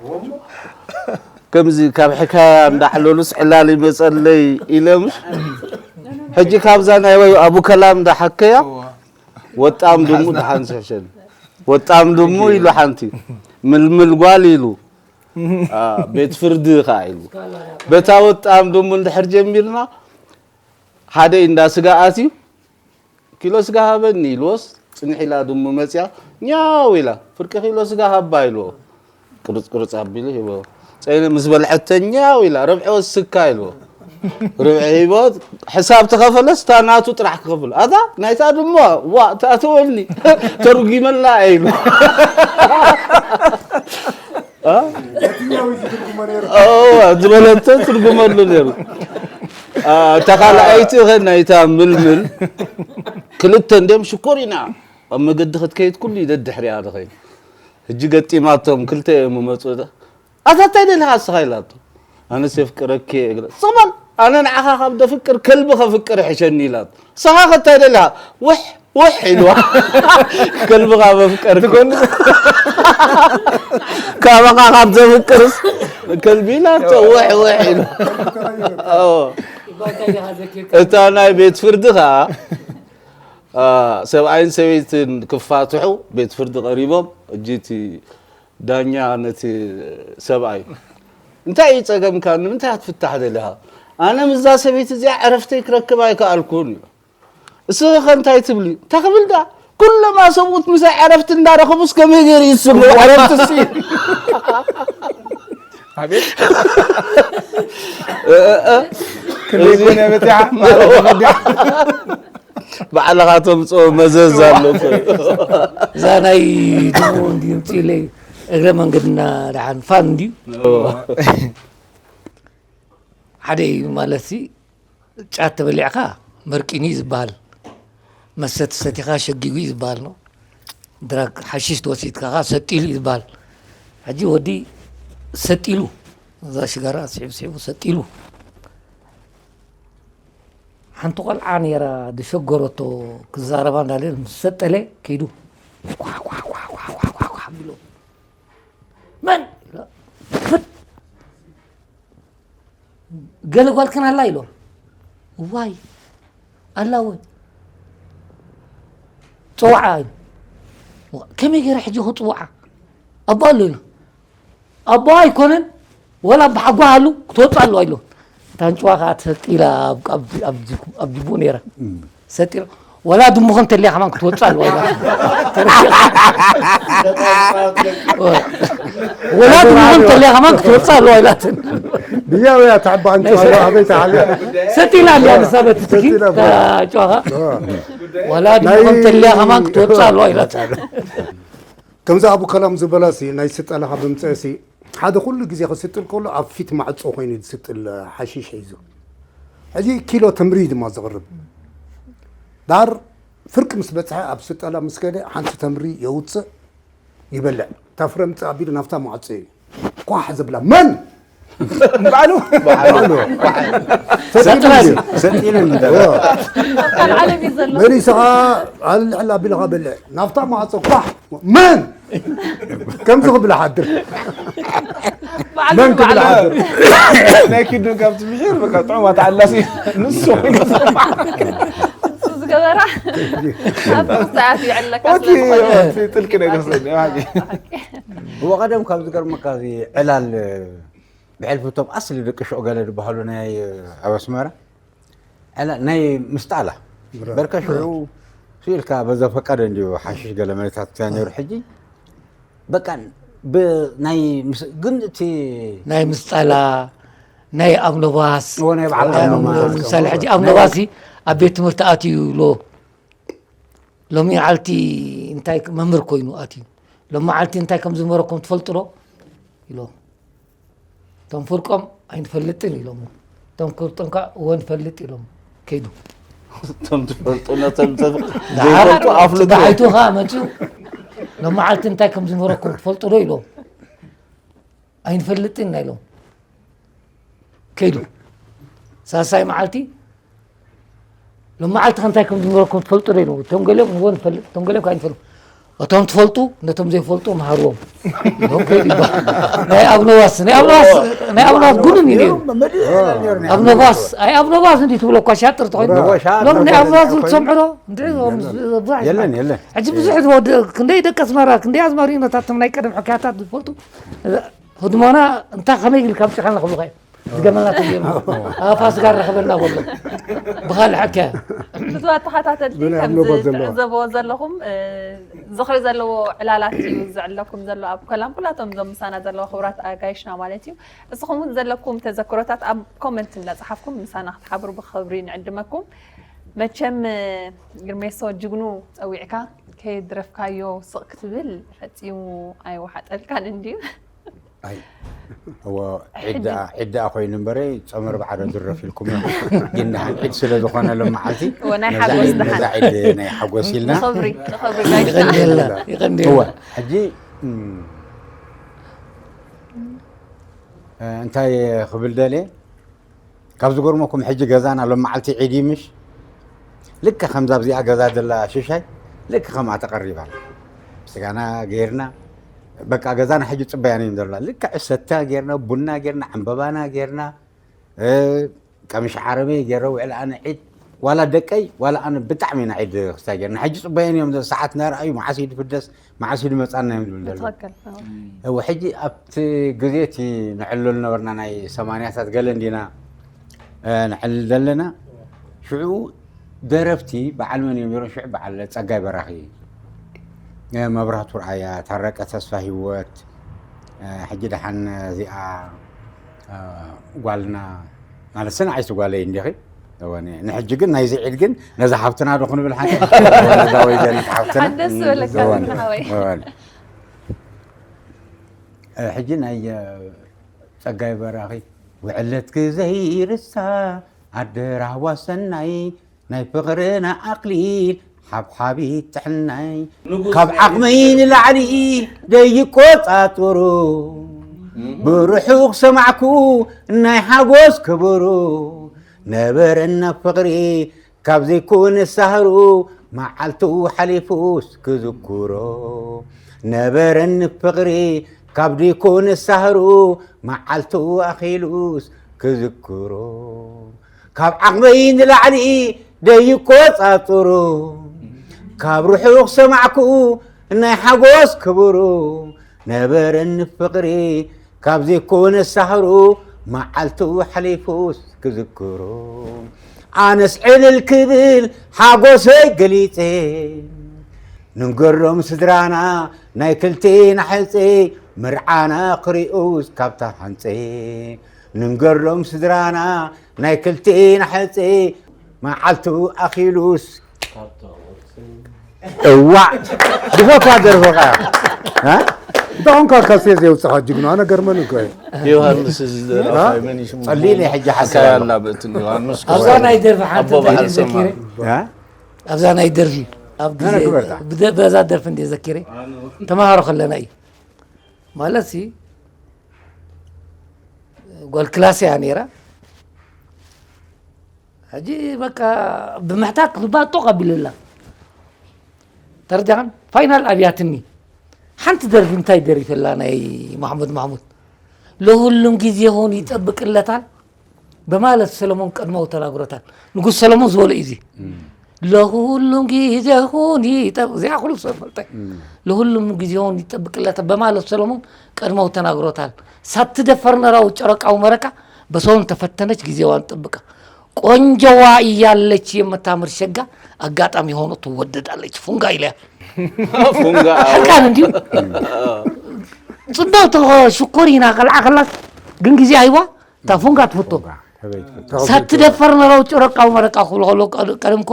ከምዚ ካብ ሕካያ እንዳዕለሉስ ዕላል ይመፀለይ ኢለ ምሽ ሕጂ ካብዛ ናይ ወይ ኣቡ ከላም እንዳሓከያ ወጣም ድሙ ድሓን ዝሕሸኒ ወጣም ድሙ ኢሉ ሓንቲ ምልምል ጓል ኢሉ ቤት ፍርዲ ከዓ ኢሉ በታ ወጣም ድሙ እንድሕር ጀሚርና ሓደ እንዳ ስጋ ኣትዩ ኪሎ ስጋ ሃበኒ ኢልዎስ ጽንሕ ኢላ ድሙ መጽያ ኛው ኢላ ፍርቂ ኪሎ ስጋ ሃባ ኢልዎ ቅርጽ ቅርጽ ኣቢሉ ሂቦ ጸይነ ምስ በልዐተኛው ኢላ ርብዒ ወስካ ኢልዎ ርብዒ ሂቦ ሕሳብ ተኸፈለስ እታ ናቱ ጥራሕ ክኸፍል ኣታ ናይታ ድማ ዋ ተኣተወኒ ተርጉመላ ኢሉ ዝበለቶ ትርጉመሉ ነሩ እታ ካልኣይቲ ኸ ናይታ ምልምል ክልተ እንዲም ሽኮር ኢና ኣብ መገዲ ክትከይድ ኩሉ ይደድሕሪያ ተኸይኑ ሕጂ ገጢማቶም ክልተ እዮም መፁ ኣታ እንታይ ደሊኻ እስኻ ኢላቶ ኣነስ የፍቅረኪ እግረ ስቕ በል ኣነ ንዓኻ ካብ ደፍቅር ከልቢ ከፍቅር ይሕሸኒ ኢላቶ ንስኻ ከ እንታይ ደሊኻ ውሕ ውሕ ኢልዋ ከልቢ ካብ ኣፍቀር ትኮን ካባኻ ካብ ዘፍቅርስ ከልቢ ኢላቶ ውሕ ውሕ ኢሉ እታ ናይ ቤት ፍርዲ ከዓ ሰብኣይን ሰበይትን ክፋትሑ ቤት ፍርዲ ቀሪቦም፣ እጅቲ ዳኛ ነቲ ሰብኣይ፣ እንታይ እዩ ጸገምካ? ንምንታይ ክትፍታሕ ደሊኻ? ኣነ ምስዛ ሰበይቲ እዚኣ ዕረፍተይ ክረክብ ኣይከኣልኩን እዩ። እስኺ ከ እንታይ ትብሊ? እንታይ ክብል ደኣ? ኩሎም ኣሰብኡት ምሳይ ዕረፍቲ እንዳረኸቡስ ከመይ ገይሩ ይስምዑ? ዕረፍቲ ሲ ኣቤት ክንደይ ኮነ በፂሓ ማለት ተፈዲያ ባዕልኻ ተምፅኦ መዘዝ ኣሎ እኮ። እዛ ናይ ድሙ እንዲ ምፅኢለይ እግረ መንገድና ደሓን ፋን እንድዩ ሓደ እዩ ማለት ሲ ጫት ተበሊዕካ መርቂኒ እዩ ዝበሃል መስተ ተሰቲኻ ሸጊጉ እዩ ዝበሃል ነው ድራግ ሓሽሽ ተወሲድካ ኸዓ ሰጢሉ እዩ ዝበሃል ሕጂ ወዲ ሰጢሉ እዛ ሽጋራ ስሒቡ ስሒቡ ሰጢሉ ሓንቲ ቆልዓ ነይራ ዝሸገረቶ ክዛረባ እንዳለ ምስ ሰጠለ ከይዱ ኳ ኳ ኳ ኳ ኳ ኳ ኳ ቢሉ መን ኢሉ፣ ፍት! ገለ ጓልክን ኣላ ኢሎም ዋይ ኣላ ወይ ፀዋዓ ኢሉ ከመይ ገይረ ሕጂ ክፅዋዓ ኣቦ ኣሎ ኢሉ ኣቦ ኣይኮነን ወላ በሓጓ ሃሉ ክትወፅእ ኣለዋ ኢሎም እታ ኣንጭዋ ከዓ ተሰጢላ ኣብ ጅቡኡ ነይራ ሰጢላ ወላ ድሙ ከም ተልያ ከማን ክትወፅእ ኣለዋ ኢላ ወላ ድሙ ከም ተልያ ከማን ክትወፅእ ኣለዋ ኢላትን ብያውያ ተዕባ ኣንጭዋ ኣበይ ተዓልያ ሰጢላ እንዲያ ንሳ በቲ ትኪ ጨዋኻ ወላ ድሙ ከም ተልያ ከማን ክትወፅእ ኣለዋ ኢላትን ከምዚ ኣቡ ከላም ዝበላ ሲ ናይ ስጠላ ካብ ምምፀእ ሲ ሓደ ኩሉ ግዜ ክስጥል ከሎ ኣብ ፊት ማዕፆ ኮይኑ ዝስጥል ሓሽሽ ሒዙ ሕጂ ኪሎ ተምሪ ድማ ዘቕርብ ዳር ፍርቂ ምስ በፅሐ ኣብ ስጠላ ምስ ከደ ሓንቲ ተምሪ የውፅእ ይበልዕ እታ ፍረ ምፅእ ኣቢሉ ናብታ ማዕፆ እዩ ኳሕ ዝብላ መን ባዕሉ ሰጢሉ ሰጢሉ ኣብ ዓለም እዩ ዘሎ መሊስኻ ኣልዕል ኣቢልኻ በልዕ ናብታ ማዕፆ ኳሕ መን ከምዚ ክብል ሓድር ባዕሉ መን ክብል ባዕሉ ሓድር ናይ ኪዱን ካብቲ ምሒር በቃ ጥዑማት ዓላሲ ንሱ ኮይኑ እሱ ዝገበራ ኣብ ውፅዓት ይዕለካ ኦቲ ስለዝኾነ ኦቲ ጥልቂ ነገር ስለኒ እዎ ቀደም ካብ ዝገርመካ እዚ ዕላል ብሕልፍቶም ኣስሊ ደቂ ሽዑ ገለ ዝበሃሉ ናይ ኣብ ኣስመራ ዕላል ናይ ምስጣላ በርከ ሽዑ ስኢልካ በዘፈቀደ እንዲዩ ሓሽሽ ገለ መሬታት ክያ ነይሩ ሕጂ በቃ ብ- ናይ ምስ- ግን እቲ ናይ ምስጣላ ናይ ኣብኖባስ እዎ ናይ በዓል ናይ ኣብኖባስ። ኣብኖባስ ምሳሌ ሕጂ ኣብኖባሲ ኣብ ቤት ትምህርቲ ኣትዩ ሎ ሎሚ ዓልቲ እንታይ መምህር ኮይኑ ኣትዩ ሎሚ ዓልቲ እንታይ ከም ዝመረኩም ትፈልጡ ዶ ኢሎ እቶም ፍርቆም ኣይንፈልጥን ኢሎም እቶም ክርጦም ከዓ እወ ንፈልጥ ኢሎም ከይዱ እቶም ትፈልጡ ነቶም ሰብ ደሓር ዘይፈልጡ ኣፍልጡ ፅባሒቱ ከዓ መፅኡ ሎም መዓልቲ እንታይ ከም ዝመረኩም ትፈልጡ ዶ ኢሎም ኣይንፈልጥን ኢና ኢሎም ከይዱ ሳሳይ መዓልቲ ሎም መዓልቲ ከ እንታይ ከም ዝመረኩም ትፈልጡ ዶ ኢሎም እቶም ገሊኦም ንዎ ንፈልጥ እቶም ገሊኦም ከዓ ይፈልጡ እቶም ትፈልጡ ነቶም ዘይፈልጡ መሃርዎም ኢሎም ከይዱ ይበሃል ናይ ኣብነዋስ ናይ ኣብነዋስ ናይ ኣብነዋስ ጉንን እዩ ነይሩ ኣብነባስ ኣይ ኣብነባስ እንዲ ትብሎ እኳ ሻጥር ትኾይኑ ሎም ናይ ኣብነባስ ዝብል ትሰምዑ ዶ እንድዒ የለን የለን ሕጂ ብዙሕ ዝወድ ክንደይ ደቂ ኣስመራ ክንደይ ኣዝማሪኖታቶም ናይ ቀደም ሕካያታት ዝፈልጡ ህድሞና እንታይ ከመይ ኢልካ ኣብ ጭኻና ክብሉኻ እዮም ዝገመልና ተገይሩ ኣብ ፋሲካ ረኸበና በሎ ብኻልእ ሕካያ ብዙሃት ተኸታተልቲ ብናይ ከም ኣምሎጎ ዘለዋ። ዝትዕዘብዎ ዘለኹም እ፣ ዝኽሪ ዘለዎ ዕላላት እዩ ዝዕለኩም ዘሎ ኣብ ኮላም ኩላቶም እዞም ምሳና ዘለዋ ክቡራት ኣጋይሽና ማለት እዩ እስኹም እውን ዘለኩም ተዘክሮታት ኣብ ኮመንት እናፀሓፍኩም ምሳና ክትሓብሩ ብክብሪ ንዕድመኩም መቸም እ፣ ግርሜሶ ጅግኑ ፀዊዕካ ከየድረፍካዮ ስቕ ክትብል ፈፂሙ ኣይወሓጠልካን እንድዩ እዎ ዒድ ደኣ- ዒድ ደኣ ኮይኑ እምበረ ፀመር ባዕዶ ድረፍ ኢልኩም ግን ደሓን ዒድ ስለ ዝኾነ ሎም መዓልቲ እዎ፣ ናይ ነዛ ሓጎስ ዒድ- ደሓን። ነዛ ዒድ ናይ ሓጎስ ኢልና ንኽብሪ ንኽብሪ ጋይሽና ይቐንየልና ይቐንየልና እወ ሕጂ እም፣ እ፣ እንታይ ክብል ደልየ ካብ ዝገርመኩም ሕጂ ገዛና ሎም መዓልቲ ዒድ እዩ ምሽ ልክ ከምዛ ኣብዚኣ ገዛ ዘላ ሽሻይ ልክ ከምኣ ተቐሪባ ስጋና ገይርና በቃ ገዛና ሕጂ ፅበያን እዩ ዘላ ልክዕ ሰተ ገይርና ቡና ገይርና ዕምበባና ገይርና እ፣ ቀምሽ ዓረበይ ገይረ ውዕል ኣነ ዒድ ዋላ ደቀይ ዋላ ኣነ ብጣዕሚ ኢና ዒድ ክስታይ ገይርና። ሕጂ ጽበየን እዮም ሰዓት እናረኣዩ መዓስ እዩ ድፍደስ መዓስ እዩ ድመጻና እዮም ዝብል ዘሎ። ብትኽክል። እወ ሕጂ ኣብቲ ግዜ እቲ ንዕልል ነበርና ናይ ሰማንያታት ገለ እንዲና ንዕልል ዘለና። ሽዑ ደረፍቲ በዓል መን እዮም ነይሮም? ሽዑ በዓል ጸጋይ በራኺ፣ መብራህቱ ርኣያ፣ ታረቀ ተስፋ ህይወት፣ ሕጂ ደሓን እዚኣ ጓልና ማለት ሰንዓይቲ ጓለይ እንዲኺ። ንሕጂ ግን ናይዚ ዒድ ግን ነዛ ሓብትና ዶ ክንብል ሓንቲ ነዛ ወይዘሪት ሓብትና ደስ ዝበለካ ሓወይ። ሕጂ ናይ ጸጋይ በራኺ ውዕለትኪ ዘይርሳ ኣደራህዋ ሰናይ ናይ ፍቕርና ኣኽሊል ሓብሓቢት ጥዕናይ ካብ ዓቕመይ ንላዕሊ ደይቆጻጽሩ ብርሑቕ ሰማዕኩ ናይ ሓጎስ ክብሩ ነበረና ፍቕሪ ካብ ዘይኮነ ሳህሩ መዓልቱ ሓሊፉስ ክዝክሮ ነበረኒ ፍቕሪ ካብ ዘይኮነ ሳህሩ መዓልቱ ኣኺሉስ ክዝክሮ ካብ ዓቕመይ ንላዕሊ ደይቆጻጽሩ ካብ ርሑቕ ሰማዕኩ ናይ ሓጎስ ክብሩ ነበረኒ ፍቕሪ ካብ ዘይኮነ ሳህሩ መዓልቱ ሓሊፉስ ክዝክሮ ኣነስ ዕልል ክብል ሓጎሰይ ገሊጸ ንንገሮም ስድራና ናይ ክልቴና ሕፀ ምርዓና ክሪኡስ ካብታ ሓንፀ ንንገሮም ስድራና ናይ ክልቴና ሕፀ መዓልቱ ኣኺሉስ እዋዕ ድፈኳ ደርፍኻ እንተኾንካ ካሴት የውፅኻ ጅግና ኣነ ገርመን እኮ እዩ ዮሃንስ እዚ ደራፋይ መን እዩ ሽሙ? ጸሊለ ሕጂ ሓሳብ ካያ ኣሎ። ኣላ በእትን ዮሃንስ ኣብዛ ናይ ደርፊ ሓንቲ ኣቦ በዓል እንታይ ዘኪረ ሰማ ኣብዛ ናይ ደርፊ ኣብ ግዜ ነነ ክበርታ። ብደ- በዛ ደርፊ እንደ ዘኪረ ተምሃሮ ከለና እዩ ማለት ሲ ጓል ክላስ እያ ነይራ ሕጂ በቃ ብምሕታት ልባ ጦቕ ኣቢሉላ ተረዳኻን ፋይናል ኣብያትኒ ሓንቲ ደርፊ እንታይ ደሪፈላ ናይ ማሕሙድ ማሕሙድ ለሁሉም ጊዜሁን ይጠብቅለታል በማለት ሰለሞን ቀድመው ተናግሮታል ንጉስ ሰለሞን ዝበሎ እዩ እዚ ለሁሉም ጊዜሁን ይጠብ እዚኣ ኩሉ ሰብ ፈልጠ ለሁሉም ጊዜሁን ይጠብቅለታል በማለት ሰለሞን ቀድመው ተናግሮታል ሳትደፈር ነራው ጨረቃው መረቃ በሰውን ተፈተነች ጊዜዋን ጠብቃ ቆንጆዋ እያለች የምታምር ሸጋ አጋጣሚ ሆኖ ትወደዳለች ፉንጋ ኢለያ ፉንጋ ሕቃን እንዲሁ ጽብቅቲ ሽኮር ኢና ከልዓ ከላስ ግን ግዜ ኣይዋ እታ ፉንጋ ትፍቶ ሳትደፈር ነረው ጭረቃው መረቃ ክብሉ ከሎ ቀደምኮ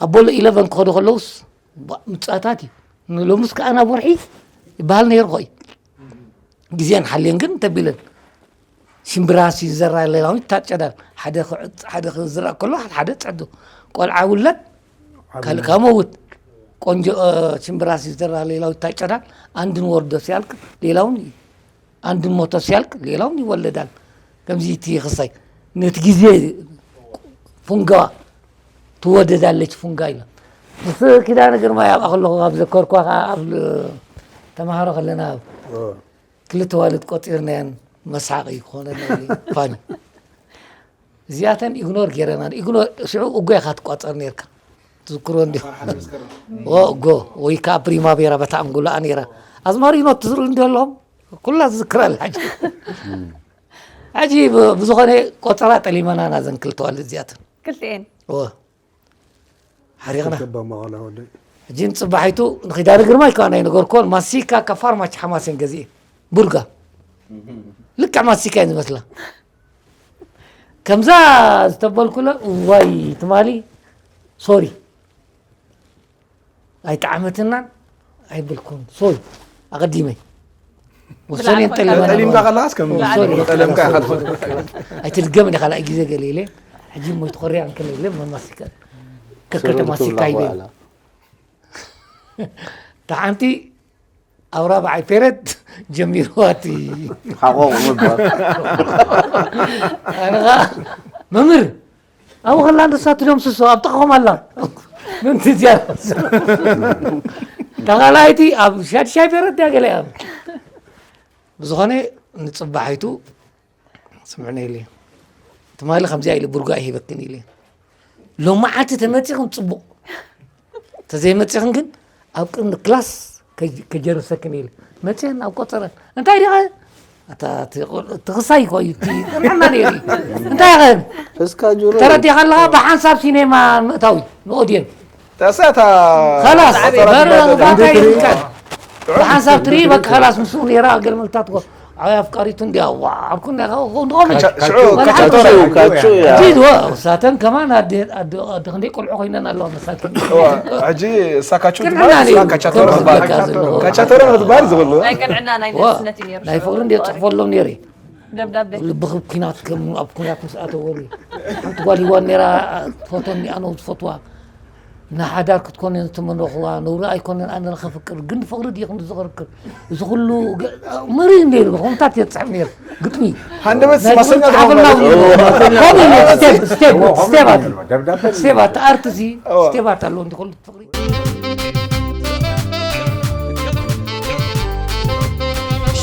ኣቦሎ ኢለቨን ክኸዱ ከለውስ ምጻታት እዩ ንሎምስ ከዓ ናብ ወርሒ ይበሃል ነይሩ ኾይ ግዜን ሓልየን ግን እንተቢለን ሽምብራ ሲዘራ ሌላዊት ታጨዳል ሓደ ክዕፅ ሓደ ክዝራእ ከሎ ሓደ ፀዱ ቆልዓ ውለድ ካልእ ከመውት ቆንጆ ሽምብራ ሲዘራ ሌላዊት ታጨዳል አንድን ወርዶ ሲያልቅ ሌላውን አንድን ሞቶ ሲያልቅ ሌላውን ይወለዳል ከምዚ እቲ ክሳይ ነቲ ግዜ ፉንጋ ትወደዳለች ፉንጋ ኢላ ምስ ኪዳነ ግርማ ያብኣ ከለኹ ኣብ ዘከርኳ ከዓ ኣብ ተምሃሮ ከለና ክልተ ዋልድ ቆፂርናየን መስሓቂ ክኾነና ኢሉ ፋኒ እዚኣተን ኢግኖር ገይረናን ኢግኖር ሽዑ እጎ ኢኻ ትቋፀር ነርካ ትዝክሮ እንዲ እጎ ወይ ከዓ ፕሪማቬራ በታ ኣንጉላኣ ነይራ ኣዝማሪኖ ትዝርኡ እንዲ ኣለኹም ኩላ ትዝክራ ኣላ ሕጂ ሕጂ ብዝኾነ ቆፀራ ጠሊመናና ዘን ክልተ ዋልድ እዚኣተን ክልቲኤን እወ ሓሪቕና ተባ መቐለ ወደይ ሕጂ ንፅባሒቱ ንኺዳነ ግርማ ይከዋ ናይ ነገርኮን ማሲካ ካብ ፋርማች ሓማሴን ገዚኤ ቡርጋ ልክዕ ማሲካ እየን ዝመስላ ከምዛ ዝተበልኩለ እዋይ ትማሊ ሶሪ ኣይጠዓመትናን ኣይብልኩን ሶሪ ኣቐዲመይ ወሰን እየን ጠሊመና ጠሊምካ ከለኻስ ከም ሶሪ ጠለምካ ኢኻ ትፈልጥ ኣይትድገምን ኢኻ ላእ ግዜ ገለ ኢለ ሕጂ ሞይቱ ኮርያ እንከለ ኢለ መማሲካ ከከተ ማሲካ ይብል ተሓንቲ ኣብ ራብዓይ ፔረድ ጀሚርዋ እቲ ሓቆቕ ምባል ኣነኻ መምህር ኣብኡ ከላ ንሳ ትደምስሶ ኣብ ጥቕኹም ኣላ ምንቲ ዝያዳ ተኻላይቲ ኣብ ሻድሻይ ፔረድ እያ ገለ እያ ብዝኾነ ንፅባሒቱ ስምዕነ ኢለ ትማሊ ከምዚኣ ኢለ ብርጓ ይሂበክን ኢለ። ሎማዓንቲ ተመጺኽን ጽቡቕ፣ ተዘይመጺኽን ግን ኣብ ቅድሚ ክላስ ከጀርሰክን ኢለ። መጺአን ኣብ ቆጸረን እንታይ ዲኻ? ኣታ ትኽሳይ እኮ እዩ እቲ ጥዕና ነይሩ። እንታይ ኸን ተረዲኻ ኣለኻ? ብሓንሳብ ሲኔማ ምእታዊ ንኦድየን ተሳታ خلاص በረ ባታ ይልካል ብሓንሳብ ትርኢ በቃ خلاص ምስኡ ነይራ ገለመልታት ኮ ዓብያ ኣፍቃሪቱ እንዲያ ዋ ኣብ ኩና ኸ- ኸ- ኸ- ሽዑ ካቻቶሮ ካቹ እያ። ጂድ ዋ እሳተን ከማን ኣደ ኣደ ኣደ ክንደይ ቆልዑ ኮይነን ኣለዋ መሳኪን ሕጂ እሳ ካቹ ቅንዕና ትበሃል ነይሩ። እሳ ካቻቶሮ ከም ትበሃል ዝብለካ ዘሎ። ካቻቶሮ ክትበሃል ዝብሉ ናይ ቅንዕና ናይ ዋ ንእስነት እዩ ነይሩ ናይ ፍቕሪ እንደ ጽሕፈሎም ነይረ ደብዳቤ ልብኺ ኩናት ከም ኣብ ኩናት ምስ ኣተወሉ ሓንቲ ጓል ይዋን ነይራ ትፈቶኒ ኣነ ዝፈትዋ ንሓዳር ክትኮን እየ ዝተመነኹዋ ነውሪ ኣይኮነን ኣነ ንኸፍቅር ግን ፍቕሪ ድየ ክንዲ ዝኽርክር እዚ ኩሉ መሪ ነይሩ ብኸምታት እየ ዝፅሕፍ ነይሩ ግጥሚ ሃንደበት ናይ ማሰኛ ፍቕሪ ትኸውን ማለት እዩ። ጸሓፈልና ስቴፕ ስቴፕ ስቴፕ ኣቲ ደብዳቤ ስቴፕ ኣቲ ኣርት ዚ ስቴፕ ኣቲ ኣለዎ እንዲ ኩሉ ፍቕሪ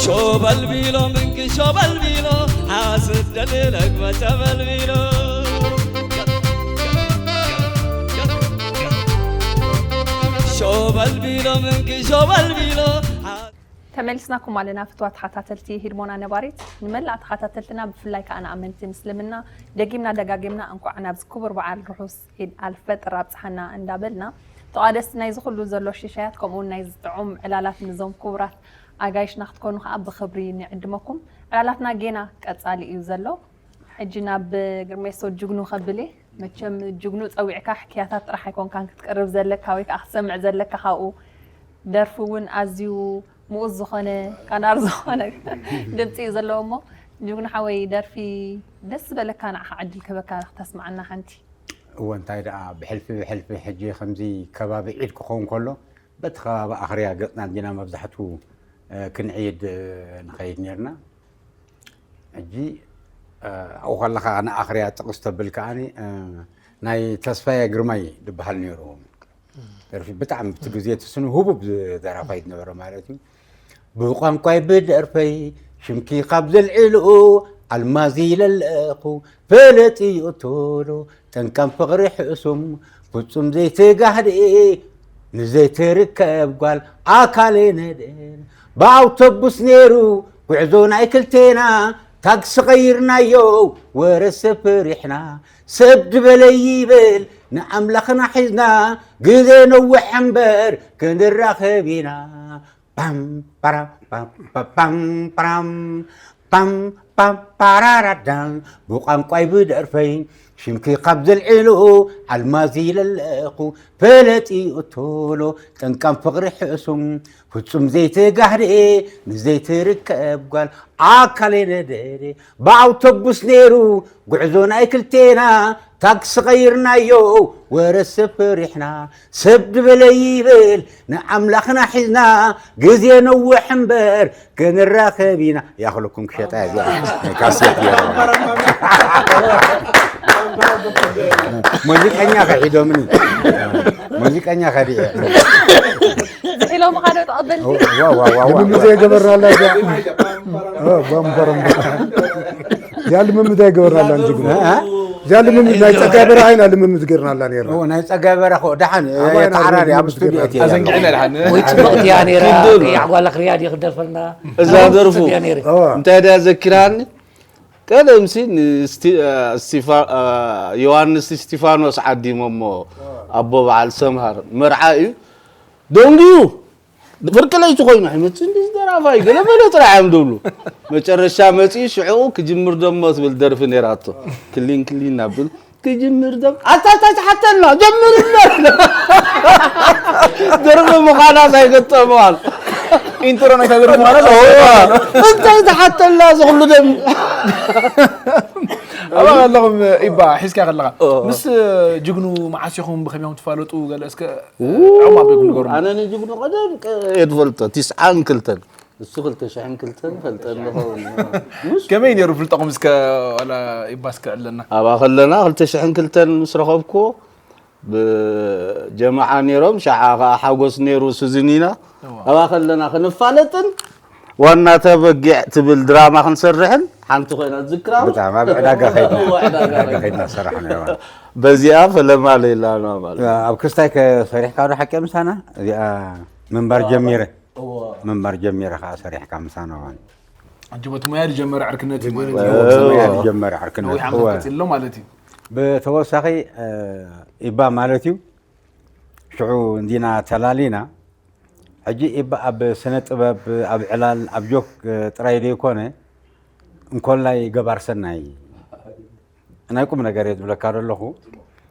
ሾበል ቢሎ ምንቂ ሾበል ቢሎ ሓስድ ደልለክ መጨበል ቢሎ ሾበል ቢሎ ምንቂ ሾበል ቢሎ ተመሊስናኩም ኣለና ፍትዋ ተኸታተልቲ ሂድሞና ነባሪት ንመላእ ተኸታተልትና ብፍላይ ከዓ ንኣመንቲ ምስልምና ደጊምና ደጋጊምና እንኳዕ ናብዚ ክቡር በዓል ርሑስ ኢድ ኣልፈጥር ኣብፅሓና እንዳበልና ተቋደስቲ ናይዚ ኩሉ ዘሎ ሽሻያት ከምኡውን ናይዚ ጥዑም ዕላላት ንዞም ክቡራት ኣጋይሽና ክትኮኑ ከዓ ብክብሪ ንዕድመኩም ዕላላትና ጌና ቀፃሊ እዩ ዘሎ ሕጂ ናብ ግርሜሶ ጅግኑ ከብል እየ መቸም ጅግኑ ፀዊዕካ ሕክያታት ጥራሕ ኣይኮንካን ክትቅርብ ዘለካ ወይ ከዓ ክትሰምዕ ዘለካ ካብኡ ደርፊ እውን ኣዝዩ ምኡዝ ዝኾነ ካናር ዝኾነ ድምፂ እዩ ዘለዎ እሞ ጅግኑ ሓወይ ደርፊ ደስ ዝበለካ ንዓኻ ዕድል ክህበካ ክተስምዓና ሓንቲ እወ እንታይ ደኣ ብሕልፊ ብሕልፊ ሕጂ ከምዚ ከባቢ ዒድ ክኸውን ከሎ በቲ ከባቢ ኣኽርያ ገፅና ዲና መብዛሕትኡ ክንዒድ ንኸይድ ነርና ሕጂ ኣብኡ ከለኻ ንኣኽርያ ጥቕስ ተብል ከዓኒ ናይ ተስፋየ ግርማይ ዝበሃል ነይሩ ደርፊ ብጣዕሚ ብቲ ግዜ እቲ ስኑ ህቡብ ደራፋይ ዝነበረ ማለት እዩ ብቋንቋይ ብደርፈይ ሽምኪ ካብ ዘልዕልኡ ኣልማዝ ኢለለኹ ፈለጢ ይእቶሎ ጠንቃም ፍቕሪ ሕሱም ፍጹም ዘይትጋህዲ ንዘይትርከብ ጓል ኣካሌ ነደን ብኣውቶቡስ ነይሩ ጉዕዞ ናይ ክልቴና ታክሲ ቀይርናዮ ወረ ሰብ ፈሪሕና ሰብ ድበለ ይበል ንኣምላኽና ሒዝና ግዜ ነውሕ እምበር ክንራኸብ ኢና ፓም ፓራ ፓም ፓም ፓራም ፓም ፓም ፓራራዳም ብቋንቋይ ብደርፈይ ሽምኪ ካብ ዘልዕልኡ ኣልማዝ ኢለለኹ ፈለጢ እቶሎ ጠንቃም ፍቕሪ ሕሱም ፍጹም ዘይትጋህድኤ ንዘይትርከብ ጓል ኣካሌ ነደደ ብኣውቶቡስ ነይሩ ጉዕዞ ናይ ክልቴና ታክሲ ቀይርናዮ ወረ ሰብ ፈሪሕና ሰብ ድበለ ይበል ንኣምላኽና ሒዝና ግዜ ነውሕ እምበር ክንራኸብ ኢና ያኽለኩም ክሸጣ እያ እዚኣ ናይ ካሴት ገይሮም ሙዚቀኛ ከሒዶምኒ ሙዚቀኛ ከዲዐ ዝሒሎም ኻዶ ተቐበልቲ ዋ ዋ ዋ ዋ ልምምድ ኣይገበርናላ እዚኣ እ፣ ባምባራም እዚኣ ልምምድ ኣይገበርናላን ጅግና እዚኣ ልምምድ ናይ ፀጋይ በረኻ ኢና ልምምድ ገይርናላ ነርና ኦ፣ ናይ ፀጋይ በረኻ ደሓን ኣባይ ተዓራሪ ኣብ ልምምድ ስቱዲዮ ገይርና። እትያ ኣዘንጊዕና ድሓን ወይ ፅብቕቲ እያ ነይራ ግድል። ቀያሕ ጓል ኣኽርያ ድየ ክደርፈልና እዛ ደርፉ እዋ። እንታይ ደያ ዘኪራኒ ቀደምሲ ዮሃንስ ስቲፋኖስ ዓዲሞሞ ኣቦ በዓል ሰምሃር መርዓ እዩ ደንጉዩ ፍርቂ ለይቲ ኮይኑ ኣይመፅእ እንዲ ደራፋይ ገለ በለ ጥራሕ እዮም ዝብሉ መጨረሻ መፂኡ ሽዕኡ ክጅምር ደሞ ትብል ደርፊ ነይራቶ ክሊን ክሊን ናብል ክጅምር ደሞ ኣታ እንታይ ትሓተልና ጀምር እምበር ደርፊ ምዃና ሳይገጠመዋል ኢንትሮ ናይታ ደርፊ ማለት እንታይ ትሓተልና እዚ ኩሉ ደም ኣባ ኣለኹም ኢባ ሒዝካ ከለኻ ምስ ጅግኑ መዓስ ኢኹም ብኸመይ ትፋለጡ ገለ እስከ ዑማ ኣቢልኩም ንገሩና ኣነ ንጅግኑ ቀደም እየ ዝፈልጦ ትስዓን ክልተን እሱ ክልተ ሽሕን ክልተን ፈልጠ ንኸውን ከመይ ነይሩ ፍልጠኹም እስከ ዋላ ኢባ እስከ ዕለና ኣብኣ ከለና ክልተ ሽሕን ክልተን ምስ ረኸብኩዎ ብጀማዓ ነይሮም ሸዓ ከዓ ሓጎስ ነይሩ ስዝኒና ኣብኣ ከለና ክንፋለጥን ዋና ተበጊዕ ትብል ድራማ ክንሰርሕን ሓንቲ ኮይና ዝክራ። ብጣዕሚ ኣብ ዕዳጋ ከይድና እዎ፣ ዕዳጋ ዕዳጋ ከይድና። ከይድና ሰራሕና። በዚኣ ፈለማ ሌላ ነው ማለት ኣብ ክስታይ ከሰሪሕካ ዶ ሓቂ ምሳና እዚኣ ምንባር ጀሚረ ምንባር ጀሚረ ከዓ ሰሪሕካ ምሳና ማለት ኣጅቦት ሙያ ዝጀመረ ዕርክነት እዩ ማለት እዩ። እዩ። ሙያ ዝጀመረ ዕርክነት። ነዊሕ ዓመት እወ። ቀፂሎ ማለት እዩ። ብተወሳኺ ኢባ ማለት እዩ። ሽዑ እንዲና ተላሊና። ሕጂ ኢባ ኣብ ስነ ጥበብ፣ ኣብ ዕላል፣ ኣብ ጆክ ጥራይ ዘይኮነ እንኮላይ ገባር ሰናይ ናይ ቁም ነገር እየ ዝብለካ ዘለኹ።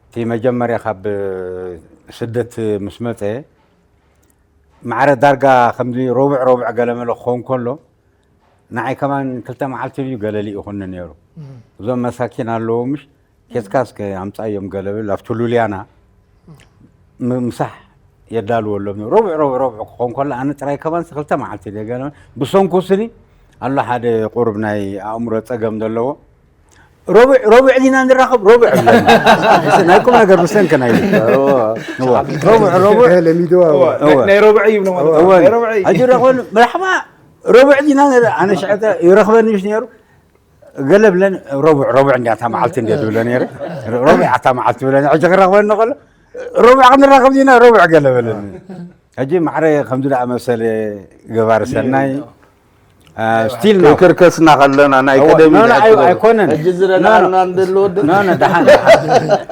እቲ መጀመርያ ካብ ስደት ምስ መፀ ማዕረ ዳርጋ ከምዚ ረቡዕ ረቡዕ ገለመለ ክኸውን ከሎ ንዓይ ከማን ክልተ መዓልቲ እዩ ገለ ልኢኹኒ ነይሩ። እዞም መሳኪን ኣለዉ ምሽ ኬስካ እስከ ኣምፃዮም ገለ ብል ኣብቲ ሉልያና ም- ምሳሕ የዳልወሎም ነይሩ። ረቡዕ ረቡዕ ረቡዕ ክኾን ከሎ ኣነ ጥራይ ከማን ክልተ መዓልቲ እየ ገለ ብሰንኩ ስኒ ኣሎ ሓደ ቁሩብ ናይ ኣእምሮ ፀገም ዘለዎ ረቡዕ ረቡዕ ዲና ንራኸብ ረቡዕ ይብለኒ። ናይ ቁም ነገር ብሰንኪ ናይ ረቡዕ ረቡዕ ለሚደዋ እወ። ናይ ረቡዕ እዩ ብሎ ማለት እወ። ናይ ረቡዕ እዩ። ሕጂ ረኽበኒ ብራሕባ ረቡዕ ዲና ንር- ኣነ ሽዕተ ይረኽበኒ ምሽ ነይሩ ገለ ብለን ረቡዕ ረቡዕ እንዲያ እታ መዓልቲ እንዲያ ትብለ ነይረ ረቡዕ ኣታ መዓልቲ ትብለኒ ሕጂ ክረኽበኒ ከሎ ረቡዕ ክንራኸብ ዲና ረቡዕ ገለ በለኒ። ሕጂ ማዕረ ከምዚ ደኣ መሰለ ገባር ሰናይ ስቲል ነው። ክርከስና ከለና ናይ ቀደም ኖ፣ ኖ፣ ኣይ- ኣይኮነን ሕጂ ዝረዳና እንደሎ ወዲ ኖ፣ ኖ፣ ደሓን ደሓን።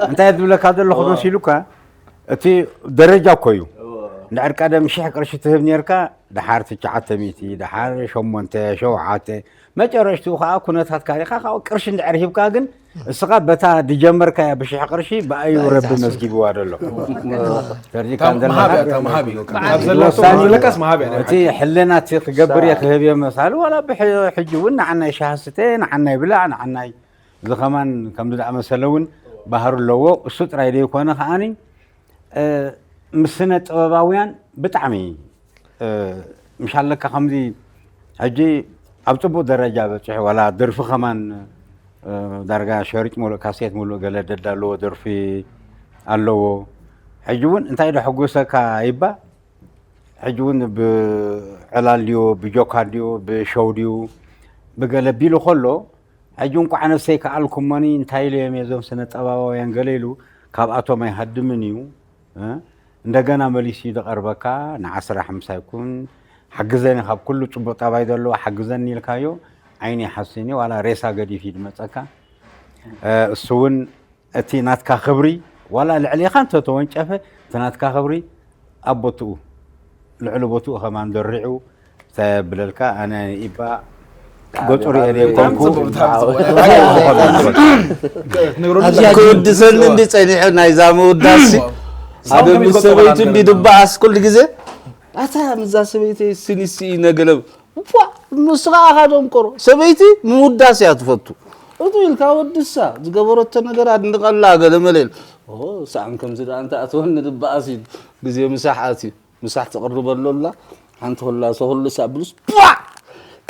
እንታይ ዝብለካ ዘለኹ መሲሉካ እቲ ደረጃ እኮ እዩ። እንድሕር ቀደም ሽሕ ቅርሺ ትህብ ነርካ፣ ደሓር ትሽዓተ ሚእቲ፣ ደሓር ሸሞንተ፣ ሸውዓተ፣ መጨረሽትኡ ከዓ ኩነታት ካሪኻ ካብኡ ቅርሺ እንድሕር ሂብካ ግን እስኻ በታ ድጀመርካያ ብሽሕ ቅርሺ ብኣዩ ረቢ መዝጊብዋ ደሎ ተርዲካ እታ መሃብ እያ፣ እታ መሃብ እዩ። ካብ ዘላቶ ወሳኒ ዝብለካስ መሃብ እያ። እቲ ሕልና እቲ ክገብር እየ ክህብ እየ መሳሉ ዋላ ብሕጂ እውን ንዓናይ ሻሃ ስተ ንዓናይ ብላዕ ንዓናይ እዚ ከማን ከምዚ ዝኣመሰለ እውን ባህሪ ኣለዎ። እሱ ጥራይ ዘይኮነ ከዓኒ ምስ ስነ ጥበባውያን ብጣዕሚ ምሽ ኣለካ ከምዚ ሕጂ ኣብ ፅቡቅ ደረጃ በፂሑ ዋላ ደርፊ ከማን ዳርጋ ሸሪጥ ሙሉእ ካሴት ሙሉእ ገለ ደዳለዎ ደርፊ ኣለዎ። ሕጂ እውን እንታይ ዶ ሕጉሰካ ይባ ሕጂ እውን ብዕላል ድዮ ብጆካ ድዮ ብሸው ድዩ ብገለ ቢሉ ከሎ ሕጂ እንቋዕ ነብሰይ ከኣልኩሞኒ እንታይ ኢለዮም እየ እዞም ስነ ጠባባውያን ገለ ኢሉ ካብኣቶም ኣይሃድምን እዩ። እንደገና መሊሱ እዩ ዝቐርበካ ንዓ ስራሕ ምሳይ ኩን ሓግዘኒ ካብ ኩሉ ፅቡቅ ጠባይ ዘለዎ ሓግዘኒ ኢልካዮ ዓይኒ ይሓስን እዩ ዋላ ሬሳ ገዲፍ እዩ ዝመፀካ እሱ እውን እቲ ናትካ ክብሪ ዋላ ልዕሌኻ እንተተወንጨፈ እቲ ናትካ ክብሪ ኣብ ቦትኡ ልዕሊ ቦትኡ ከማን ደሪዑ ተብለልካ ኣነ ኢባ ገፁ ሪኤ ዘይኮንኩ ክውድሰኒ እንዲ ፀኒሑ ናይዛ ምውዳስ ሓደ ምስ ሰበይቱ እንዲ ድበኣስ ኩሉ ግዜ ኣታ ምዛ ሰበይተይ ስኒሲ ነገለብ ቧ ንስኻ ኣኻ ደንቆሮ ሰበይቲ ምውዳስ እያ ትፈቱ እቱ ኢልካ ወድሳ ዝገበረቶ ነገር ኣድንቐላ ገለ መለ ኢሉ ሳዕን ከምዚ ደኣ እንተ ኣትወኒ ድበኣስ ኢሉ ግዜ ምሳሕ ኣትዩ ምሳሕ ትቕርበሎ ኣላ ሓንቲ ኩላ ሰኹሉ ሳብሉስ ቧ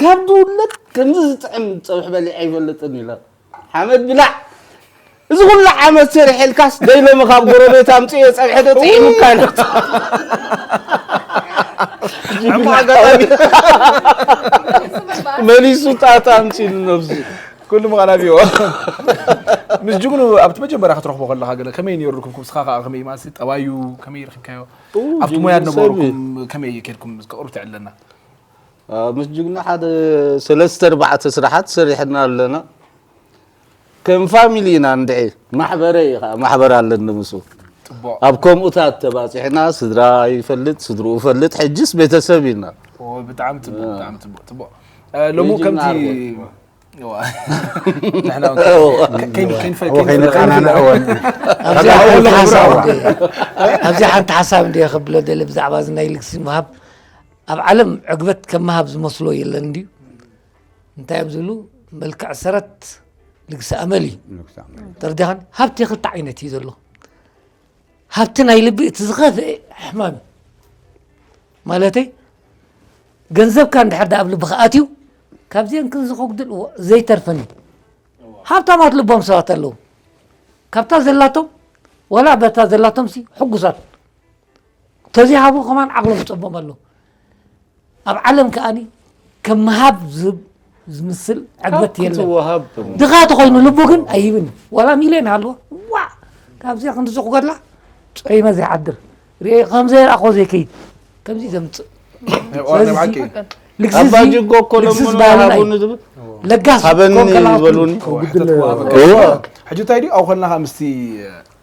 ካብ ድውለት ከምዚ ዝጥዕም ፀብሒ በሊዐ ኣይፈልጥን ኢላ ሓመድ ብላዕ እዚ ኩሉ ዓመት ሰሪሐልካስ ደይ ሎሚ ካብ ጎረቤት ኣምፅኦ ፀብሒ ዶ ጥዒሙካ ኢለቶ ኣጋጣሚ መሊሱ ጣጣ ኣምፂሉ ነብሱ ኩሉ ምቓላብ እዮ ምስ ጅግኑ ኣብቲ መጀመርያ ክትረኽቦ ከለካ ገለ ከመይ ነይሩ ርክብኩም ስኻ ከዓ ከመይ ማሲ ጠባዩ ከመይ ረኪብካዮ ኣብቲ ሞያ ዝነበርኩም ከመይ ከድኩም ከቕርብ ትዕለና ምስ ጅግኑ ሓደ ሰለስተ ኣርባዕተ ስራሓት ሰሪሕና ኣለና ከም ፋሚሊ ኢና እንድዒ ማሕበረ እዩ ከዓ ማሕበር ኣለኒ ምስ ኣብ ከምኡታት ተባፂሕና ስድራ ይፈልጥ ስድርኡ ፈልጥ ሕጅስ ቤተሰብ ኢና ብጣዕሚ ፅቡቅ ብጣዕሚ ፅቡቅ ፅቡቅ ሎሙ ከምቲ ኣብዚ ሓንቲ ሓሳብ እንዲ ክብሎ ደለ ብዛዕባ እዚ ናይ ልግሲ ምሃብ ኣብ ዓለም ዕግበት ከም ምሃብ ዝመስሎ የለን እንድዩ እንታይ እዮም ዝብሉ መልክዕ ሰረት ልግሲ ኣመል እዩ ተረዲኻን ሃብቲ ክልተ ዓይነት እዩ ዘሎ ሃብቲ ናይ ልቢ እቲ ዝኸፍአ ሕማም እዩ ማለተይ ገንዘብካ እንድሕር ዳ ኣብ ልብኻ ኣትዩ ካብዚአን ክንዚ ከጉድል ዘይተርፈን እዩ ሃብታማት ልቦም ሰባት ኣለዉ ካብታ ዘላቶም ወላ በታ ዘላቶም ሲ ሕጉሳት ተዚሃቡ ከማን ዓቕሎም ጸቦም ኣለዉ ኣብ ዓለም ከኣኒ ከም ምሃብ ዝህብ ዝምስል ዕግበት የለን። ድኻ ተኾይኑ ልቡ ግን ኣይህብን እዩ። ዋላ ሚልዮን ሃልዎ፣ ዋ፣ ካብዚኣ ክንድዚ ክጎድላ ጾይመ ዘይሓድር። ርኤ ከም ዘይረኣኾ ዘይከይድ። ከምዚ ዘምጽእ። ስለዚ ልግሲ ኣባ እዚ ጅጎ እኮ ልግሲ ለምኑ ዝበሃልና እዩ። ሃቡኒ ዝብል። ለጋስ ሃበኒ ክኾን ከለኻ ዝበሉኒ። እዋ። ሕጂ እንታይ ድዩ? ኣብኡ ከለና ምስቲ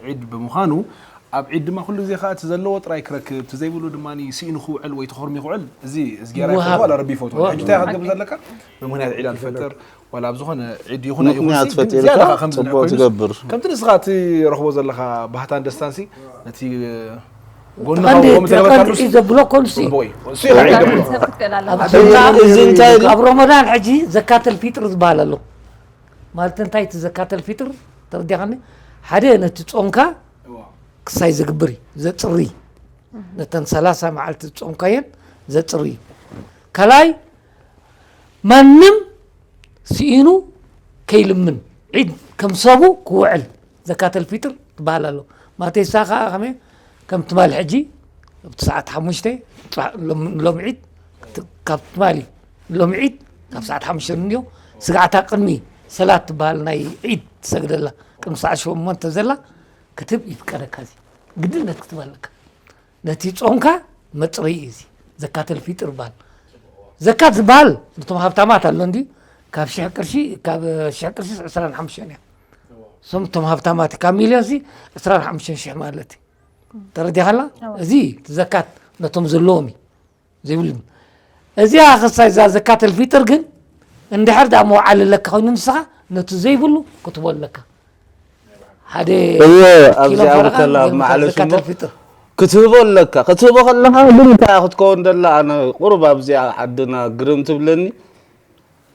ዒድ ብምዃኑ፣ ኣብ ዒድ ድማ ኩሉ ግዜ ከኣ እቲ ዘለዎ ጥራይ ክረክብ፣ እቲ ዘይብሉ ድማ ስኢኑ ክውዕል ወይ ተኾርሚ ክውዕል፣ እዚ እዝጊሄር ይወሃብ። ኣይፈትዎ፣ ዋላ ረቢ ይፈትዎ። ይወሃብ። ሕጂ እንታይ ኢኻ ትገብር ዘለካ? ብምኽንያት ዒድ ኣልፈጥር፣ ዋላ ኣብ ዝኾነ ዒድ ይኹን ኣይኹን ምኽንያት ሲ፣ ግን ፈጢርካ ዝያዳ ከኣ ከምዚ ጽቡቕ ኮይኑስ፣ ትገብር። ከምቲ ንስኻ እትረኽቦ ዘለኻ ባህታን ደስታንሲ፣ ነቲ ጎንኻ ቀንዲ፣ ከምኡ ዝገበርካሉ ቀንዲ ሲ፣ ዘብሎ እኮ ንሱ እዩ። ጽቡቕ እዩ። እሱ እዩ ከኣ ይገብሮ። ኣብ እዚ፣ እዚ እንታይ ድዩ? ኣብ ረመዳን ሕጂ ዘካተል ፊጥር ዝበሃል ኣሎ። ማለት እንታይ እቲ ዘካተል ፊጥር? ተረዲኻኒ? ሓደ ነቲ ጾምካ እዋ። ክሳይ ዝግብር እዩ፣ ዘጽሪ። ነተን ሰላሳ መዓልቲ ዝጾምካየን ዘጽሪ እዩ። ካልኣይ፣ ማንም ስኢኑ ከይልምን፣ ዒድ ከም ሰቡ ክውዕል ዘካተል ፊጥር ትበሃል ኣሎ። ማተይሳ ከኣ ከመይ? ከም ትማሊ ሕጂ፣ ኣብቲ ሰዓት ሓሙሽተ፣ ጽባሕ ሎም-፣ ሎም ዒድ፣ ት-፣ ካብ ትማሊ ሎም ዒድ፣ ካብ ሰዓት ሓሙሽተ እንድዮ፣ ስግዓታ ቅድሚ ሰላት ትበሃል ናይ ዒድ ትሰግደላ፣ ቅድሚ ሰዓት ሸሞንተ ዘላ ክትህብ ይፍቀደካ። እዚ ግድነት ክትህብ ኣለካ። ነቲ ጾምካ መጽረዪ እዩ እዚ። ዘካተል ፊጥር ይበሃል። ዘካት ዝበሃል ነቶም ሃብታማት ኣሎ እንድዩ፣ ካብ ሽሕ ቅርሺ፣ ካብ ሽሕ ቅርሺ ዕስራን ሓሙሽተን እያ። እሶም እቶም ሃብታማት ካብ ሚልዮን ሲ ዕስራን ሓሙሽተን ሽሕ ማለት እዩ። ተረዲኻላ? እዋ። እዚ ዘካት ነቶም ዘለዎም እዩ፣ ዘይብሉ። እዚኣ ክሳይ እዛ ዘካተል ፊጥር ግን እንድሕር ደኣ መውዓሊ ኣለካ ኮይኑ ንስኻ ነቲ ዘይብሉ ክትቦ ኣለካ። ሓደ እወ፣ ኪሎ ኣብዚኣ ፈረቓ ብከላ ኣብ ይህብ መዓለሽ ዘካተል እሞ ፊጥር። ክትህቦ ኣለካ። ክትህቦ ከለኻ ግን እንታይ ክትከውን ደላ? ኣነ ቁሩብ ኣብዚኣ ዓድና ግርም ትብለኒ።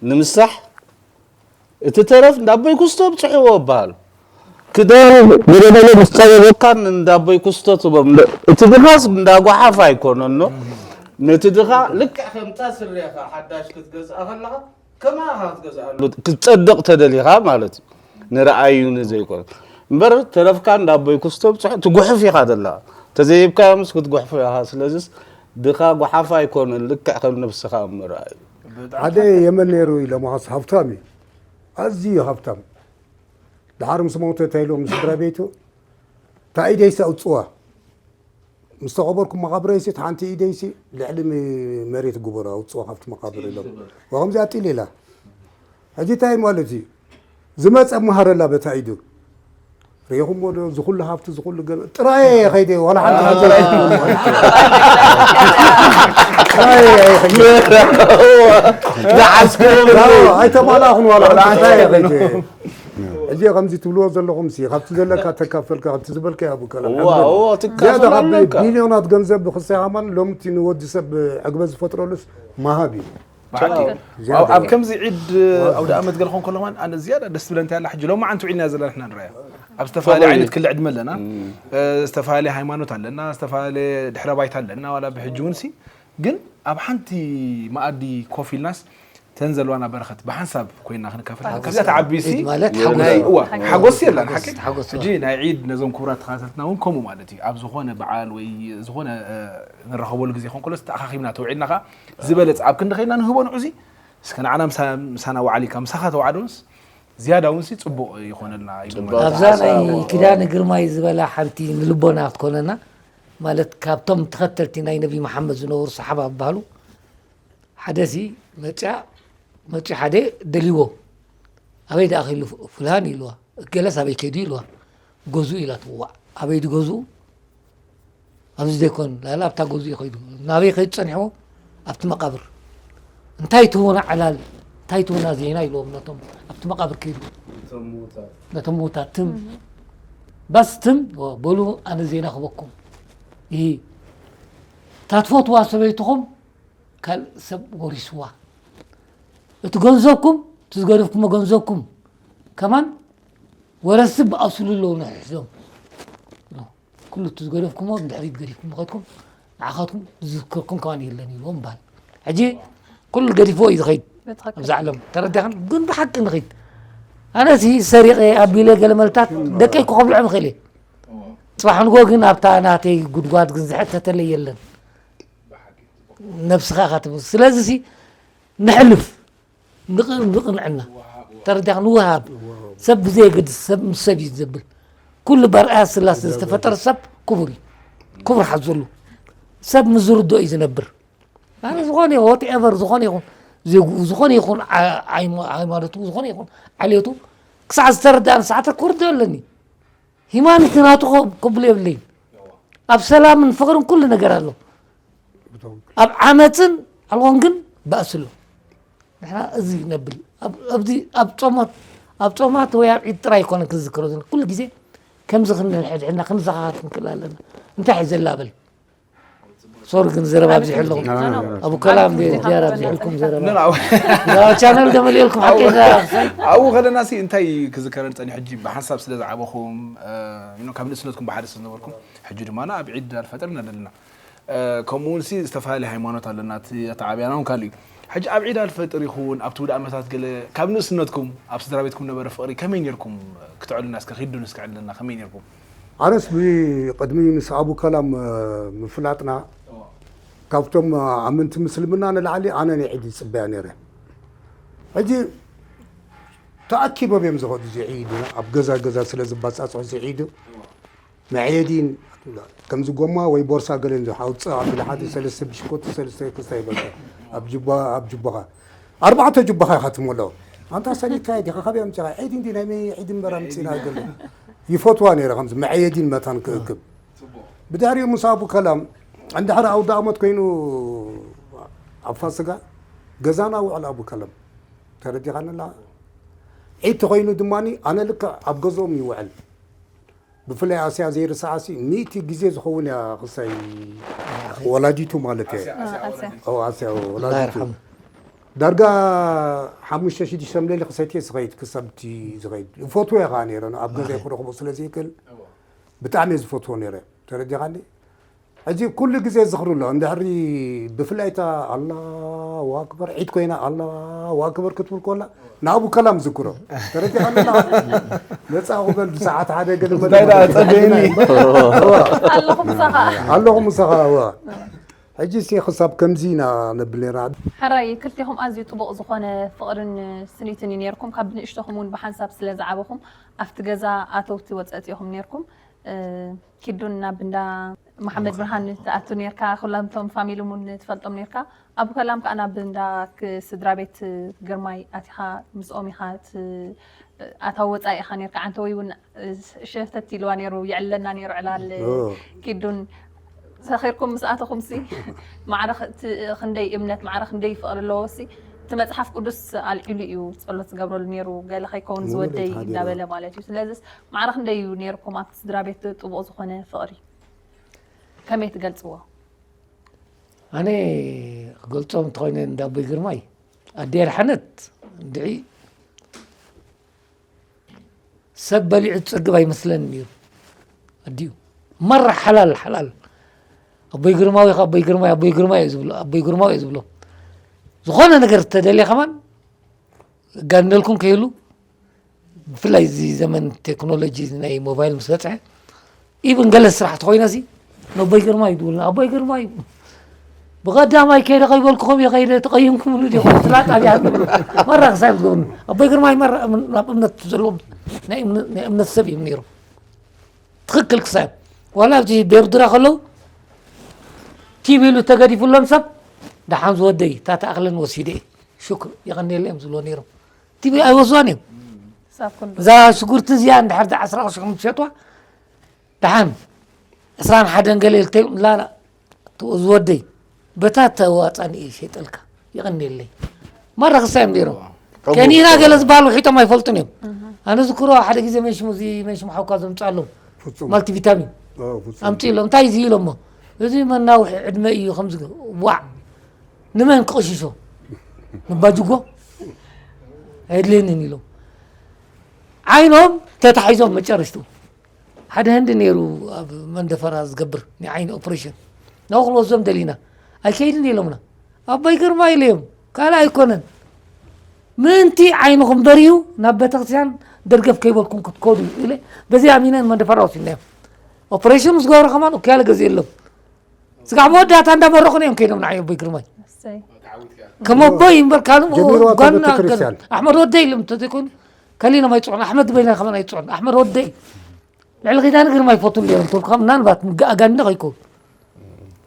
ንምሳሕ እቲ ተረፍ እንዳ ኣቦይ ኩስቶ ብጽሕዎ ይበሃል። ክዳን ገደበለ ምስ ጸበበካን እንዳ ኣቦይ ኩስቶ ትቦም። እቲ ድኻስ እንዳ ጓሓፍ ኣይኮነኖ። ነቲ ድኻ ልክዕ ከምታ ስረኻ ሓዳሽ ክትገዝኣ ከለኻ ከማኻ ክትገዝኣሉ ክትጸድቕ ተደሊኻ ማለት እዩ። ንረኣዩ ንዘይኮነ። እምበር ተረፍካ እንዳ ኣቦይ ኩስቶ ብጽሑ ትጉሕፍ ኢኻ ዘለኻ። ተዘይብካዮምስ ክትጉሕፎ ኢኻ። ስለዚስ ድኻ ጓሓፍ ኣይኮነን፣ ልክዕ ከም ነብስኻ ምርኣዩ። ሓደ የመን ነይሩ ኢሎም፣ ሓስ ሃብታም እዩ። ኣዝዩ ሃብታም። ደሓር ምስ ሞተ እንታይ ኢሎም ስድራ ቤቱ? እታ ኢደይሲ ኣውጽዋ። ምስ ተቐበርኩ መቓብረይሲ፣ እታ ሓንቲ ኢደይሲ ልዕሊ ም-፣ መሬት ግበሮ፣ ኣውጽዋ ካብቲ መቓብር ኢሎም። ወኸምዚኣ ጢል ኢላ። ሕጂ እንታይ ማለት እዩ? ዝመጸ መሃረላ በታ ኢዱ። ርኢኹሞ ዶ? ዝኹሉ ሃብቲ፣ ዝኹሉ ገንዘብ ጥራይ እየ ከይደ፣ ዋላ ሓንቲ ገንዘብ ኣይትብሉ። ጥራይ እየ ከይደ። ኣይተማላእኹን፣ ዋላ ሓንቲ ጥራይ እየ ከይደ። ሕጂ ከምዚ ትብልዎ ዘለኹም ሲ፣ ካብቲ ዘለካ ተካፈልካ፣ ካብቲ ዝበልካ ያቡ ከላ እዋ፣ እዋ፣ ትካፈል ዝያዳ ካብ ኣለካ። ቢልዮናት ገንዘብ ብክሳይ ከማን ሎምቲ ንወዲ ሰብ ዕግበት ዝፈጥረሉስ መሃብ እዩ። ብሓቂ። ዝያዳ ኣብ፣ ኣብ ከምዚ ዒድ ዋው። ኣውደ ኣመት ገለ ኾን ከሎ ኸማን ኣነ ዝያዳ ደስ ትብለኒ እንታይ ኣላ፣ ሕጂ ሎማዓንቲ ውዒልና ዘለና ንሕና ንረኣያ። ኣብ ዝተፈላለየ ከምኡ ዓይነት እዩ። ክሊ ዕድመ ኣለና። እም። እ፣ ዝተፈላለየ ሃይማኖት ኣለና፣ ዝተፈላለየ ድሕረ ባይታ ኣለና፣ ዋላ ብሕጂ እውን ሲ። ግን ኣብ ሓንቲ መኣዲ ኮፍ ኢልናስ ተን ዘለዋና በረኸት ብሓንሳብ ኮይና ክንካፈል። ሓጎስ ካብዚኣ ትዓቢ ሲ። ዒድ ማለት ናይ፣ ሓጎስ። እዋ፣ ሓጎስ። ሓጎስ የላን፣ ሓቂ? ሓጎስ፣ ሓጎስ። ሕጂ ናይ ዒድ ነዞም ክቡራት ተኸታተልትና እውን ከምኡ ማለት እዩ። ኣብ ዝኾነ በዓል ወይ ዝኾነ፣ እ፣ ንራኸበሉ ግዜ ኾን ከሎስ ተኣኻኺብና ተውዒልና ኸዓ ዝበለጸ ኣብ ክንዲ ኸይድና ንህቦ ንዑዚ እስከ ንዓና ምሳ-፣ ምሳና ወዓሊካ ምሳኻ ተዋዓዶንስ ዝያዳ እውን ሲ ጽቡቕ ይኾነልና ኢሉ ጽቡቕ ማለት እዩ። ኣብዛ ናይ ሓሳብ። ኪዳነ ግርማይ ዝበላ ሓንቲ ንልቦና ክትኮነና፣ ማለት ካብቶም ተኸተልቲ ናይ ነቢ መሓመድ ዝነበሩ ሰሓባ ዝበሃሉ፣ ሓደ ሲ መጽያ፣ መጽዩ ሓደ ደልይዎ፣ ኣበይ ደኣ ኸይሉ ፍ-፣ ፍልሃን ኢልዋ፣ ገለስ ኣበይ ከይዱ ኢልዋ፣ ገዝኡ ኢላቶ፣ ዋዕ፣ ኣበይ ድገዝኡ? ኣብዚ ዘይኮን፣ ላላ ኣብታ ገዝኡ ከይዱ። ናበይ ከይዱ ጸኒሕዎ? ኣብቲ መቓብር። እንታይ ትህቡና ዕላል? እንታይ ትህቡና ዜና? ኢልዎም ነቶም ኣብቲ መቓብር ከይዱ። ነቶም ምዉታት። ነቶም ምዉታት ትም። እህ። ባስ ትም፣ ወ-፣ በሉ ኣነ ዜና ክህበኩም። ይሂ። እታ ትፈትዋ ሰበይትኹም ካልእ ሰብ ወሪስዋ። እቲ ገንዘብኩም፣ እቲ ዝገደፍኩሞ ገንዘብኩም ከማን ወረስቲ ብኣስሉ ኣለዉ ንሕዞም። ኩሉ እቲ ዝገደፍኩሞ ንድሕሪት ገዲፍኩም ከድኩም ንዓኻትኩም ዝዝክርኩም ከማን የለን ኢልዎም በሃል። ሕጂ ኩሉ ገዲፍዎ እዩ ዝኸይድ ብትኽክል። ኣብዛ ዓለም። ተረዲኻን? ግን ብሓቂ ንኸይድ። ኣነሲ ሰሪቐ ኣቢለ ገለ መልታት ደቀይ እኮ ከብልዖም ይኽእል እየ። ጽባሕ ንግሆ ግን ኣብታ ናተይ ጉድጓድ ግን ዝሕተተለይ የለን። ነብስኻ ኢኻ ትብል። ስለዚ ሲ ነሕልፍ። ንቕንዕና ተረዲኻ ንወሃብ ሰብ ብዘየገድስ ሰብ ምስ ሰብ እዩ ዘብል። ኩሉ በርኣያ ስላሴ ዝተፈጠረ ሰብ ክቡር እዩ። ክቡር ሓዘሉ ሰብ ምስ ዝርድኦ እዩ ዝነብር። ኣነ ዝኾነ ይኹን whatever፣ ዝኾነ ይኹን ዜግኡ፣ ዝኾነ ይኹን ሃይማኖቱ፣ ዝኾነ ይኹን ዓሌቱ ክሳዕ ዝተረዳእን ሰዓተ ክርድኦ ኣለኒ። ሂማኒቲ ናቱ ክብሎ የብለይን። ኣብ ሰላምን ፍቕርን ኩሉ ነገር ኣሎ። ኣብ ዓመፅን ኣልኾን ግን ባእሲ ኣሎ። ንሕና እዚ ነብል ኣብዚ ኣብ ፆማት ኣብ ፆማት ወይ ኣብ ዒድ ጥራይ ይኮነ ክዝክሮ ዘሎ ኩሉ ግዜ ከምዚ ክንሕድሕድና ክንዘኻኸር ክንክእል ኣለና። እንታይ እዩ ዘላበል? ሶሪ ግን ዘረባ ኣብዚሐ ኣለኹ። ኣቡ ከላም ዝያዳ ኣብዚሕልኩም ዘረባ። ቻነል ደመልየልኩም ሓቂ። ኣብኡ ከለና ሲ እንታይ ክዝከረን ጸኒሑ ሕጂ ብሓንሳብ ስለ ዝዓበኹም፣ ካብ ንእስነትኩም ብሓደ ስለ ዝነበርኩም፣ ሕጂ ድማ ኣብ ዒድ ኣልፈጥር ኢና ዘለና። ከምኡ እውን ሲ ዝተፈላለየ ሃይማኖት ኣለና፣ እቲ ኣተዓብያና እውን ካልእ እዩ። ሕጂ ኣብ ዒድ ኣልፈጥር ይኹን ኣብቲ ውድእ ዓመታት ገለ ካብ ንእስነትኩም ኣብ ስድራ ቤትኩም ነበረ ፍቕሪ ከመይ ኔርኩም? ክተዕሉና እስከ፣ ኪዱን እስከ ዕልልና ከመይ ኔርኩም? ኣነስ ብቕድሚ ምስ ኣቡ ከላም ምፍላጥና ካብቶም ኣመንቲ ምስልምና ንላዕሊ ኣነ ናይ ዒድ ይጽበያ ነይረ። ሕጂ ተኣኪቦም እዮም ዝኸዱ፣ እዚ ዒድ ኣብ ገዛ ገዛ ስለ ዝባጻጽሑ፣ እዚ ዒድ መዕየዲን ከምዚ ጎማ ወይ ቦርሳ ገለን ሓውፅእ ኣቢለ ሓደ ሰለስተ ብሽኮቲ ሰለስተ ክስታይ በልካ ኣብ ጅባ ኣብ ጅባኻ ኣርባዕተ ጅባኻ ኢኻ ትመልኦ። ኣንታ ሰሊጥካ ዲኻ፣ ካበይ ኣምፂኻ? ዒድ እንዲ ናይ መይ ዒድ እምበር ኣምፂና ገለ ይፈትዋ ነይረ ከምዚ መዕየዲን መታን ክእክብ። ብድሕሪኡ ምስ ኣቡ ከላም እንድሕር ኣውደ ኣመት ኮይኑ ኣብ ፋስጋ ገዛና ውዕል ኣቡ ከላም ተረዲኻንላ። ዒድ ተኮይኑ ድማ ኣነ ልክዕ ኣብ ገዝኦም ይውዕል። ብፍላይ ኣስያ ዘይርስዓሲ ሚእቲ ግዜ ዝኸውን እያ ክሳይ ወላዲቱ ማለት እየ። ኣስያ፣ ኣስያ ኣስያ። ወላዲቱ። ኦ፣ ኣስያ ወላዲቱ። ይርሓሙ። ዳርጋ ሓሙሽተ ሽዱሽተ ምለሊ ክሰትየ ዝኸይድ ክሳብ እቲ ዝኸይድ ይፈትዎ እየ ከዓ ነይረ ኣብ ገዛይ ክረኽቦ ስለ ዘይክእል ብጣዕሚ እየ ዝፈትዎ ነይረ። ተረዲኻኒ? ሕጂ ኩሉ ግዜ ዝኽሩ ኣሎ። እንድሕሪ ብፍላይ እታ ኣላሁ ኣክበር ዒድ ኮይና ኣላሁ ኣክበር ክትብል ኮላ ንኣቡ ከላም ዝክሮ። ተረዲኻ ኣለኻ? መጻኹ በል ብሰዓት ሓደ ገለ እንታይ ደኣ ጸበየኒ? ኣለኹ ምሳኻ። ኣለኹ ምሳኻ፣ እዋ። ሕጂ ሲ ክሳብ ከምዚ ኢና ነብል ነይራ። ሕራይ ክልቴኹም ኣዝዩ ጥቡቕ ዝኾነ ፍቕርን ስኒትን እዩ ነይርኩም። ካብ ንእሽቶኹም እውን ብሓንሳብ ስለ ዝዓበኹም ኣብቲ ገዛ ኣተውቲ ወጸእቲ ኢኹም ነይርኩም። ኪዱን ናብ እንዳ መሓመድ ብርሃን ትኣቱ ነርካ፣ ኩላምቶም ፋሚሊ እውን ትፈልጦም ነርካ። ኣብ ከላም ከዓ ናብ እንዳ ስድራ ቤት ግርማይ ኣቲኻ ምስኦም ኢኻ ኣታዊ ወፃኢ ኢኻ ነርካ። ዓንተወይ እውን ሸተት ኢልዋ ነይሩ፣ ይዕለና ነይሩ ዕላል። ኪዱን ሰኺርኩም ምስ ኣተኹም ሲ ማዕረ ክንደይ እምነት ማዕረ ክንደይ ፍቕሪ ኣለዎ ሲ እቲ መፅሓፍ ቅዱስ ኣልዒሉ እዩ ፀሎት ዝገብረሉ ነይሩ፣ ገለ ከይከውን ዝወደይ እንዳበለ ማለት እዩ። ስለዚስ ማዕረ ክንደይ እዩ ነይርኩም ኣብቲ ስድራ ቤት ጥቡቕ ዝኾነ ፍቕሪ? ከመይ ትገልጽዎ? ኣነ ክገልጾም እንተኾይነ እንዳ ኣቦይ ግርማይ ኣደይ ኣድሓነት እንድዒ ሰብ በሊዑ ዝጸግብ ኣይመስለንን ነይሩ። ኣዲኡ ማራ ሓላል ሓላል ኣቦይ ግርማዊ ኣቦይ ግርማይ ኣቦይ ግርማይ እዩ ዝብሎ ኣቦይ ግርማዊ እዩ ዝብሎ። ዝኾነ ነገር ተደልየ ከማን ጋንደልኩም ከይሉ ብፍላይ እዚ ዘመን ቴክኖሎጂ ናይ ሞባይል ምስ በፅሐ ኢብን ገለ ስራሕ ተኮይነ ሲ ነቦይ ግርማ ይድውልና ኣቦይ ግርማ እዩ። ብቀዳማይ ከይደ ከይበልኩኹም እየ ከይደ ተቀይምኩምሉ ዲኹም ስላ ጣብያ ንብሉ መራ ክሳብ ዝገብኑ ኣቦይ ግርማ እዩ መራ እም- ናብ እምነት ዘለዎም ናይ እምነ- ናይ እምነት ሰብ እዮም ነይሮም። ትኽክል ክሳብ ዋላ ኣብዚ ቤርድራ ከለዉ ቲቪ ኢሉ ተገዲፉሎም ሰብ ደሓን ዝወደይ እታ ተኣኽለን ወሲደ እየ ሽኩር የቐንየለ እዮም ዝብሎ ነይሮም። ቲቪ ኣይወስዋን እዮም። ሳብ ክንዱ እዛ ሽጉርቲ እዚኣ እንድሕር ዛ ዓስራ ቅርሺ ከም ትሸጥዋ ደሓን ዕስራን ሓደን ገለ ኢልተይ ላላ ዝወደይ በታ ተዋፃኒ እየ ሸጠልካ። የቐንየለይ ማራ ክሳዮም ነይሮም። ከኒና ገለ ዝበሃል ውሒጦም ኣይፈልጡን እዮም። ኣነ ዝክሮ ሓደ ግዜ መንሽሙ እዚ መንሽሙ ሓውካ ዘምፃሎም ፍጹም። ማልቲ ቪታሚን ኣዎ፣ ፍጹም። ኣምፅእሎም እንታይ እዚ ኢሎሞ እዚ መናውሒ ዕድመ እዩ ከምዚ ዋዕ ንመን ክቕሽሾ ንባጅጎ ኣየድልየንን ኢሎም ዓይኖም ተታሒዞም መጨረሽቱ ሓደ ህንዲ ነይሩ ኣብ መንደፈራ ዝገብር ናይ ዓይኒ ኦፕሬሽን ናብኡ ክንወስዶም ደሊና ኣይከይድን ኢሎምና ኣቦይ ግርማ ኢለዮም ካልእ ኣይኮነን ምእንቲ ዓይንኹም በሪሁ ናብ ቤተክርስትያን ደርገፍ ከይበልኩም ክትከዱ ኢለ በዚ ኣሚነን መንደፈራ ወሲድናዮም ኦፕሬሽን ምስ ገበሩ ከማን ኡክያለ ገዚእሎም ስጋዕ መወዳእታ እንዳመረኹን እዮም ከይዶም ንዓይ ኣቦይ ግርማይ እሰይ። ከም ኣቦይ እምበር ካልእ ጀሚርዋ ካብ ጓና ቤተክርስትያን። ኣሕመድ ወደይ ኢሎም እንተዘይኮይኑ ከሊኖም ኣይፅዑን። ኣሕመድ በይና ከመን ኣይፅዑን። ኣሕመድ ወደይ ልዕሊ ኪዳነ ግርማ ይፈቱ እዮም። ተልካ ምናልባት ኣጋኒነ ከይከውን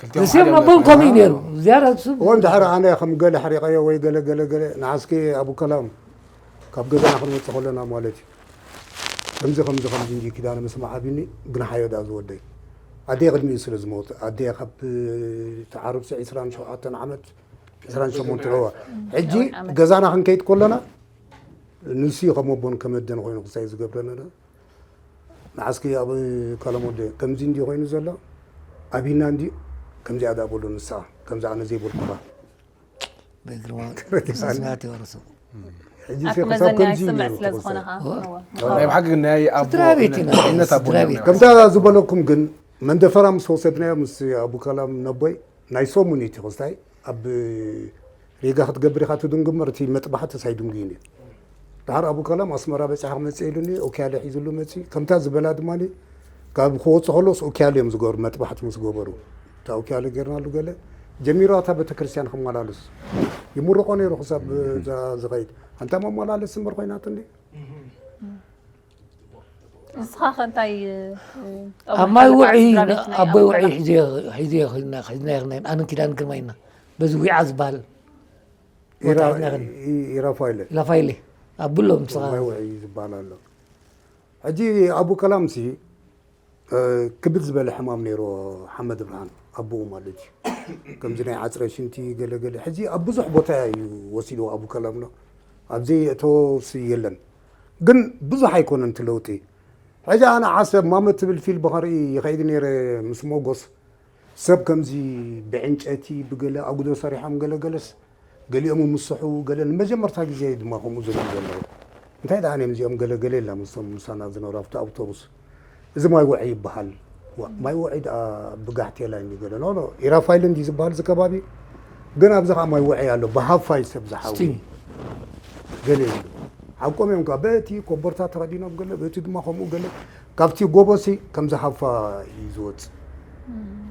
ክልቲኦም ርእሲኦም ሓደ ኣቦም እምነት ከምኡ ኮይኖም ነይሩ። ዝያዳ እሱ እወ እንድሕር ኣነ ከም ገለ ሕሪቐዮ ወይ ገለ ገለ ገለ ንዓስኪ ኣቡ ከላም ካብ ገዛና ክንወፅእ ከለና ማለት እዩ። ከምዚ ከምዚ ከምዚ እንጂ ኪዳነ ምስማዕ ኣቢኒ ግን ሓዮ ዳ ዝወደይ ኣደይ ቅድሚኡ ስለ ዝመውት ኣደይ ካብ ተዓርብሲ ዕስራን ሸውዓተን ዓመት ዕስራን ሸሞንተን እዋ ሕጂ ገዛና ክንከይድ ከለና ንሱ እዩ ከም ኣቦን ከም ኣደን ኮይኑ ክሳይ ዝገብረና። ንዓስኪ ኣብ ከለሞደ ከምዚ እንዲ ኮይኑ ዘሎ ኣቢና እንዲ ከምዚኣ ዳ በሎ ንሳ ከምዚ ኣነ ዘይበልኩኻ ብግርማ ረዲሳኒ። ስማት ይወርሱ ሕጂ ኣብቲ ክሳብ መዘኛ ከምዚ ይስምዕ ነይሩ ስለ ተኸሰ። ዝኾነ ኸዓ እወ። ናይ ብሓቂ ግን ናይ ኣቦ ስድራ ቤት ኢና፣ እምነት ኣቦ ስድራ እዮም ቤት። ናይ ከምታ ዝበለኩም ግን መንደፈራ ምስ ወሰድናዮ ምስ ኣቡ ከላም ነቦይ ናይ ሰሙን እዩ ክስታይ ኣብ ሬጋ ክትገብር ኢኻ ትድንጉ እምበር እቲ መጥባሕትስ ኣይድንጉይን እዩ። ድሓር ኣቡ ከላም ኣስመራ በፂሓ ክመፅእ ኢሉኒ ኦኪያለ ሒዝሉ መፂ ከምታ ዝበላ ድማ ካብ ክወፁ ከሎስ ኦኪያለ እዮም ዝገበሩ መጥባሕቲ ምስ ገበሩ እታ ኦኪያለ ጌርናሉ ገለ ጀሚሩ ኣታ ቤተክርስትያን ክመላለስ ይምርቆ ነይሩ ክሳብ እዛ ዝኸይድ ኣንታ መመላለስ እምበር ኮይናት እንዲ ንስኻ ከ እንታይ ኣብ ማይ ውዒ ኣቦይ ውዒ ሒዘ ሒዘ ሒዝና ሒዝና ኣነ ኪዳን ግርማ ኢና በዚ ዊዓ ዝበሃል ቦታ ሒዝና ከን ኢራፋይለ ላፋይለ ኣብሎ ምስኻ ማይ ውዒ ዝበሃል ኣሎ ሕጂ ኣቡ ከላምሲ ክብድ ዝበለ ሕማም ነይሮ ሓመድ ብርሃን ኣቦኡ ማለት እዩ ከምዚ ናይ ዓፅረ ሽንቲ ገለገለ ሕጂ ኣብ ብዙሕ ቦታ እዩ ወሲድዎ ኣቡ ከላምሎ ኣብዚ እተወሲ የለን ግን ብዙሕ ኣይኮነን እቲ ለውጢ ሕጂ ኣነ ዓሰብ ማመ ትብል ፊልም ከርኢ ይኸይድ ነይረ ምስ ሞጎስ ሰብ ከምዚ ብዕንጨቲ ብገለ ኣጉዶ ሰሪሖም ገለገለስ ገሊኦም ምስሑ ገለ ንመጀመርታ ግዜ ድማ ከምኡ ዝርኢ ዘለዉ እንታይ ደኣ እዮም እዚኦም ገለገለ ኢልና ምስቶም ምሳና ዝነበሩ ኣብቲ ኣውቶቡስ እዚ ማይ ውዒ ይበሃል ዋ፣ ማይ ውዒ ደኣ ብጋሕቴላ እዩ ገለ ኖ ኖ ኢራፋይል እንዲ ዝበሃል እዚ ከባቢ ግን ኣብዚ ከዓ ማይ ውዒ ኣሎ ብሃፋይ ሰብ ዝሓዊ ስቲም ገለ ይብሉ ሓቆም እዮም ከዓ በቲ ኮቦርታ ተኸዲኖም ገለ በቲ ድማ ከምኡ ገለ ካብቲ ጎቦሲ ከምዚ ሃፋ እዩ ዝወፅእ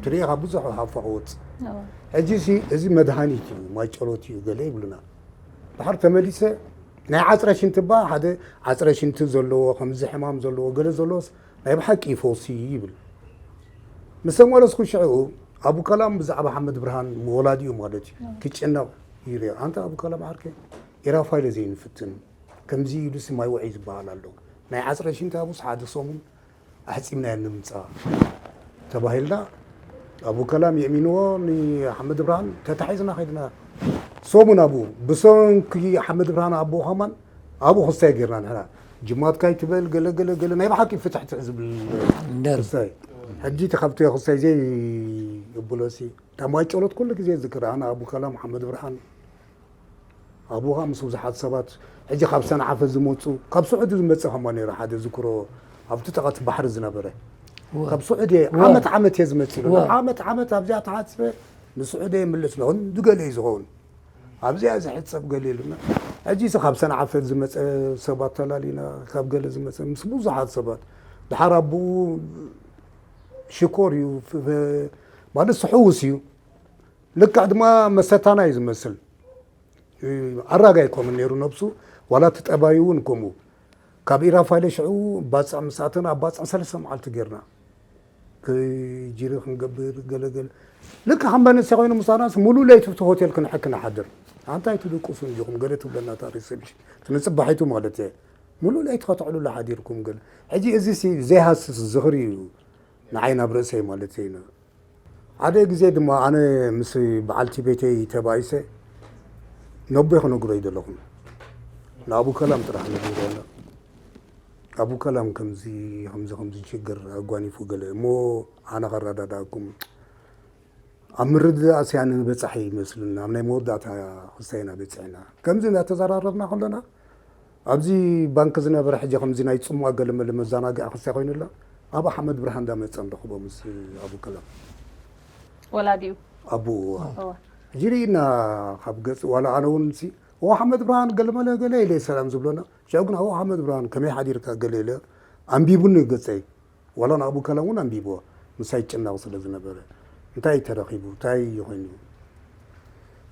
ትሪኢኻ ብዙሕ ሃፋ ክወፅእ ሕጂ ሲ እዚ መድሃኒት እዩ ማይ ጨሎት እዩ ገለ ይብሉና ድሓር ተመሊሰ ናይ ዓፅረ ሽንቲ ባ ሓደ ዓፅረ ሽንቲ ዘለዎ ከምዚ ሕማም ዘለዎ ገለ ዘለዎስ ናይ ብሓቂ ፈውሲ ይብል ምስ ተመለስኩ ሽዑ ኣቡ ከላም ብዛዕባ ሓመድ ብርሃን ወላዲኡ ማለት እዩ ክጨነቕ ይርዮ ኣንታ ኣቡ ከላም ዓርከይ ኢራፋይለ ዘይንፍትን ከምዚ ኢሉሲ ማይ ውዒ ዝበሃል ኣሎ ናይ ዓፅረ ሽንቲ ኣቡስ ሓደ ሰሙን ኣሕፂምናዮ ንምፃ ተባሂልና ኣቡ ከላም የእሚንዎ ንሓመድ ብርሃን ተታሒዝና ከይድና ሰሙን ኣብኡ ብሰንኪ ሓመድ ብርሃን ኣብኡ ከማን ኣብኡ ክስታይ ጌርና ንሕና ጅማትካ ይትበል ገለገለ ገለ ናይ ብሓቂ ፍትሕትሕ ዝብል እንደር ክስታይ ሕጂ እቲ ካብቲ ክስታይ ዘይብሎሲ እታ ማይ ጨሎት ኩሉ ግዜ ዝክር ኣነ ኣቡ ከላም ሓመድ ብርሃን ኣብኡ ከዓ ምስ ብዙሓት ሰባት ሕጂ ካብ ሰንዓፈ ዝመፁ ካብ ስዑዲ ዝመፀ ከማ ነይሩ ሓደ ዝክሮ ኣብቲ ጠቐት ባሕሪ ዝነበረ ካብ ስዑዲ ዓመት ዓመት እየ ዝመፅእ ኢሉ ዓመት ዓመት ኣብዚኣ ተሓፅበ ንስዑዲ ይምልስ ንክንዲ ገለ እዩ ዝኸውን ኣብዚኣ ዝሕፀብ ገለ ኢሉና ሕጂ እዚ ካብ ሰንዓፈ ዝመፀ ሰባት ተላሊና ካብ ገለ ዝመፀ ምስ ብዙሓት ሰባት ድሓር ኣቦኡ ሽኮር እዩ ማለት ስሕውስ እዩ ልክዕ ድማ መሰታና እዩ ዝመስል ኣራጋይ ኮምን ነይሩ ነብሱ ዋላ እቲ ጠባዩ እውን ከምኡ ካብ ኢራፋይለ ሽዑ ባፅዕ ምስ ኣተና ኣብ ባፅዕ ሰለስተ መዓልቲ ጌርና ጅሪ ክንገብር ገለገለ ልክ ከም መንእሰይ ኮይኑ ምሳና ሙሉእ ለይቲ እቲ ሆቴል ክንሕክ ንሓድር ኣንታይ ትድቅሱ እንዲኹም ገለ ትብለና እታ ሪሰፕሽን እቲ ንፅባሒቱ ማለት እየ ሙሉእ ለይቲ ከተዕሉሉ ሓዲርኩም ገለ ሕጂ እዚ ዘይሃስስ ዝኽሪ እዩ ንዓይ ናብ ርእሰይ ማለት እዩ ሓደ ግዜ ድማ ኣነ ምስ በዓልቲ ቤተይ ተባኢሰ ነቦይ ክነግሮ ይደለኹም ንኣቡ ከላም ጥራሕ ነግሮ ኣቡ ከላም ከምዚ ከምዚ ከምዚ ችግር ኣጓኒፉ ገለ እሞ ኣነ ከረዳዳእኩም ኣብ ምርድዳእ ስያ ንበፃሕ ይመስልን ኣብ ናይ መወዳእታ ክስታይና በፂሕና ከምዚ እናተዘራረብና ከለና ኣብዚ ባንክ ዝነበረ ሕጂ ከምዚ ናይ ፅሟ ገለመለ መዘናግዒ ክስታይ ኮይኑላ ኣብ ኣሕመድ ብርሃን እንዳመፀ ንረኽቦ ምስ ኣቡ ከላም ወላዲኡ ኣቡኡ ሕጂ ርኢና ካብ ገፅ ዋላ ኣነ እውን ሲ ኣቡ ሓመድ ብርሃን ገለመለ ገለ ኢለ ሰላም ዝብለና ሽዑ ግን ኣቡ ሓመድ ብርሃን ከመይ ሓዲርካ ገለ ኢለ ኣንቢቡኒ ገፀይ ዋላ ንኣቡ ከላም እውን ኣንቢብዎ ምሳይ ይጭነቕ ስለ ዝነበረ እንታይ ተረኺቡ እንታይ ኮይኑ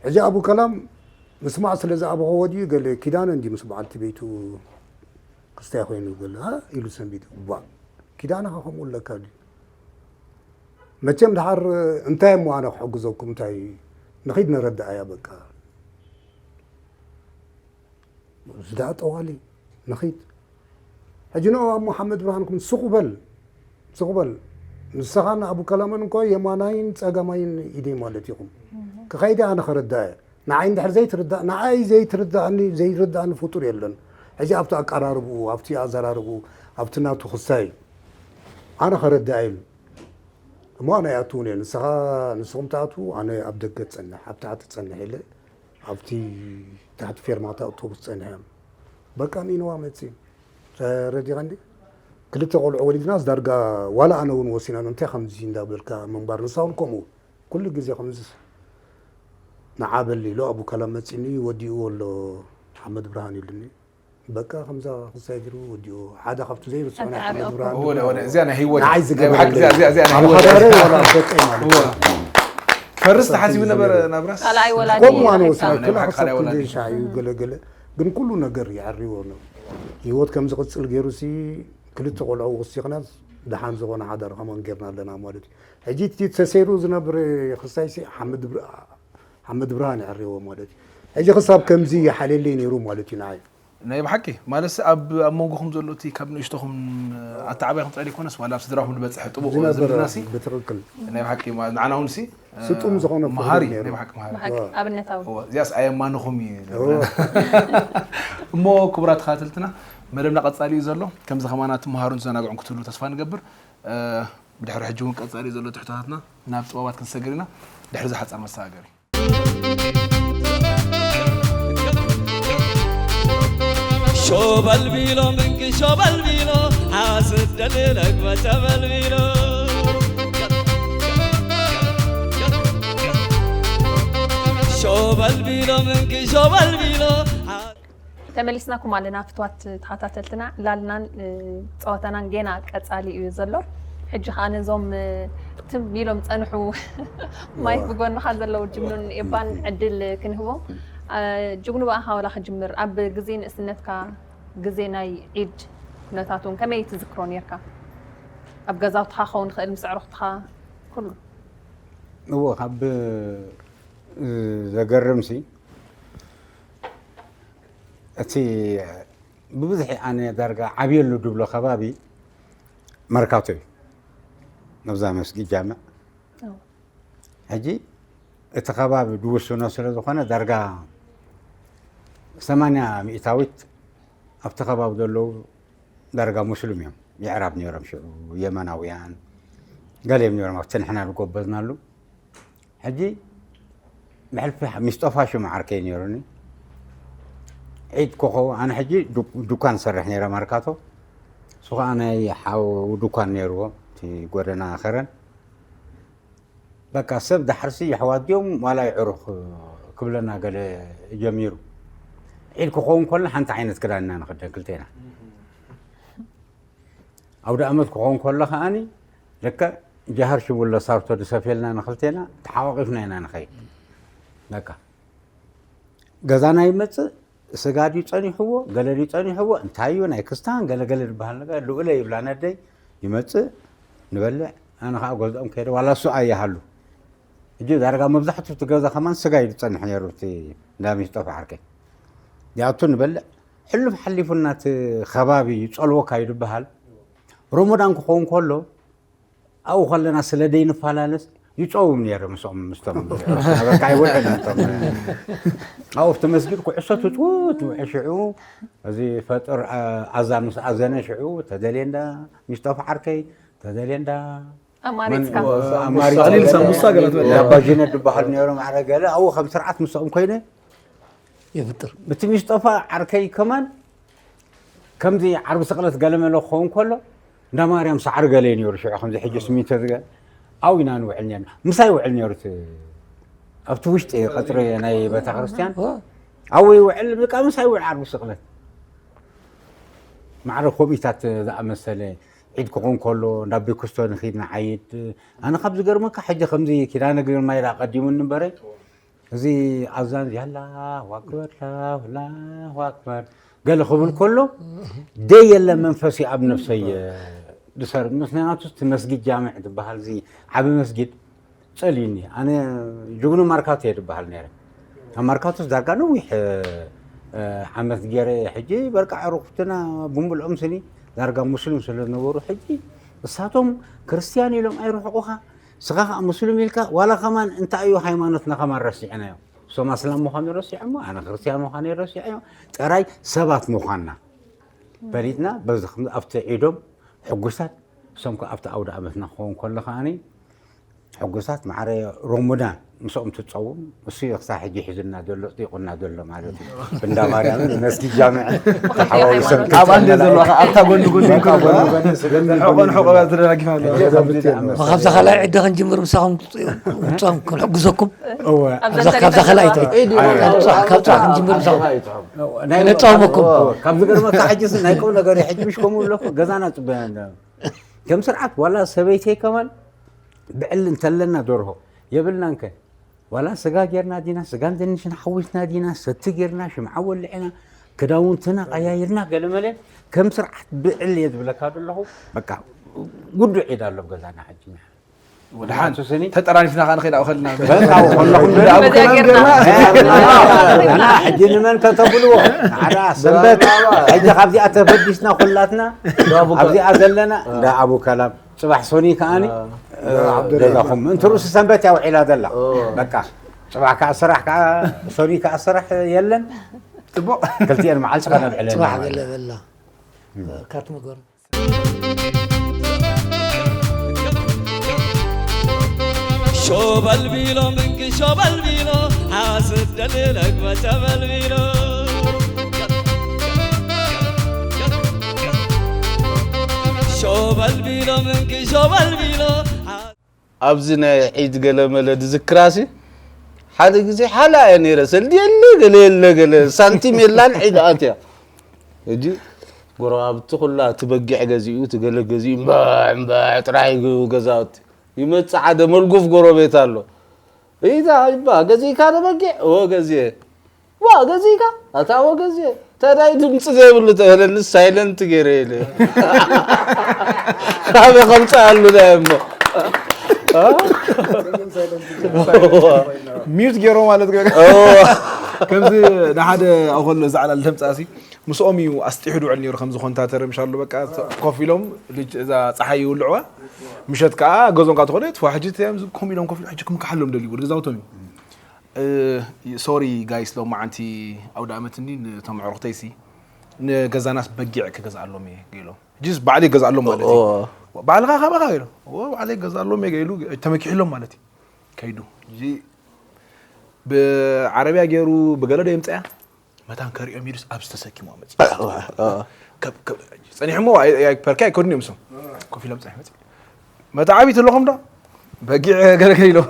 ሕጂ ኣቡ ከላም ምስማዕ ስለ ዝኣበኾ ወዲኡ ገለ ኪዳነ እንዲ ምስ በዓልቲ ቤቱ ክስታይ ኮይኑ ገለ፣ "ሃ?" ኢሉ ሰንቢዱ። "ቧ፣ ኪዳነኻ ከምኡ ኣለካ ድዩ? መቸም ደሓር እንታይ እሞ ኣነ ክሕግዘኩም፣ እንታይ ንኺድ ንረዳኣያ በቃ። እዚ ደኣ ጠዋሊ ንኺድ። ሕጂ ንኦ ኣብ መሓመድ ብርሃንኩም ስቕ በል፣ ስቕ በል። ንስኻን ኣቡ ከላመን እኮ የማናይን ጸጋማይን ኢደይ ማለት ኢኹም። ክኸይደ ኣነ ከረዳእ እየ። ንዓይ እንድሕር ዘይትርዳእ፣ ንዓይ ዘይትርዳእኒ፣ ዘይርዳእኒ ፍጡር የለን። ሕጂ ኣብቲ ኣቀራርብኡ፣ ኣብቲ ኣዘራርብኡ፣ ኣብቲ ናቱ ክሳይ ኣነ ከረዳእ ኢሉ። እሞ ኣነ ኣይኣትውን እየ። ንስኻ፣ ንስኹም ትኣትዉ፣ ኣነ ኣብ ደገ ትጸንሕ፣ ኣብ ታሕቲ ትጸንሕ ኢለ፣ ኣብቲ ታሕቲ ፌርማታ ኣውቶቡስ ጸኒሐ። በቃ ሚንዋ መጺ። ተረዲኻ እንዲ? ክልተ ቆልዑ ወሊድናስ ዳርጋ ዋላ ኣነ እውን ወሲናን እንታይ ከምዚ እንዳበልካ ምንባር፣ ንሳ እውን ከምኡ። ኩሉ ግዜ ከምዚ ንዓ በሊ ኢሉ ኣቡ ከላም መጺኒ ወዲእዎ ኣሎ ሓመድ ብርሃን ኢሉኒ። በቃ ከምዛ ክሳይ ገይሩ ወዲኡ። ሓደ ካብቲ ዘይርስዖ ናይ ሓመድ ብርሃን እወ፣ እወ፣ እዚኣ ናይ ህይወት ንዓይ እያ። ናይ ብሓቂ ዝገበረለይ። እዚኣ፣ እዚኣ፣ እዚኣ ናይ ኣብ ህይወት እያ። ሓዳረይ ወላ ኣብ ደቀይ ማለት እወ። እዩ። ፈርስ ተሓሲቡ ነበረ ናብራስ? ካልኣይ ወላዲ ከምኡ ኣነ ኢኻ። ወሲነ ናይ ክላ ብሓቂ ክሳብ ካልኣይ ክንደይ ወላዲ። ሻዕ እዩ ገለ ገለ። ግን ኩሉ ነገር ይዕርዎ ነው። ህይወት ከም ዝቕጽል ገይሩ ሲ ክልተ ቆልዑ ወሲኽናስ ደሓን ዝኾነ ሓዳር ከማን ጌርና ኣለና ማለት እዩ። ሕጂ እቲ ተሰይሩ ዝነብር ክሳይ ሲ ሓመድ ብር-፣ ሓመድ ብርሃን ይዕርዎ ማለት እዩ። ሕጂ ክሳብ ከምዚ ይሓልየለይ ነይሩ ማለት እዩ ንዓይ። ናይ ብሓቂ ማለትሲ ኣብ፣ ኣብ መንጎኹም ዘሎ እቲ ካብ ንእሽቶኹም ኣተዓባይኹም ጥራይ ዘይኮነስ ዋላ ኣብ ስድራኹም ዝበጽሕ ጥቡቕ ዝነበረ ዝምድናሲ ብትኽክል። ናይ ብሓቂ ማ-፣ ንዓና እውን ሲ፣ ስጡም ዝኾነ መሃሪ፣ ፍቕሪ ነይሩ። ናይ ብሓቂ መሃሪ። ብሓቂ ኣብነታዊ። እወ፣ እዚኣስ ኣየማንኹም እዩ እወ። ዝብለና። እሞ ክቡራት ተኸታተልትና መደብና ቀጻሊ እዩ ዘሎ። ከምዚ ከማና ትመሃሩን ትዘናግዑን ክትህሉ ተስፋ ንገብር። እ፣ ብድሕሪ ሕጂ እውን ቀጻሊ ዘሎ ትሕቶታትና ናብ ጥበባት ክንሰግር ኢና። ድሕሪ ዝሓጸር መሰጋገሪ። ሾበል ቢሎ ምንቂ ሾበል ቢሎ ሓስድ ደልለክ በተበል ቢሎ ሾበል ቢሎ ምንቂ ሾበል ቢሎ ተመሊስናኩም ኣለና ፍትዋት ተኸታተልትና። ዕላልናን፣ እ፣ ጸወታናን ጌና ቀጻሊ እዩ ዘሎ። ሕጂ ኸኣ ነዞም፣ እ፣ ትም ኢሎም ጸንሑ ማይክ እዋ። ብጎንኻ ዘለዉ ጅግኑን እዋ። ኤባን ዕድል ክንህቦም። እ፣ ጅግኑ ብኣኻ ዋላ ክጅምር። ኣብ ግዜ ንእስነትካ፣ ግዜ ናይ ዒድ ኩነታት እውን ከመይ ትዝክሮ ኔርካ? ኣብ ገዛውትኻ ክኸውን ይኽእል፣ ምስ ኣዕሩኽትኻ፣ ኩሉ። እዎ፣ ካብ፣ እ፣ ዘገርምሲ፣ እቲ ብብዝሒ ኣነ ዳርጋ ዓብየሉ ድብሎ ከባቢ መርካቶ እዩ። ነብዛ መስጊድ ጃምዕ። ኣዎ። ሕጂ እቲ ከባቢ ድውስኖ ስለ ዝኾነ ዳርጋ ሰማንያ ሚእታዊት ኣብቲ ከባቢ ዘለዉ ዳርጋ ሙስሊም እዮም። የዕራብ ነይሮም ሽዑ፣ የመናውያን፣ ገለ እዮም ነይሮም ኣብቲ ንሕና ዝጎበዝናሉ። ሕጂ ብሕልፊ ሚስጦፋ ሽሙ ዓርከይ ነይሩኒ። ዒድ ክኸውን፣ ኣነ ሕጂ ዱ-፣ ዱካን ሰርሕ ነይረ መርካቶ። እሱ ኸዓ ናይ ሓው ዱካን ነይርዎ፣ እቲ ጎደና ኸረን። በቃ ሰብ ዳሕርሲ የሕዋት ድዮም ዋላ የዕሩኽ ክብለና ገለ ጀሚሩ። ዒድ ክኸውን ከሎ ሓንቲ ዓይነት ክዳን ኢና ንኽደን ክልቴና። ኣውደ ኣመት ክኸውን ከሎ ከኣኒ ልክዕ ጃህር ሽቡሎ ሳርቶ ዝሰፍየልና ንኽልቴና ተሓቋቒፍና ኢና ንኸይድ። በቃ ገዛና ይመጽእ፣ ስጋ ድዩ ጸኒሕዎ፣ ገለ ድዩ ጸኒሕዎ፣ እንታይ እዩ ናይ ክስታን ገለ ገለ ዝበሃል ነገር፣ ልኡለ ይብላ ነደይ፣ ይመጽእ፣ ንበልዕ፣ ኣነ ኸዓ ገዝኦም ከይደ፣ ዋላ እሱ ኣይሃሉ። ሕጂ ዳርጋ መብዛሕትኡ እቲ ገዛ ከማን ስጋ እዩ ዝጸንሕ ነይሩ፣ እቲ እንዳ ሚስጦፍ ዓርከይ። ይኣቱ ንበልዕ፣ ሕሉፍ ሓሊፉና እቲ ኸባቢ ይጸልወካ እዩ ዝበሃል። ሮሞዳን ክኸውን ከሎ፣ ኣብኡ ከለና ስለ ደይንፈላለስ ይጸውም ነይረ ምስኦም፣ ምስቶም ነበርካ ኣይውዕልን እቶም። ኣብኡ ኣብቲ መስጊድ ኩዕሶ ትጽውት ውዒ ሽዑ፣ እዚ ፈጥር፣ ኣ-፣ ኣዛን ምስ ኣዘነ ሽዑ፣ ተደልየ እንዳ ሚስጦፍ ዓርከይ፣ ተደልየ እንዳ ኣማሪጽካ። መን-፣ ኣማሪጽ ሳምቡሳ ገለ ትበልዕ። ኣባ ጂነድ ዝበሃሉ ነይሮም፣ ኣረ ገለ ኣብኡ ከም ስርዓት ምስኦም ኮይነ፣ የፍጥር። ብቲ ሚስጦፋ ዓርከይ ከማን ከምዚ ዓርቢ ስቕለት ገለመለ ክኸውን ከሎ፣ እንዳ ማርያም ሳዕሪ ገለ እዩ ነይሩ ሽዑ፣ ከምዚ ሕጂ ስሚንቶ ዝገ-፣ ኣብኡ ኢና ንውዕል ነርና። ምሳይ ይውዕል ነይሩ እቲ፣ ኣብቲ ውሽጢ ቀጽሪ ናይ ቤተ ክርስቲያን። ዋ። ኣብኡ ይውዕል፣ በቃ ምሳይ ይውዕል ዓርቢ ስቕለት። ማዕረ ከምኡታት ዝኣመሰለ ዒድ ክኾን ከሎ፣ እንዳ ቤክስቶ ንኺድ ንዓይድ። ኣነ ካብ ዝገርመካ፣ ሕጂ ከምዚ ኪዳነ ግርማይ ደኣ ቀዲሙኒ እምበረ፣ እዚ ኣዛን እዚ ኣላሁ ኣክበር፣ ኣላሁ ኣክበር ገለ ክብል ከሎ፣ ደይ የለ መንፈስ ኣብ ነፍሰይ ድሰር። ምክንያቱ እቲ መስጊድ ጃምዕ ዝበሃል እዚ ዓቢ መስጊድ ጸልዩኒ። ኣነ ጅግኑ ማርካቶ እየ ዝበሃል ነይረ። ኣብ ማርካቶስ ዳርጋ ነዊሕ ዓመት ገይረ። ሕጂ በቃ ዕሩኽትና ብምልኦም ስኒ ዳርጋ ሙስሊም ስለ ዝነበሩ፣ ሕጂ እሳቶም ክርስትያን ኢሎም ኣይርሕቑኻ፣ ስኻ ከዓ ሙስሊም ኢልካ፣ ዋላ ከማን እንታይ እዩ ሃይማኖትና ከማን ረሲዕናዮ። እሶም ኣስላም ምዃኑ ረሲዖሞ፣ ኣነ ክርስትያን ምዃኑ ረሲዐዮ። ጥራይ ሰባት ምዃንና ፈሊጥና፣ በዚ ከም ኣብቲ ዒዶም ሕጉሳት፣ እሶም ከዓ ኣብቲ ኣውደ ዓመትና ክኸውን ከሎ ከዓኒ ሕጉሳት። ማዕረ ሮሙዳን ምስኦም ትጸውም፣ እሱ እዩ ክሳብ ሕጂ ሒዙና ዘሎ፣ ጽዲቑና ዘሎ ማለት እዩ። እንዳ ማርያምን መስጊድ ጃምዕ ተሓዋዊሶም ኣብ ኣንዴ ዘለዋ፣ ኣብታ ጎኒ ጎኒ በቃ ጎኒ ጎኒ ስለ ዘሎ ሕቆን ሕቆ ተደራጊፋ ኣሎ። ሕጂ ከምዚ ዝኣመሰለ ካብዛ ካልኣይ ዕደ ክንጅምር ምሳኹም ክንሕግዘኩም። እወ። ኣብዛ ኣብዛ ካልኣይ ካብዛ ካልኣይቲ። ካልኣይቲ። ኢድ እዩ። ካብ ጽባሕ፣ ካብ ጽባሕ ክንጅምር ምሳኹም። ናይ ነጻውመኩም። እወ። ካብ ዝገርመካ ሕጂስ ናይ ቁም ነገር እዩ። ሕጂ ምሽ ከምኡ ኣለኹ፣ ገዛና ጽበያ እንዳ ከም ስርዓት ዋላ ሰበይተይ ከማን ብዕል እንተለና ደርሆ የብልናንከ፣ ዋላ ስጋ ጌርና ዲና፣ ስጋን ድንሽን ሓዊስና ዲና፣ ሰቲ ጌርና፣ ሽምዓ ወልዕና፣ ክዳውንትና ቀያይርና፣ ገለመለ ከም ስርዓት ብዕል እየ ዝብለካ ዘለኹ። በቃ ጉዱዕ ኢድ ኣሎ ኣብ ገዛና ሕጂ። ወድሓን ንሓቱ ስኒ ተጠራሪፍና ከኣ ንኸይድ ኣብኡ ከለና። በቃ፣ ከለኹም እንዳ ኣቡ ከላም ጌርና። ጌርና። ሕጂ ንመን ከተብልዎ? ሓደ ሰንበት። ሕጂ ካብዚኣ ተበዲስና ኩላትና፣ ኣብዚኣ ዘለና እንዳ ኣቡ ከላም። ጽባሕ ሶኒ ከኣኒ፣ እ፣ ገዛኹም። እንተ ርእሲ ሰንበት እያ ውዒላ ዘላ። ኦ። በቃ፣ ጽባሕ ከኣ ስራሕ ከኣ፣ ሶኒ ከኣ ስራሕ የለን። ጽቡቕ። ክልቲኤን መዓልቲ ከነብዕለን ጽባሕ ማለት። ገለ በላ። ካርት መጎር። ሾበል ቢሎ ምንቂ ሾበል ቢሎ ሓስድ ደልለክ መጨበል ቢሎ ሾበል ቢሎ ምንቂ ሾበል ቢሎ ኣብዚ ናይ ዒድ ገለ መለ ድዝክራሲ ሓደ ግዜ ሓላ እየ ነይረ። ሰልዲ የለ ገለ የለ ገለ ሳንቲም የላን ዒድ ኣትያ። ሕጂ ጎረባብቲ ኩላ እቲ በጊዕ ገዚኡ እቲ ገለ ገዚኡ እምባዕ እምባዕ ጥራሕ ይግቡ ገዛውቲ። ይመጽእ ሓደ መልጉፍ ጎረቤት ኣሎ። "እይታ ይባ ገዚእካ ዶ በጊዕ?" "እወ ገዚኤ።" "ዋ ገዚእካ?" "ኣታ እወ ገዚኤ። ተዳይ ድምፂ ዘይብሉ ተበለኒ ሳይለንት ገይረ ኢለ። ካበይ ከምፅኣሉ ናይ እሞ?" ሚዩት ገይሮ ማለት ገ-፣ እወ። ከምዚ ንሓደ ኣኸሎ ዝዓላል ተምፃእሲ ምስኦም እዩ ኣስጢሑ ድውዕል ነይሩ። ከምዚ ኮንታተር ምሻሉ በቃ ኮፍ ኢሎም ልጅ እዛ ፀሓይ ይውልዕዋ። ምሸት ከዓ ገዞም ካብ ትኾነ ትፋ ሕጂ ተያም ከምኡ ኢሎም ኮፍ ኢሎም ሕጂ ክምክሓሎም ደልዩ ወደ ገዛውቶም እዩ። እ፣ ሶሪ ጋይስ፣ ሎማዓንቲ ኣውደ ኣመት እንዲ ነቶም ኣዕሩኽተይሲ ንገዛናስ በጊዕ ክገዝኣሎም እየ ገይሎም። ሕጂስ ባዕለይ ክገዝኣሎም ማለት እዩ። ኦ። ባዕልኻ ካባኻ ገይሎም። ኦ፣ ባዕለይ ክገዝኣሎም እየ ገይሉ ተመኪሕሎም ማለት እዩ። ከይዱ። እዚ ብዓረብያ ገይሩ ብገለ ዶ የምፅያ? መታን ከሪኦም ኢሉስ ኣብዚ ተሰኪሙ መፂ። ኦ። ከብ-፣ ከብ-፣ ጸኒሖሞ ኣይ-፣ ኣይ-፣ ፐርካ ኣይከዱን እዮም እሶም። ኮፍ ኢሎም ጸኒሖም መጺ። መታዓቢት ኣለኹም ዶ? በጊዕ ገለገለ ኢሎም።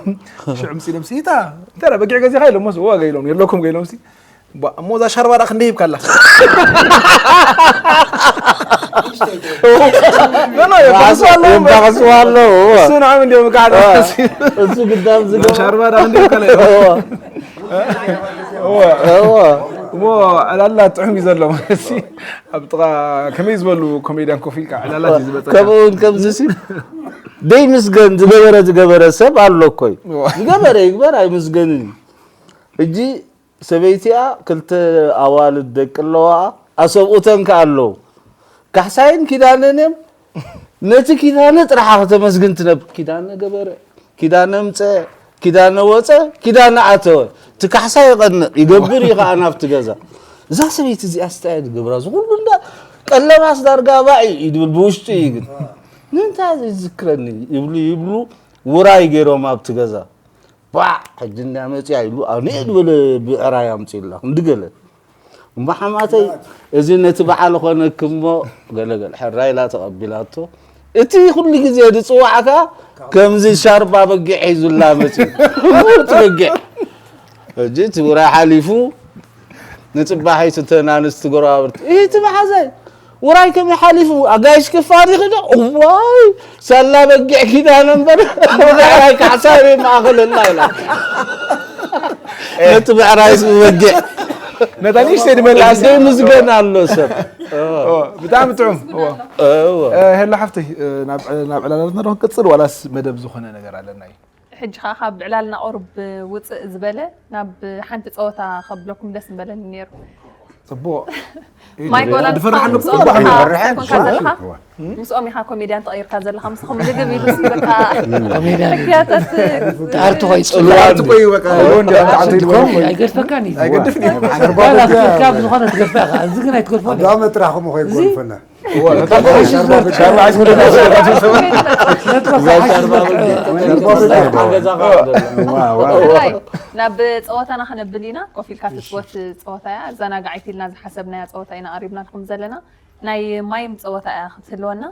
ሽዑ ምስ ኢሎም፣ "ሲታ፣ እንታይ ደኣ በጊዕ ገዚኻ?" ኢሎሞስ፣ "እወ" ገ ኢሎም፣ "የለኩም" ገ ኢሎምሲ፣ "ባ-፣ እሞ እዛ ሻርባ ደኣ ክንደይ ሂብካላ?" ኖ፣ ኖ፣ የባኽሱ ኣለዉ። የባኽሱ ኣለዉ። እሱ ንዓም እንዲዮም ከዓ እወ። እሱ ግዳም ዝገባ። ሻርባ ደኣ ክንደይ ሂብካላ? እወ። እወ። እወ። እሞ ዕላላ ጥዑም እዩ ዘሎ ማለት ሲ። ኣብ ጥቓ ከመይ ዝበሉ ኮሜድያን ኮፍ ኢልካ ዕላላት እዩ ዝበጸካ? ከምኡ እውን ከምዚ ሲ ደይ ምስገን ዝገበረ ዝገበረ ሰብ ኣሎ እኮ እዩ። እወ። ዝገበረ ይግበር ኣይምስገንን እዩ። ሕጂ ሰበይቲኣ ክልተ ኣዋልድ ደቂ ኣለዋ፣ ኣሰብኡተን ከኣ ኣለዉ። ካሕሳይን ኪዳነን እዮም። ነቲ ኪዳነ ጥራሓ ከተመስግን ትነብ-፣ ኪዳነ ገበረ፣ ኪዳነ ምጸ፣ ኪዳነ ወጸ፣ ኪዳነ ኣተወ። እቲ ካሕሳ ይቐንእ፣ ይገብር እዩ ከኣ ናብቲ ገዛ። እዛ ሰበይቲ እዚኣ ስታይ እያ ዝገብራ፣ እዚ ኩሉ እንዳ ቀለባስ ዳርጋ ባዕ እዩ ድብል ብውሽጡ እዩ ግን። ንምንታይ ዘይዝክረኒ ይብሉ፣ ይብሉ፣ ውራይ ገይሮም ኣብቲ ገዛ። ባዕ፣ ሕጂ እንዳ መጽያ ኢሉ፣ ኣነ ድበለ ብዕራይ ኣምጺኡላ፣ ክንዲ ገለ። እሞ ሓማተይ፣ እዚ ነቲ በዓል ኾነኪ እሞ፣ ገለ ገለ፣ ሕራይ ኢላ ተቐቢላቶ። እቲ ኩሉ ግዜ ዝጽዋዕካ፣ ከምዚ ሻርባ በጊዕ ሒዙላ መጺኡ። ምርጥ በጊዕ። ሕጂ እቲ ውራይ ሓሊፉ፣ ንጽባሒቱ እተን ኣንስቲ ጎረባብርቲ፣ "እህ፣ እቲ መሓዛይ፣ ውራይ ከመይ ሓሊፉ? ኣጋይሽ ክፋል ይኽዶ?" "እዋይ፣ ሳላ በጊዕ ኪዳነ እምበር፣ ውራይ ካሕሳ ርእ ማእኸለና" ኢላ። ነቲ ብዕራይስ ብበጊዕ። ነታ ንእሽተይ ድመልኣ እሰይ ምስገን ኣሎ ሰብ። ብጣዕሚ ጥዑም። እወ። ሄሎ ሓፍተይ ናብ ናብ ዕላላትና ዶ ክንቅፅል ዋላስ መደብ ዝኾነ ነገር ኣለና እዩ? ሕጂ ከዓ ካብ ዕላልና ቁሩብ ውፅእ ዝበለ ናብ ሓንቲ ፀወታ ከብለኩም ደስ ምበለኒ ነይሩ። ፅቡቕ። ማይ ጎላን ድፈርሕ ኣለኩ ምስኦም ፅቡቕ ኢኻ ይበርሕ። ኮንካ ዘለኻ ምስኦም ኢኻ ኮሜድያን ተቐይርካ ዘለኻ ምስኹም ልግብ ኢሉሲ በቃ ኮሜድያን እዩ። ሕክያታት ተኣርትኾ ይፅሉ ፅሉዋት እኮ እዩ በቃ ወንድ ኣንተ ዓንተ ኢልኩም ኣይገድፈካን እዩ። ኣይገድፍን እዩ። ባላ ትገድፍካ ብዝኾነ ትገድፋ ኢኻ። እዚ ግን ኣይትገድፎን እዩ። ዳመ ጥራኹም ኾይኮን ፈና ሕራይ ናብ ፀወታና ክነብል ኢና። ኮፍ ኢልካ ትፅወት ፀወታ እያ። ኣዘናጋዒት ኢልና ዝሓሰብናያ ፀወታ ኢና ኣቕሪብናልኩም ዘለና። ናይ ማይም ፀወታ እያ ክትህልወና።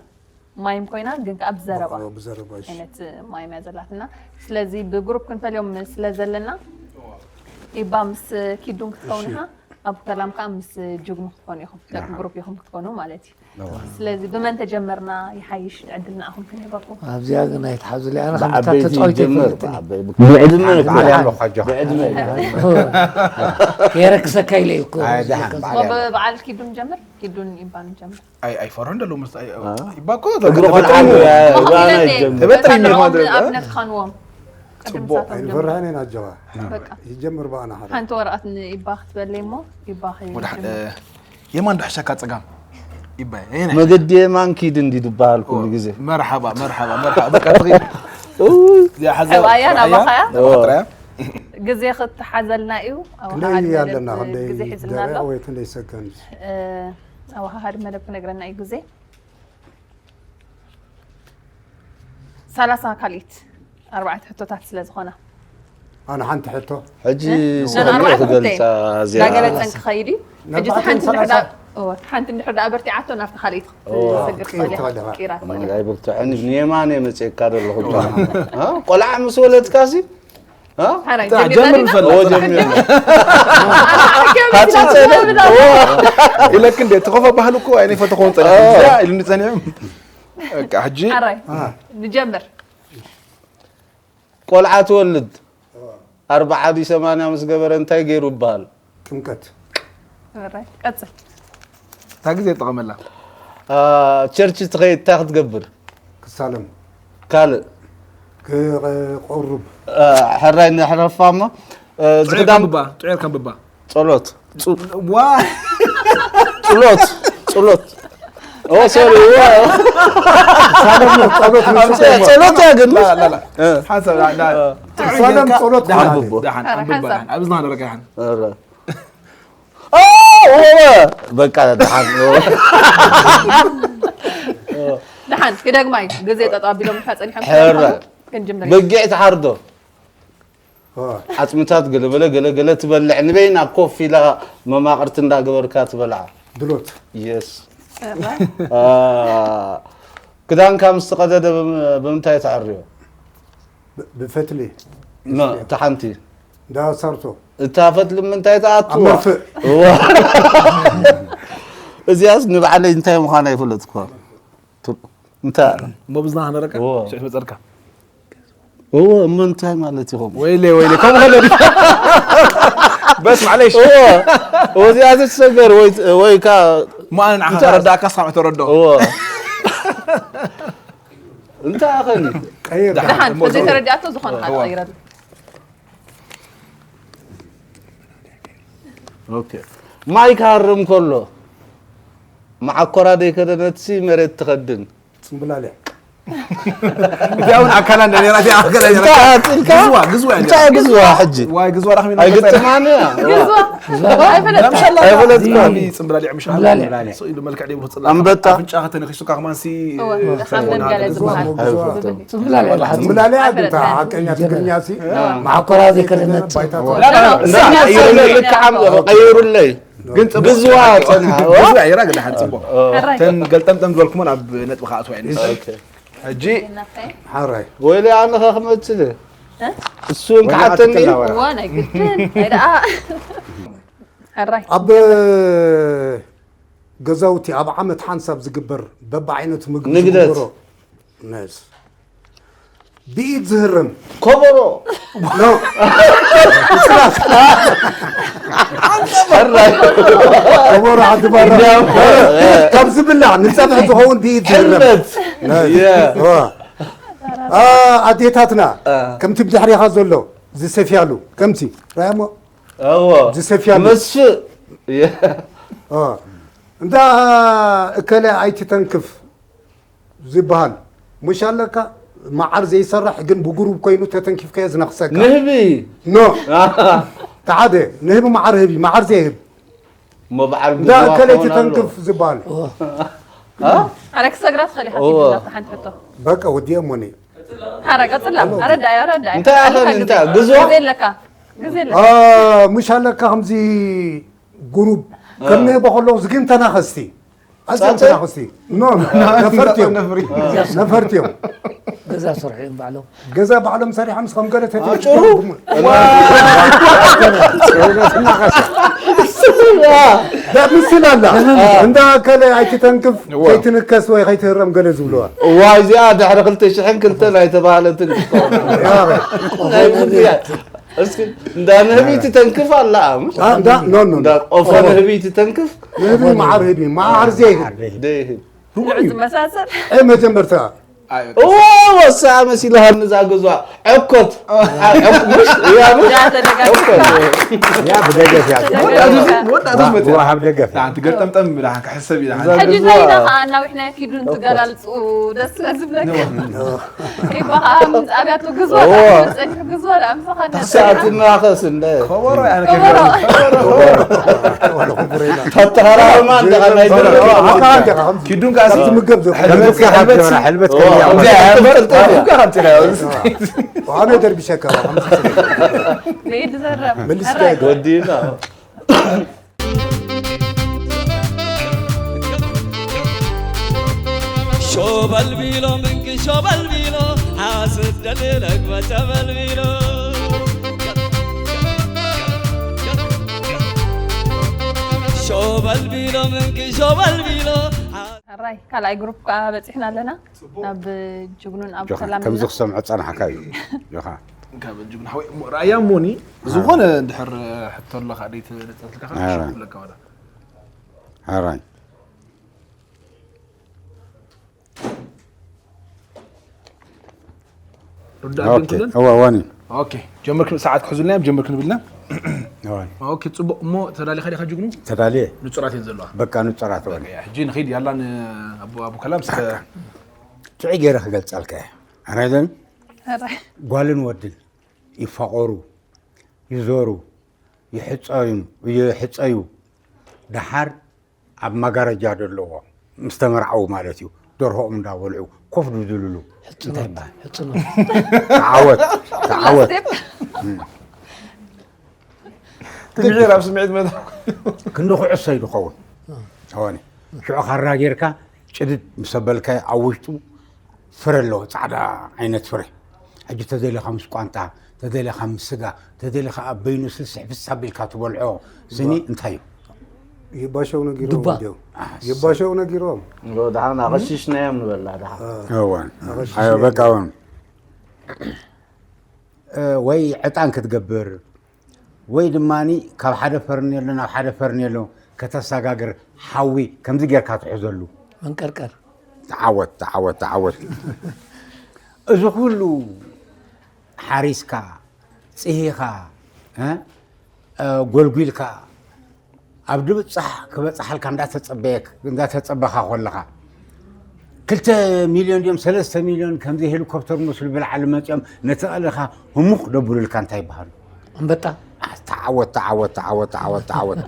ማይም ኮይና ግን ከዓ ብዘረባ ብዘረባ እሺ። ዓይነት ማይም እያ ዘላትና። ስለዚ ብግሩፕ ክንፈልዮም ስለ ዘለና ኢባ ምስ ኪዱን ክትከውን ኢኻ። ኣብ ከላም ከዓ ምስ ጅግኑ ክትኮኑ ኢኹም። ደቂ ግሩፕ ኢኹም ክትኮኑ ማለት እዩ። ስለዚ ብመን ተጀመርና ይሓይሽ ዕድል ንኣኹም ክንህበኩም። ኣብዚኣ ግን ኣይትሓዙለይ። ኣነ ከምታ ብዓበይቲ ተፃዊተ ይጀምር ይፈልጥ እየ። ብዕድመ እኮ ባዕል ኣለኹ ኣጆኻ ብዕድመ የረክሰካ ኢለ እኮ ኣይ ደሓን ባዕል ሞ ብበዓል ኪዱን ጀምር። ኪዱን ኢባን ጀምር። ኣይ ኣይፈርሑን ደለዉ መስተ ይባ እኮ እግሪ ቆልዓ ተበጥሪ እዩ፣ ሚሆን ባና መኽሊለይ ይጀምር። ተበጥሪ ሚሆን ንኣብነት ክኸንዎም ቅድም ፅቡቕ ሳቶም ጀምር። ኣይንፈርሕን ኢና ኣጆኻ በቃ ይጀምር ብኣና ሓደ ሓንቲ ወረቐት ንኢባ ክትበለይ እሞ ኢባ ወደ ሓደ ጀምር። የማን ዶ ሕሸካ ፀጋም ይባይ ይሄ መገዲ የማን ኪድ እንዲ ዝበሃል ኩሉ ግዜ መርሓባ መርሓባ መርሓባ በቃ ትኺድ ሕባያ ናባኻያ ናባኻያ ግዜ ክትሓዘልና እዩ። ክንደይ ኣወሃሃድ ኣለና መደብ ክንደይ ግዜ ሒዝልና ደቂቕ ኣሎ። ወይ ክንደይ ሰከንድ እ፣ ኣወሃሃዲ መደብ ክነግረና እዩ ግዜ። ሰላሳ ካልኢት ኣርባዕተ ሕቶታት ስለ ዝኾና ኣነ ሓንቲ ሕቶ ሕጂ ነናርባዕተ ሰሪዕ ክልተ ክገልፃ እዚኣ ዳገለፀን ክኸይድ እዩ። ሕጂ ነባዕተን ሓንቲ እንድሕር ሰላሳ ዳ- እወ፣ ሓንቲ እንድሕር ዳ ኣበርቲዓቶ ናብቲ ካልኢት ክትሰግር ትኽእል ኢኻ። ክኢልካ ኣለኻ። ክኢራ ትኽእል ኢኻ። ኣይብርትዐኒ ብንየማን እየ መፅእካ ዘለኹ ቆልዓ ምስ ወለድካ ሲ ሓራይ ጀምር ጀሚርና ንፈልጥ ኦ ጀሚርና ኢለክ እንደ ተኸፈ ባህል እኮ ኣይነ ፈተኸውን ፀኒሑ ኢሉኒ ፀኒሑ በቃ ሕጂ ሓራይ ንጀምር። ቆልዓ ትወልድ ኣርባዓ ድዩ ሰማንያ ምስ ገበረ እንታይ ገይሩ ይበሃል? ጥምቀት ሕራይ ቀፅል። እታ ግዜ ይጠቐመላ ቸርች ትኸይድ እንታይ ክትገብር? ክሳለም ካልእ ክቆርብ ሕራይ ንሕረፋ እሞ ዝክዳን ብባ ጥዑር ከም ብባ ጸሎት ዋ ጸሎት ጸሎት ኦ ሶሪ ጸሎት ያ ግን ሓንሳብ ክሳለም ጸሎት ደሓን ክኾና ብቦ ደሓን ኣንብባ ኣብዚ ዝነበረካ ደሓን በቃ ደሓን ደሓን ክደግማ እዩ ግዜ ጠጠው ኣቢሎም ኢልካ ፀኒሖም ሕረ ክንጅምር በጊዕ ትሓርዶ ዓፅምታት ገለበለ ገለገለ ትበልዕ ንበይና ኮፍ ኢላ መማቕርቲ እንዳገበርካ ትበልዓ ድሎት የስ ክዳንካ ምስ ተቐደደ ብምንታይ ተዕርዮ ብፈትሊ እታ ሓንቲ እንዳሰርቶ እታ ፈትሊ ምንታይ ተኣትዎ ኣብ መርፍእ እዚኣስ ንባዕለይ እንታይ ምዃና ይፈለጥኩ እንታይ እሞ ብዝና ክነበረካ እዎ። ሽዑ መፀርካ እዎ እሞ እንታይ ማለት ይኸውን ወይለ ወይለ ከምኡ ከለ ድዩ? በስ ማዕለሽ እዎ እዚኣ ትሰገር ወይ ወይ ካ እሞ ኣነ ንዓኻ ከረዳእካ ስኻ ተረድኦ እዎ እንታይ ኣኸኒ ቀይር ደሓን ዘይተረዳእቶ ዝኾነ ካልእ ቀይረሉ ኦኬ ማይ ክሃርም ከሎ መዓኮራ ደይከደነትሲ መሬት ትኸድን ፅምብላልዕ እዚኣ እውን ኣካላ እንዳ ነራ እዚኣ ኣካላ ነራ እንታይ ኣጥልካ ግዝዋ ግዝዋ እያ እንታይ ግዝዋ ሕጂ ዋይ ግዝዋ ዳኽሚ ኣይግጥማን እያ ግዝዋ ኣይፈለጥካ ኣይፈለጥካ ጽምብላሊ ምሽ ጽምብላሊ። ስኢሉ መልክዕ ደብሩ ጽላ ኣንበጣ። ኣፍንጫ ከተነኺሱ ካብ ማንሲ እወ ሓመድ ገለ ዝበሃል ጽምብላሊ ወላ ሓንቲ ምብላልያ ግን እታ ሓቀኛ ትግርኛ ሲ ማዕኮራ ዘይከደነት ባይታ ላ፣ ላ፣ ላ። ቀይሩለይ ልክዓ ቀይሩለይ ግን ጽቡቅ ግዝዋ ጸንሓ ግዝዋ ይራ ግዳ ሓን ጽቡቅ ሕራይ ተን ገልጠምጠም ዝበልኩሞን ኣብ ነጥቢ ከኣትዋ እየን ሕጂ ሓራይ ወይለ ኣነ ከክመጽል እሱን ክሓተኒ እዋ ናይ ግድን ኣይደኣ ሕራይ ኣብ ገዛውቲ ኣብ ዓመት ሓንሳብ ዝግበር በብዓይነቱ ምግቢ ንግደት። ዝግበሮ ነስ ብኢድ ዝህረም ከበሮ ኖ። ከበሮ ዓዲ ባራ። ካብ ዝብላዕ ንፀብሒ ዝኸውን ብኢድ ዝህረም። ሕልበት ዋ። ኣ፣ ኣዴታትና ከምቲ ብድሕሪኻ ዘሎ ዝሰፍያሉ ከምቲ ራያሞ እዎ ዝሰፍያሉ መስፍእ ኦ፣ እንዳ እከለ ኣይትተንክፍ ዝበሃል ሙሽ ኣለካ። መዓር ዘይሰርሕ ግን ብጉሩብ ኮይኑ ተተንኪፍካዮ ዝነኽሰካ ንህቢ ኖ። ተሓደ ንህቢ መዓር ህቢ መዓር ዘይህብ እሞ በዓል እንዳ እከለ ኣይትተንክፍ ዝበሃል ኣረ ክሰግራ ትኽእል ኢኻ እዎ። ኪድላ ሓንቲ ሕቶ በቃ ወዲኦም ሞኒ ሓረ ቀጽላ ኣረዳይ ኣረዳይ እንታይ ኣኸን እንታይ ግዞ ግዜ ኣለካ ግዜ ኣለካ አ፣ ሙሽ ኣለካ ከምዚ ጉሩብ ከም ንህቢ ከለዉ ዝግን ተናኸስቲ ኣዝዮም ጻጸ? ተናኸስቲ ኖ ነፈርቲ እዮም ነፈርቲ እዮም ገዛ ሰርሑ እዮም ባዕሎም ገዛ ባዕሎም ሰሪሖም ስኸም ገለ ጭሩ ምስል ኣላ እንዳ ከለ ኣይትተንክፍ ከይትንከስ ወይ ከይትህረም ገለ ዝብልዋ እዋ እዚኣ ድሕሪ ክልተ ሽሕን ክልተን ኣይተባህለትን ክትከውን ናይ ምክንያት እስኪ እንዳ ንህቢ ትተንክፍ ኣላ አ፣ እንዳ ኖ ኖ እንዳ ቆፎ ንህቢ ትተንክፍ ንህቢ መዓር ህቢ መዓር ዘይህብ ደይህብ ዝመሳሰል እ መጀመርታ እዎ ወሳ መሲልሃኒ እዛ ገዛ ዕኮት ዕኮት ያ ተደጋግም ዕኮት ያ ብደገፍ ያ ተደጋግም ወጣቶች መፅያ ወሃብ ደገፍ ሓንቲ ገርጠምጠም ብላ ክሕሰብ ኢላ ሕጂ እንታይ ኢና ከዓ እናዊሕና ኪዱ እንትገላልፁ ደስ ስለ ዝብለካ ይበኻ ምስ ኣብያቱ ግዝዋ ጸኒሑ ግዝዋ ደኣ ምሳኻ ሰዓት እናኸስ እንደ ከበሮ ኣነ ተተሃራርማ እንደኻ ናይ ኪዱን ከዓ ትምገብ ዘሎ ከምዚ ካብ ጀመራ ሕልበት ከሚያ ከምዚ ከምዚያ ኣነ ደርቢሸካ ዘይድዘረብ መልስካ ወዲና ሾበል ቢሎ ምንቂ ሾበል ቢሎ ሓስድ ደልለክ መጨበል ቢሎ ሾበል ቢሎ ምንቂ ሾበል ቢሎ ሕራይ ካልኣይ ግሩፕ ከዓ በፂሕና ኣለና ናብ ጅግኑን ኣብ ሰላም ከምዚ ንብላ። ክሰምዖ ፀናሕካ እዩ ጆኻ ካብ ጅግና ሓወይ እሞ ራእያ ሞኒ ዝኾነ እንድሕር ሕቶ ኣለካ ደይ ተለካ ኣረ። ለካ ዋላ ሓራይ ርዳእ ኦኬ ድንኩልን እዋ ዋኒ ኦኬ ጀምር ክን ሰዓት ክሕዙልና እዮም ጀምር ክንብልና ዋኒ ኦኬ ጽቡቅ እሞ ተዳሊኻ ዲኻ ጅግኑ ተዳልየ ንጹራት እየን ዘለዋ በቃ ንጹራት ዋኒ ሕጂ ንኸይድ ያላ ንኣቦ ኣቡ ከላም እስከ ጥዑይ ገይረ ክገልጸልካ እየ ኣራይዘን ሕራይ ጓልን ወድን ይፋቐሩ ይዞሩ ይሕጸዩ ይሕጸዩ ደሓር ኣብ መጋረጃ ዘለዎ ምስ ተመርዓዉ ማለት እዩ ደርሆኦም እንዳበልዑ ኮፍ ዝብልሉ እንታይ ይበሃል ሕጽኖ ተዓወት ተዓወት ትምሒር ኣብ ስምዒት መታ ክንዲ ኩዕሶ እዩ ዝኸውን ሆነ ሽዑ ካራ ጌርካ ጭድድ ምስ ኣበልካዮ ኣብ ውሽጡ ፍረ ኣለዎ ፃዕዳ ዓይነት ፍረ ሕጂ ተደሊኻ ምስ ቋንጣ ተደሊኻ ምስ ስጋ ተደሊኻ ኣብ በይኑ ስስሕ ፍስ ኣቢልካ ትበልዖ ስኒ እንታይ እዩ ይባሸው ነጊሮም ዱባ። እንዲያው ይባሸው ነጊሮም ደሓን ኣቐሽሽናዮም ንበላ ደሓን እዋን ኣዮ በቃ እውን ወይ ዕጣን ክትገብር ወይ ድማ ካብ ሓደ ፈርኔሎ ናብ ሓደ ፈርኔሎ ከተሰጋግር ሓዊ ከምዚ ጌርካ ትሕዘሉ መንቀርቀር ተዓወት ተዓወት ተዓወት እዚ ኩሉ ሓሪስካ ጽሂኻ እ? እ፣ ጎልጒልካ ኣብ ድብጻሕ ክበጽሓልካ እንዳተጸበየክ እንዳተጸበኻ ኮለኻ ክልተ ሚልዮን ድዮም ሰለስተ ሚልዮን ከምዚ ሄሊኮፕተር መስሉ ብላዕሊ መጺኦም ነቲ ቐልኻ ህሙኽ ደብሉልካ እንታይ ይበሃሉ ኣንበጣ ተዓወት ተዓወት ተዓወት ተዓወት ተዓወት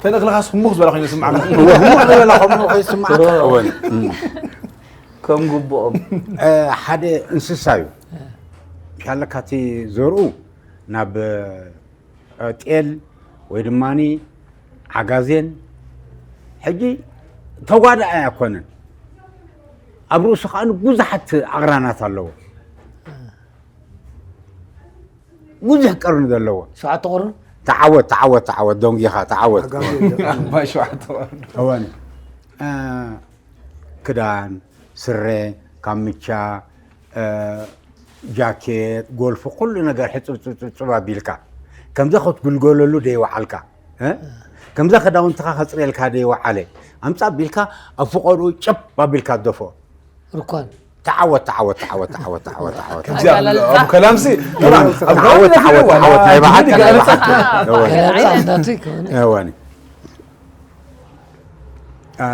ተነክልኻስ ህሙኽ ዝበላ ኮይኑ ስምዓ ህሙኽ ዝበላ ከምኡ ከይስምዓካ እወን ከም ግቡኦም ሓደ እንስሳ እዩ ሻለካ እቲ ዘርኡ ናብ ጤል ወይ ድማ ዓጋዜን ሕጂ ተጓዳኣይ ኣይኮነን ኣብ ርእሱ ከዓ ብዙሓት ኣቕራናት ኣለዎ ብዙሕ ቀርኒ ዘለዎ ሸውዓተ ቁርን ተዓወት ተዓወት ተዓወት ደንጊኻ ተዓወት ኣባይ ሸውዓተ ቁርን እወን ክዳን ስረ ካምቻ እ፣ ጃኬት፣ ጎልፍ፣ ኩሉ ነገር ሕጽብጽብጽብ ኣቢልካ፣ ከምዛ ክትግልገለሉ ደይወዓልካ፣ እ? ከምዛ ክዳውንትኻ ከጽርየልካ ደይወዓለ፣ ኣምጻ ኣቢልካ ኣብ ፍቐድኡ ጨብ ኣቢልካ ደፎ። ርኳን። ተዓወት፣ ተዓወት፣ ተዓወት፣ ተዓወት፣ ተዓወት፣ ተዓወት። ከምዚ ኣብ-፣ ኣገላልጻ። ኣብ ከላምሲ፣ ኣብ ተዓወት፣ ከላም ተዓወት፣ ይግርም ተዓወት፣ ናይ በሓቂ፣ ናይ በሓቂ። እወ። ኣገላልጻ እንዳቱ ይከውን። እወኒ። አ፣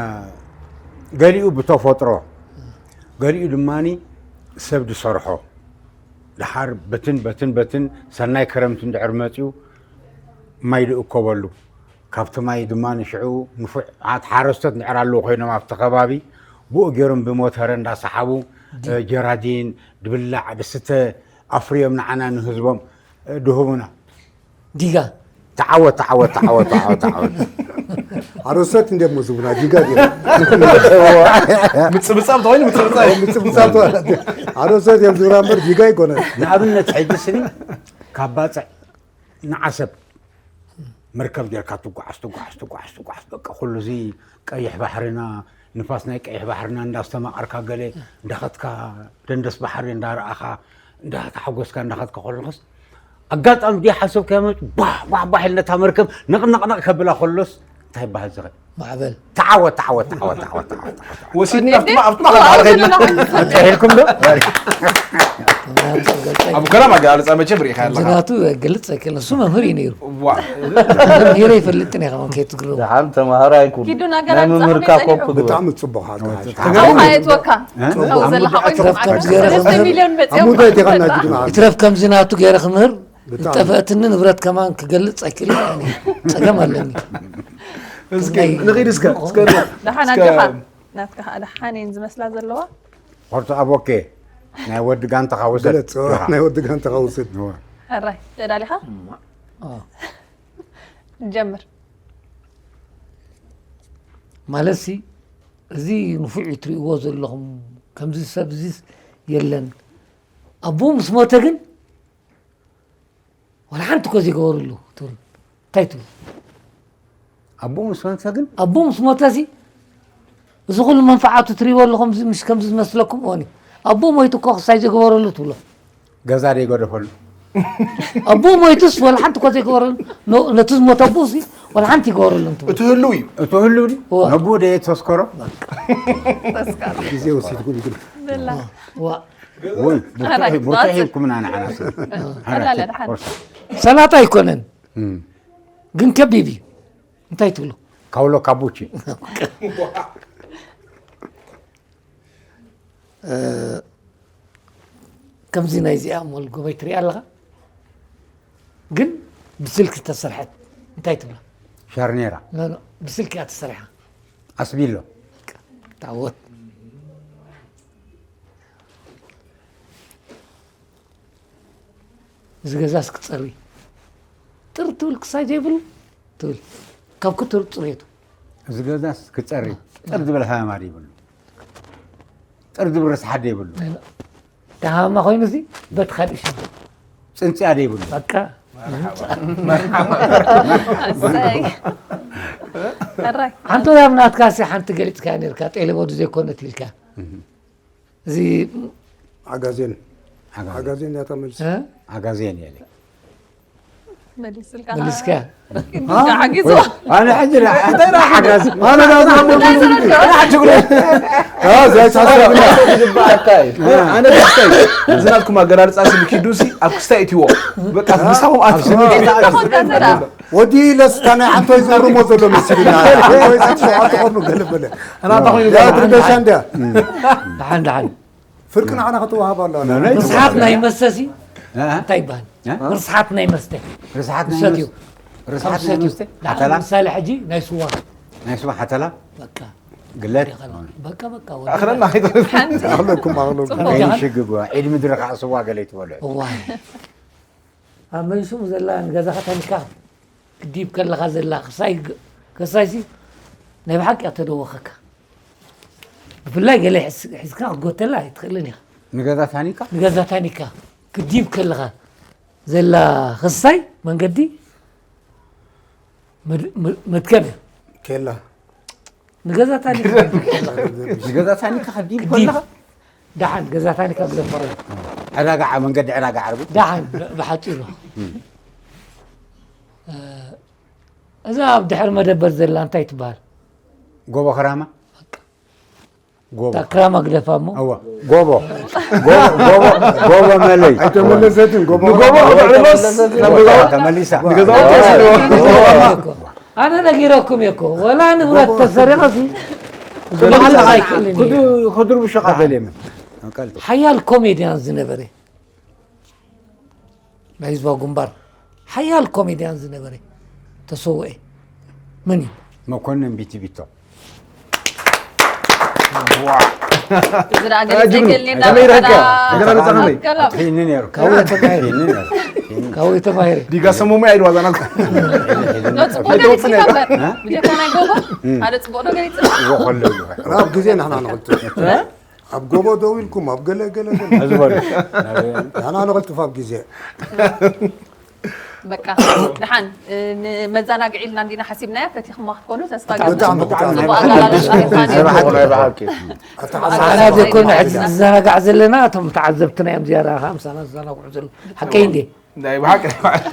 ገሊኡ ብተፈጥሮ፣ ገሊኡ ድማኒ ሰብ ዝሰርሖ። ደሓር በትን፣ በትን፣ በትን ሰናይ ክረምቲ እንድሕር መጺኡ ማይ ዝእከበሉ። ካብቲ ማይ ድማ ንሽዑ ንፉዓት ሓረስቶት እንድሕር ኣለዉ ኮይኖም ኣብቲ ከባቢ፣ ብኡ ገይሮም ብሞተረ እንዳሰሓቡ፣ እ፣ ጀራዲን፣ ድብላዕ፣ ድስተ ኣፍርዮም ንዓና ንህዝቦም፣ እ፣ ድህቡና። ዲጋ። ተዓወት፣ ተዓወት፣ ተዓወት፣ ተዓወት፣ ተዓወት። ሓረስቶት እንዲዮም ዝህቡና፣ ዲጋ ዲጋ። ምጽብጻብ ተኾይኑ ምጽብጻብ። ምጽብጻብ ተኾይኑ። ሓረስቶት እዮም ዝህቡና እምበር ዲጋ ኣይኮነን። ንኣብነት ሕጂ ስኒ ካብ ባጽዕ ንዓሰብ መርከብ ጌርካ ትጓዓዝ፣ ትጓዓዝ፣ ትጓዓዝ፣ ትጓዓዝ። በቃ ኩሉ እዚ ቀይሕ ባሕርና፣ ንፋስ ናይ ቀይሕ ባሕርና እንዳስተማቐርካ፣ ገለ እንዳኸድካ፣ ደንደስ ባሕሪ እንዳረኣኻ፣ እንዳተሓጎስካ፣ እንዳኸድካ ከለኻስ፣ ኣጋጣሚ ዘይሓሰብካዮ መ-፣ ቧሕ፣ ቧሕ፣ ቧሕ ኢሉ ነታ መርከብ ነቕነቕነቕ ከብላ ከሎስ፣ እንታይ ይበሃል ዝኸ? ማዕበል። ተዓወት፣ ተዓወት፣ ተዓወት፣ ተዓወት፣ ተዓወት፣ ተዓወት። ወሲድና ኣብቲ ማ-፣ ኣብቲ ማእከል ኣዎ፣ ባሕሪ ከይድና። ኣለና። ጥሒልኩም ዶ? ኣብ ከላም ኣገላልጻ መቸም ሪኢኻ ኣለኻ። ናቱ ግልጽ ኣይከለን። እሱ መምህር እዩ ነይሩ። ዋ። መምህር ይፈልጥን ኢኻ፣ ከይትግረሙ። ደሓን ተማሃራይ ኣይኩን። ኪዱ ናይ ኣገላልጻ መምህርካ ከመይ ኮፕ ጸኒሑ? ግበር። ብጣዕሚ ጽቡቕ ሓቂ። ተጋሩ ኣውሃ የትወካ። እ? ኣብኡ ዘለኻ ጽቡቕ። ኮይንኩም እትረፍ ከምዚ ገይረ ኣክቲቪስት ክምህር፣ ሚልዮን መጽዮም ኣብ ሙዳይ ዲኻ እና ጅግና። እትረፍ ከምዚ ናቱ ገይረ ክምህር፣ ብጣዕሚ። ዝጠፍአትኒ ንብረት ከማን ክገልጽ ኣይክእልን እየ። ጸገም ኣለኒ። እስኪ፣ ከመይ ንኺድ እስከ፣ እስከ፣ ደሓን እስከ ኣጆኻ። ናትካ ኸኣ ደሓን እየን ዝመስላ ዘለዋ። ፖርቶ ኣቦኬ፣ ናይ ወዲ ጋንታኻ ውሰድ። ግለጽ፣ ኢኻ። ናይ ወዲ ጋንታኻ ውሰድ። እወ። ሕራይ፣ ተዳሊኻ? ጀምር። ማለትሲ፣ እዚ ንፉዕ እዩ ትርእይዎ ዘለኹም፣ ከምዚ ሰብ እዚስ የለን። ኣቦኡ ምስ ሞተ ግን፣ ዋላ ሓንቲ እኮ ዘይገበረሉ ትብል። እንታይ ትብል? ኣቦኡ ምስ ሞተ ግን? ኣቦኡ ምስ ሞተሲ፣ እዚ ኩሉ መንፈዓቱ ትርእይዎ ኣለኹም፣ እዚ ምሽ ከምዚ ዝመስለኩም እወኒ። ኣቦኡ ሞይቱ እኮ ክሳይ ዘይገበረሉ ትብሎ። ገዛ ደይገደፈሉ። ኣቦኡ ሞይቱስ ዋላ ሓንቲ እኮ ዘይገበረሉ። ነ-፣ ነቲ ዝሞተ ኣቦኡሲ ዋላ ሓንቲ ይገበረሉ እንትብሎ። እቲ ህሉው እዩ። እቲ ህሉው ድዩ? እወ። ነቦኡ ደየተስከሮ? ተስካር። ግዜ ወሲድኩም ኢልኩም። በላ። ዋ። ወይ፣ ቡርቱዕ፣ ኣራይ፣ ቡርቱዕ ባጽዕ። ሂብኩምና ንዓና ሰብ። ኣላ፣ ኣላ፣ ደሓን። ሰላጣ ኣይኮነን። እም። ግን ከቢብ እዩ። እንታይ ትብሉ? ካውሎ ካቡቺ። እ፣ ከምዚ ናይዚኣ ሞልጎበይ ትሪኣ ኣለኻ? ግን ብስልኪ ዝተሰርሐት እንታይ ትብላ? ሻርኔራ። ኖ፣ ኖ፣ ብስልኪ እያ ተሰሪሓ። ኣስቢሎ። ታወት። እዚ ገዛስ ክጸሪ። ጥር ትብል ክሳይ ዘይብሉ ትብል። ካብ ክትር ጽሬቱ። እዚ ገዛስ ክጸሪ። ጥር ዝብል ሃማር ይብሉ። ጥር ዝብል ርስሓት ዘይብሉ። ደሃማ ኮይኑ እዚ በቲ ካልእ ሽም። ጽንጽያ ዘይብሉ። በቃ። ኣሰይ። ሕራይ። ሓንቲ ወያም ናትካ ሲ ሓንቲ ገሊጽካ ነርካ፣ ጤሌቦዱ ዘይኮነት ኢልካ። እህ። እዚ ዓጋዜን። ዓጋዜን። ዓጋዜን እያ ተመልስ። እ? ዓጋዜን እያ። መሊስልካ። መሊስካ። ክንዲ ሓጊዞ። ኣነ ሕጂ ዳ-፣ እንታይ ዳ-፣ ሓጋዝ-፣ ኣነ ዳ-፣ ኣነ ዳ-፣ ዝግባኣካ እዩ። ኣነ ደስታይ፣ እዚ ናትኩም ኣገላልጻ ስም ኪዱሲ ኣብ ክስታይ እትዎ። በቃ፣ ምሳኹም ኣብ ኣትዎ። ስም ወዲ ኢለስ፣ እታ ናይ ሓንቶይ ዝእርሞ ዘሎ መሲሉና። ሓንቶይ ሸውዓተ ቆርኑ ገለ በለ። ናታ ኮይኑ ያ በላ። ድርበሻ እንድያ። ደሓን፣ ደሓን። ፍርቂ ንዓና ከተዋህብ ኣለዋ። ናይ ርስሓት ናይ መስተ ሲ እ? እንታይ ይበሃል? እ? ርስሓት ናይ መስተ። ርስሓት ናይ ውሰድ መስ-፣ እዩ። ርስሓት ናይ ውሰድ እዩ። መስተ? ንዓና ሓተላ? ምሳሌ ሕጂ ናይ ስዋ። ናይ ስዋ ሓተላ? በቃ። ግለት? በቃ፣ በቃ፣ ወዲ ኣኽለና በቃ። ኣይትበል። ሓንቲ። ኣኽለኩም፣ ኣኽለኩም። ጽቡቕ። ዓይኒ ሽግግ ዋ። ዒድ ምድሪ ከዓ ስዋ ገለ ይትበልዑ። እዋይ። ኣብ መንሽሙ ዘላ ንገዛኻ ታኒካ ክትድይብ ከለኻ ዘላ ክሳይ ግ-፣ ክሳይሲ ናይ ብሓቂ እያ ተደወኸካ። ብፍላይ ገለ ሒዝ-፣ ሒዝካ ክትጎተላ ኣይትኽእልን ኢኻ። ንገዛ ታኒካ? ንገዛ ታኒካ ክትድይብ ከለኻ ዘላ ክሳይ መንገዲ መድ-፣ መ-፣ መድከም እያ። ኬላ። ንገዛ ታኒካ ክትድይብ ከለኻ። ንገዛ ታኒካ ክትድይብ ክትድይብ። ከለኻ? ደሓን ገዛ ታኒካ ግደፎ። ዕዳጋ ዓ-፣ መንገዲ ዕዳጋ ዓርቢ። ደሓን፣ ብ-፣ ብሓጺሩ። እ፣ እዛ ኣብ ድሕሪ መደበር ዘላ እንታይ ትበሃል? ጎቦ ክራማ? ጎቦ። እታ ክራማ ግደፋ እሞ። እወ፣ ጎቦ። ጎቦ፣ ጎቦ፣ ጎቦ መለይ። ኣይተመለሰትን፣ ጎቦ ንጎቦ ክራማ። ክተዕልሎስ፣ ንጎቦ ተመሊሳ። ንገዛውቲ ወሲድዎ። ኣነ ነጊረኩም እየ እኮ። ወላ ንብረት ተሰሪቐ ሲ፣ ክዱ-፣ ክባህል ኣይክእልን እየ። ክዱ-፣ ክድርብሾ ካብ ደልየ ምን? ቀልጢ። ሓያል ኮሜድያን ዝነበረ። ናይ ህዝባዊ ግንባር ሓያል ኮሜድያን ዝነበረ ተሰውኤ መን እዩ? መኮንን ቢቲ ቢቶ። እዚ ደኣ ገለ ኣጅብኒ። ዘይክእል ነይሩ። ከመይ ረኸብካ? ገና ገና መጻ ከመይ? ኣከላ። ኣጥሒኒ ነይሩ። ካብኡ ተማሂረ። ኣጥሒኒ ነይሩ። ኣጥሒኒ። ካብኡ ተማሂረ። ዲጋ ሰሞሙ ኣይድዋ ዛና። ዶ ጽቡቕ ኣይደወጽ ገሊጽ ነይሩ። ነበር። እ? ብጀካ ናይ ጎቦ? እም። ሓደ ጽቡቕ ዶ ገሊጽ? እዎ፣ ከሎ እዩ። ኣብ ግዜ ንሕና ንኽልቱ። እ? ኣብ ጎቦ ደው ኢልኩም፣ ኣብ ገለ፣ ገለ፣ ገለ። ዝበሉ። ንሕና ንቕልጥፍ ኣብ ግዜ። በቃ፣ ደሓን፣ እ፣ ንመዘናግዒ ኢልና እንዲና ሓሲብናያ፣ ፈቲኽማ ክትኮኑ ተስፋ ገብር። ብጣዕሚ፣ ብጣዕሚ ጽቡቕ ኣገላልጻ ኢኻ ናይ ነይሩ። ብሓቂ፣ ናይ ብሓቂ። ኣታ ንሕና ሓሳብ ዘይኮነ ሕጂ ንዘናጋዕ ዘለና፣ እቶም ተዓዘብትና እዮም ዝያዳ ምሳና ዝዘናግዑ ዘለዉ። ሓቀይ እንዴ? ናይ ብሓቂ፣ ናይ ብሓቂ።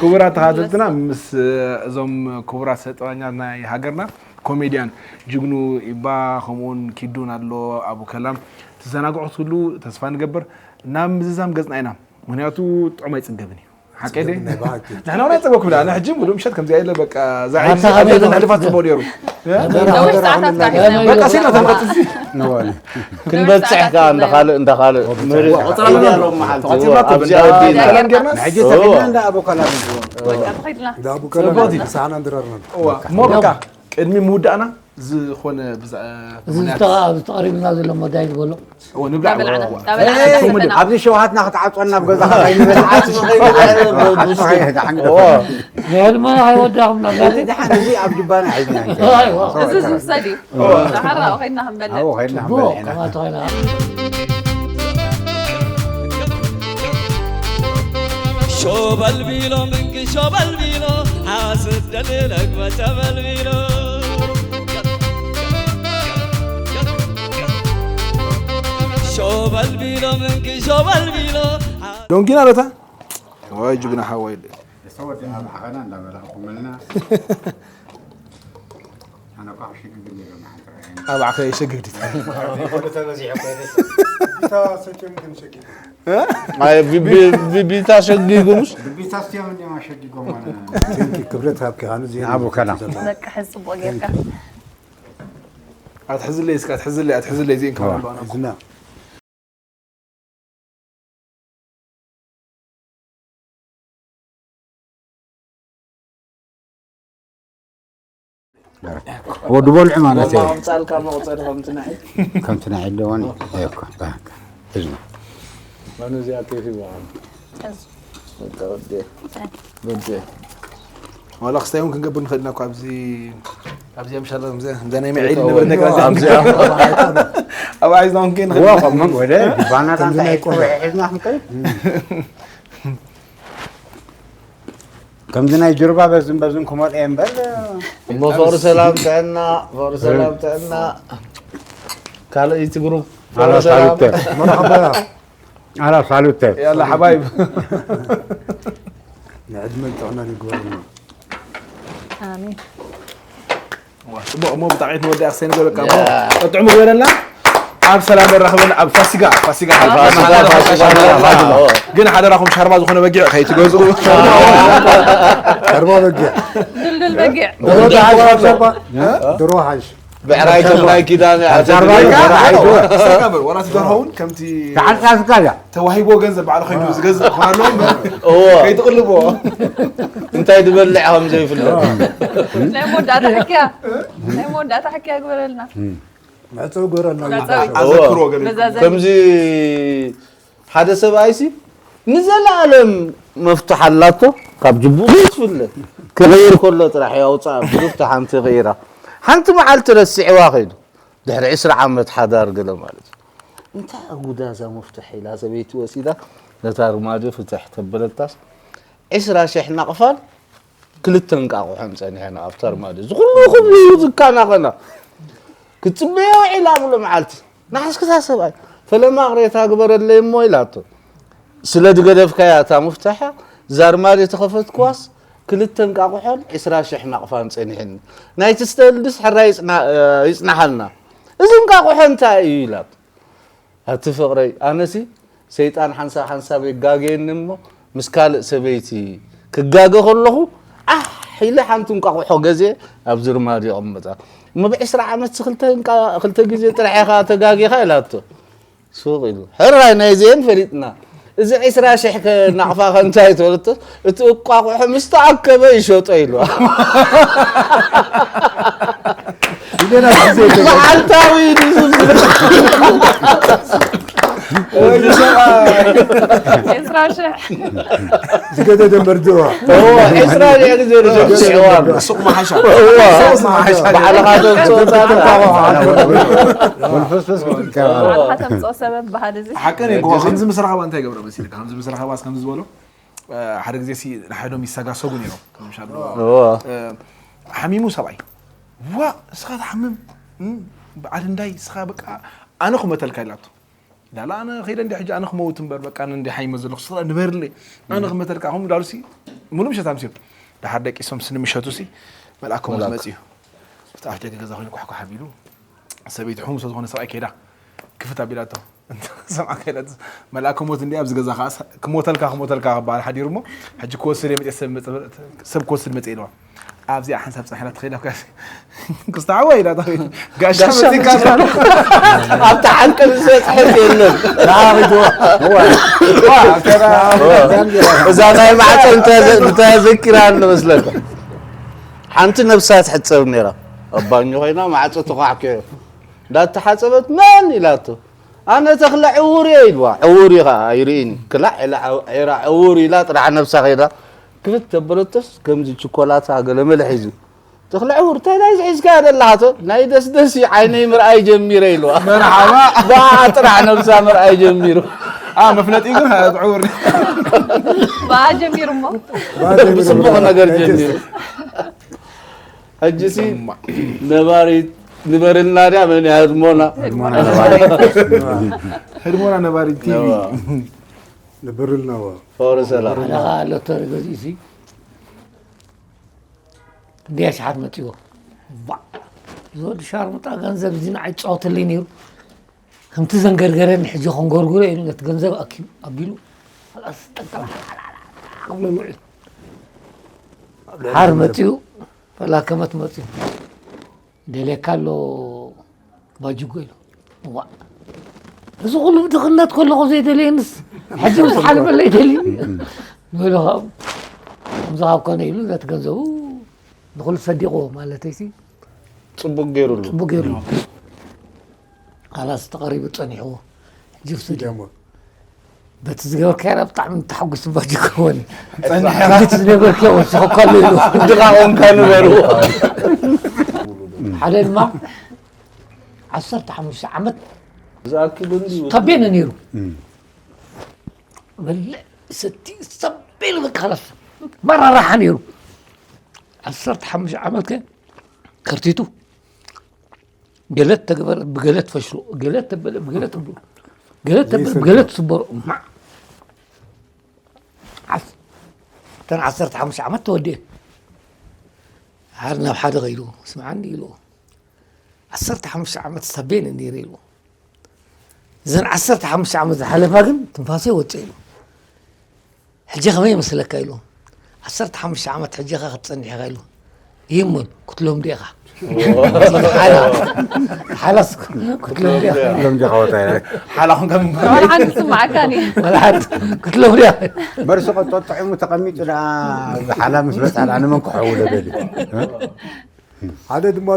ክቡራት ተኸታተልትና፣ ምስ እዞም ክቡራት ሰልጠኛታት ናይ ሃገርና፣ ኮሜድያን ጅግኑ ኢባ፣ ከምኡውን ኪዱን ኣሎ፣ ኣቡ ከላም፣ ትዘናግዑ ክትህሉ ተስፋ ንገብር። ናብ ምዝዛም ገጽና ኢና። ምኽንያቱ ጥዑም ኣይጽገብን እዩ። ሓቀይ ድየ? ናይ ብሓቂ። ንሕና እውን ኣይጸገብኩምን። ኣነ ሕጂ ሙሉእ ምሸት ከምዚኣ ኢለ በቃ፣ እዛ ኣታ ዒድ ከመይ ከምዚኣ ኢሎም ተሕልፋ ትጽበ ነይሩ። እ? ነዊሕ ሰዓታት ጋር ሒዝና በቃ፣ ሲና ተመረጽ እዚ። ነዋል። ክንበጽሕ ከኣ እንዳ ካልእ፣ እንዳ ካልእ። ምህሪ ቆጽራ ተቐይራ ኣለዎም መዓልቲ። ተቐጺርና ኣብዚኣ ትብል። ወዲእና። ሰላም ጌርናስ? ሕጂ ተኺልና እንዳ ኣቦ ከላም። በቃ፣ ተኸድና። እንዳ ኣቦ ከላም። ጽቡቕ እዩ። ምሳና እንድረርና። እዋ፣ እሞ በቃ፣ ቅድሚ ምውዳእና ዝኾነ ብዛ-፣ እዚ ምኽንያት ዝተቐ-፣ ዝተቐሪብና ዘሎ መዳይ ዝበሎ። እዎ፣ ንብላዕ፣ እንዳበላዕና፣ እዎ፣ እዎ። እንዳበላዕና እኮ ምንድን? ንበላ። ኣብዚ ሸውሃትና ክትዓጽወና ኣብ ገዛኻ ከይንብል። ዓጽሚ ከይንብል፣ ዓጽሚ ከይንብል፣ ዓጽሚ ከይንብል። እዎ። ንሕልመና ከይወዳኹምና፣ እዚ ናተይ። ደሓን፣ እዚ ኣብ ጅባና ሒዝና እንከ። ኣይዋ። እዚ ዝውሰድ እዩ። እዎ። ደሓር ኣብኡ ከይድና ክንበልዕ። ኣብኡ ከይድና እዎ፣ ክንበልዕ ኢና። ከማቱ ከይና። ሾበል ቢሎ ምንቂ ሾበል ቢሎ ሓስድ ደልለክ መተበል ቢሎ ሾበል ቢሎ ምንቂ ሾበል ቢሎ ዶንጊና ለታ ወይ ጅግና ሓወይ። ተወዲኣ ብሓቐና እንዳበላዕኩምልና። ኣነ እኳ ክሽግግር ነይረ መዓልቲ ርኣየኒ። ኣብ ዓኸ ሸግግ ዲታ። ኩሉ ተበዚሑ እኮ ይደስ። ቢታ ሰትዮም ግን ሸጊጉ። እ? ኣይ፣ ቢ-፣ ቢ-፣ ቢ-፣ ቢታ ሸጊጉ ምሽ? ቢታ ሰትዮም እንዲዮም ኣሸጊጎም ኣነ። ቴንኪ፣ ክብረት ሃብኪ፣ ኣነ እዚኣ ንዓቡ ከና። በቃ፣ ሕዚ ጽቡቕ ጌርካ። ኣትሕዝለይ እስከ፣ ኣትሕዝለይ፣ ኣትሕዝለይ፣ እዚኤን ክበልዋ ኣነ። እዝና። ወዲ በልዑ ማለት እዩ። ኣምጻልካ መቑጸሪ ከምቲ ናይ ከምቲ ናይ ዕልዋን እኮ። እዝና። መኑ እዚኣ ኬፍ ይበሃል? በቃ ወዲ። ወዲ። ዋላ ክስታይ እውን ክንገብር ንኽእል ኢና እኮ ኣብዚ፣ ኣብዚ ኣምሻላ፣ ከምዚ፣ ከምዚ ናይ መዒድ ንብል ነገር ኣብዚ። ኣብዚ። ኣብ ዓይዝና እውን ክንክእል ዋ፣ ንኽእል። ከም ወደ ባና ከምዚ ጣንጣ ናይ ቆልዑ ሒዝና ክንከይድ። ከምዚ ናይ ጅርባ በዝን በዝን ክመልኦ እምበር። እሞ ፍቕሪ ሰላም ጥዕና፣ ፍቕሪ ሰላም ጥዕና። ካልእ እቲ ግሩፕ ፍቕሪ ኣላ ሰላም። ሳሉተ። መርሓባ። ኣላ ሳሉተ። ያላ ሓባይብ። ንዕድመን ጥዕናን ይግበረልና። ኣሜን። ዋ፣ ጽቡቕ እሞ ብጣዕሚ ትወዲ ኣክሰይ ንገረካ እሞ። ያ። ቀጥዑ ምግበረልና። ኣብ ሰላም የራኽበና ኣብ ፋሲጋ፣ ፋሲጋ፣ ፋሲጋ፣ ፋሲጋ፣ ፋሲጋ። ግን ሓደራኹም ሻርባ ዝኾነ በጊዕ ከይትገዝኡ። ሻርባ በጊዕ። ድልድል በጊዕ። ድሮ ድሓሽ ካብ ሻርባ። እ? ድሮ ሓሽ። ብዕራይ ከም ናይ ኪዳነ ኣብ ሻርባ ኣተድርዮ። ይገርም። ብዕራይ ዶ። እስካ ግበር፣ ዋላ እቲ ደርሆ እውን ከምቲ ተዓጻጽካ እያ። ተዋሂቦ ገንዘብ ባዕሉ ከይዱ ዝገዝእ ክኾን ኣለዎ እምበር እዎ። ከይትቕልቦ። እንታይ ዝበልዕ ከም ዘይፍለጥ። ናይ መወዳእታ ሕክያ፣ ናይ መወዳእታ ሕክያ ግበረልና። መዕጸዊ ግበረልና። መዕጸዊ። ኣዘክሮ ገለ። መዛዘሚ። ከምዚ ሓደ ሰብኣይሲ ንዘለኣለም መፍትሕ ኣላቶ፣ ካብ ጅቡኡ ዘይትፍለ። ክቕይር ከሎ ጥራሕ እዩ ኣውጽኣ፣ ብዙሕ ሓንቲ ይቕይራ። ሓንቲ መዓልቲ ረሲዕዋ ከይዱ። ድሕሪ ዕስራ ዓመት ሓዳር ገለ ማለት እዩ። እንታይ ኣጉዳ እዛ መፍትሕ ኢላ ሰበይቲ ወሲዳ ነታ ኣርማድዮ ፍትሕ ተበለታስ፣ ዕስራ ሽሕ ናቕፋን ክልተ እንቃቑሖን ጸኒሐን ኣብቲ ኣርማድዮ። እዚ ኩሉ ክብሉ እዩ ዝካናኸና። ክትጽበዮ ውዒላ ብሎ መዓልቲ። ንሓስክታ ሰብኣይ፣ ፈለማ ቅሬታ ግበረለይ እሞ ኢላቶ። ስለ ዝገደፍካያ እታ ምፍታሕ፣ እዛ ኣርማድዮ ተኸፈትኩዋስ፣ ክልተ እንቃቑሖን ዕስራ ሽሕ ናቕፋን ጸኒሕኒ። ናይቲ ስተልድስ ሕራይ ይጽና-፣ ይጽናሓልና። እዚ እንቃቑሖ እንታይ እዩ? ኢላት። ኣቲ ፍቕረይ፣ ኣነሲ ሰይጣን ሓንሳብ ሓንሳብ የጋገየኒ እሞ፣ ምስ ካልእ ሰበይቲ ክጋገ ከለኹ፣ ዓሕ ኢለ ሓንቲ እንቋቑሖ ገዜ ኣብዚ ኣርማድዮ የቐምጣ። እሞ ብዕስራ ዓመት ክልተ እንቃ-፣ ክልተ ግዜ ጥራሕ ኢኻ ተጋጊኻ? ኢላቶ። ሱቕ ኢሉ። ሕራይ ናይ እዚኤን ፈሊጥና። እዚ ዕስራ ሽሕ ከ ናቕፋ ከ እንታይ ትበልቶ? እቲ እቋቑሖ ምስ ተኣከበ ይሸጦ ኢሉ። ኢለና ግዜ ተገ-፣ መዓልታዊ ድዩ ዝብል? ወይ ሰብኣይ። ዕስራ ሽሕ። ዝገደደ መርድዋ። እዎ፣ ዕስራ ሽሕ ግዜ ንሸጡ ሽዕዋን። ሱቕ መሓሻ። እዎ። ሱቕ መሓሻ። ባዕልኻ ተምጽኦ ጻድቕ። ወልፈስፈስ ክትልካ። ባዕልኻ ተምጽኦ ሰበብ ባህል እዚ። ሓቅን እዩ፣ ከምዚ ምስ ረኸባ እንታይ ይገብሮ መሲልካ? ከምዚ ምስ ረኸባስ ከምዚ ዝበሎ፣ እ፣ ሓደ ግዜ ሲ ንሓዶም ይሰጋሰጉ ነይሮም። ከም ሻሎ፣ እዎ። እ፣ ሓሚሙ ሰብኣይ። "ዋ፣ እስኻ ትሓምም? እም፣ በዓል እንዳይ፣ እስኻ በቃ ኣነ ክመተልካ" ኢላቶ። ላላ ኣነ ኸይደ እንዲ ሕጂ ኣነ ክመውት እምበር፣ በቃ ኣነ እንዲ ሓይመ ዘለኹ፣ ስለ ንበርለይ። ኣነ ክመተልካ፣ ከምኡ እንዳሉሲ፣ ሙሉ ምሸት ኣምስዮም። ደሓር ደቂሶም ስኒ ምሸቱሲ፣ መልኣክ ሞት መልኣክ። መጽዩ። ኣብቲ ኣፍ ደገ ገዛ ኮይኑ ኳሕኳሕ ኣቢሉ፣ ሰበይቲ ሕሙም ስለ ዝኾነ ሰብኣይ ከይዳ፣ ክፍት ኣቢላቶ። እንተ ሰምዓ ከይዳት፣ መልኣክ ሞት እንዲ ኣብዚ ገዛ ከኣ፣ ክሞተልካ፣ ክሞተልካ ክበሃል ሓዲሩ እሞ፣ ሕጂ ክወስድ እየ መጽየ፣ ሰብ መጽ-፣ ሰብ ክወስድ መጽየ ኢልዋ። ኣብዚኣ ሓንሳብ ጸኒሕላ ትኸይድ ኣብ ጋሽ ክስታዓወ ኢላ ትኸይድ። ጋሻ ጋሻ መጺካ መጺካ ኣሎ። ኣብታ ሓንቀል ዝሰጥሐት የለን። እዋ፣ እዋ፣ እዋ፣ እዋ። እዛ ናይ ማዕጾ እንተ-፣ እንተዘኪራ ንመስለካ። ሓንቲ ነብሳ ትሕጸብ ነይራ። ኣብ ባኞ ኮይና ማዕጾ ተኳሕኪሑ። እንዳተሓጸበት መን ኢላቶ። ኣነ ተኽለ ዕዉር እየ ኢልዋ። ዕዉር እዩ ኸዓ ኣይርእን እዩ። ክላዕ ኢላ ዕው-፣ ዒራ ዕዉር ኢላ ጥራሕ ነብሳ ከይዳ። ክፍት ተበለቶስ ከምዚ ችኮላታ ገለመለ ሒዙ። ተኽለ ዕዉር እንታይ ናይዚ ሒዝካዮ ዘለኻ? ቶ ናይ ደስደስ እዩ ዓይነይ ምርኣይ ጀሚረ ኢልዋ። መርሓባ። ብኣ ጥራሕ ነብሳ ምርኣይ ጀሚሩ። ኣ፣ መፍለጢ ግን ዕዉር። ብኣ ጀሚሩ እሞ። ብጽቡቕ ነገር ጀሚሩ። ሕጂሲ ነባሪት ንበርልና ድያ መን እያ ህድሞና? ህድሞና ነባሪት። ህድሞና ነባሪት ቲቪ። ነባ። ንበርልና ዋ። ፍቕሪ ሰላም። ሓደ ኸኣ ሎተሪ ገዚኡሲ እንድያ ሸሓት መጺዎ። ባ፣ እዚ ወዲ ሻርሙጣ ገንዘብ እዚ ንዓይ ይጻወተለይ ነይሩ። ከምቲ ዘንገርገረኒ ሕጂ ከንጎርጉሮ ኢሉ ነቲ ገንዘብ ኣኪቡ ኣቢሉ። ኸላስ ጠንጠላዕላዕላዕ ክብለሉ ውዒሉ። ሓር መጺኡ፣ ፈላከመት መጺኡ። "ደልየካ ኣሎ ባጅጎ" ኢሉ። "እዋእ፣ እዚ ኩሉ ብድኽነት ከለኹ ዘይደለየንስ ሕጂ ምስ ሓልፈለይ ደልዩ?" ንበሎ ኸዓ፣ ከምዚ ካብ ኮነ ኢሉ ነቲ ገንዘቡ ንኹሉ ሰዲቕዎ ማለተይሲ። ጽቡቕ ገይሩሉ። ጽቡቕ ገይሩሉ። ካላስ ተቐሪቡ ጸኒሕዎ። ሕጂ ውሰድ። ደሞ። በቲ ዝገበርካዮ ብጣዕሚ ተሓጒሱ ባጅጎ ኮነ። ጸኒሕካ። ሕጂ እቲ ዝነበርካዮ ወሲኹካ ኣሎ ኢሉ። ድኻ ኾንካ ንበርዎ። ሓደ ድማ ዓሰርተ ሓሙሽተ ዓመት ዝኣክል እንድዩ። ተቤነ ነይሩ። እም። በልዕ ሰቲ ሰቤነ በቃ ኸላስ። መራርሓ ነይሩ። ዓሰርተ ሓሙሽተ ዓመት ከ ከርቲቱ። ገለ ተግበር፣ ብገለ ትፈሽሎ፣ ገለ ተበለ፣ ብገለ ተብሎ፣ ገለ ተብለ፣ ዘይሰግር። ብገለ ትስበሮ። ማ-፣ ዓስ-፣ እተን ዓሰርተ ሓሙሽተ ዓመት ተወዲኤን። ሓደ ናብ ሓደ ከይዱ፣ "ስምዓኒ" ኢሉ። "ዓሰርተ ሓሙሽተ ዓመት ሳቤን ነይረ" ኢሉ። "እዘን ዓሰርተ ሓሙሽተ ዓመት ዝሓለፋ ግን ትንፋሰይ ወጸ" ኢሉ። "ሕጂ ከመይ ይመስለካ?" ኢሉ። "ዓሰርተ ሓሙሽተ ዓመት ሕጂ ኢኻ ክትጸንሕ ኢኻ" ኢሉ። "ይሙን ክትለምዶ ኢኻ። ሓላ፣ ሓላስ ክትለምዶ ኢኻ። ክትለምዶ ኢኻ ወታ ኢኻ። ሓላ ኹንካ ምን ወላ ሓንቲ ትስምዓካን እዩ። ወላ ሓንቲ ክትለምዶ ኢኻ." መርሲ ቆጦ ጥዑሙ ተቐሚጡ ደኣ ሓላ ምስ በጽሓ ደኣ ንመን ክሕውሎ በሊ። ሓደ ድማ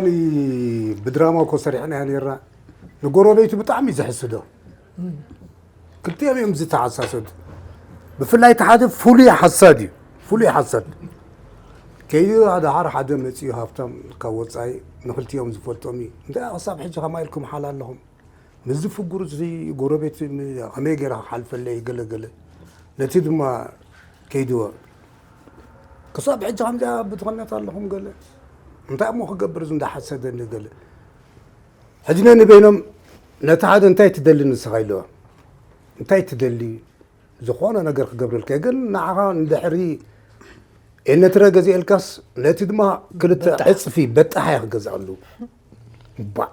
ብድራማ እኮ ሰሪሕናያ ነይርና። ንጎረቤቱ ብጣዕሚ እዩ ዘሕስዶ። ክልቲኦም እዮም ዝተሓሳሰዱ። ብፍላይ እቲ ሓደ ፍሉይ ሓሳድ እዩ። ፍሉይ ሓሳድ። ከይዱ ደሓር ሓደ መፂኡ ሃብታም ካብ ወፃኢ ንክልቲኦም ዝፈልጦም እዩ። እንታይ ክሳብ ሕጂ ከማይ ኢልኩም ሓላ ኣለኹም? ምስዚ ፍጉር እዚ ጎረቤት ም-፣ ከመይ ገይረ ክሓልፈለይ ገለ ገለ። ነቲ ድማ ከይድዎ። ክሳብ ሕጂ ከምዚኣ ብድኽነት ኣለኹም ገለ። እንታይ እሞ ክገብር እዚ እንዳሓሰደኒ ገለ። ሕጂ ነንበይኖም ነቲ ሓደ እንታይ ትደሊ ንስኻ ኢለዋ። እንታይ ትደሊ? ዝኾነ ነገር ክገብረልካ እየ። ግን ንዓኻ እንድሕሪ ኤነትረ ገዚኤልካስ ነቲ ድማ ክልተ ዕፅፊ በጣሕ እየ ክገዝኣሉ። ባዕ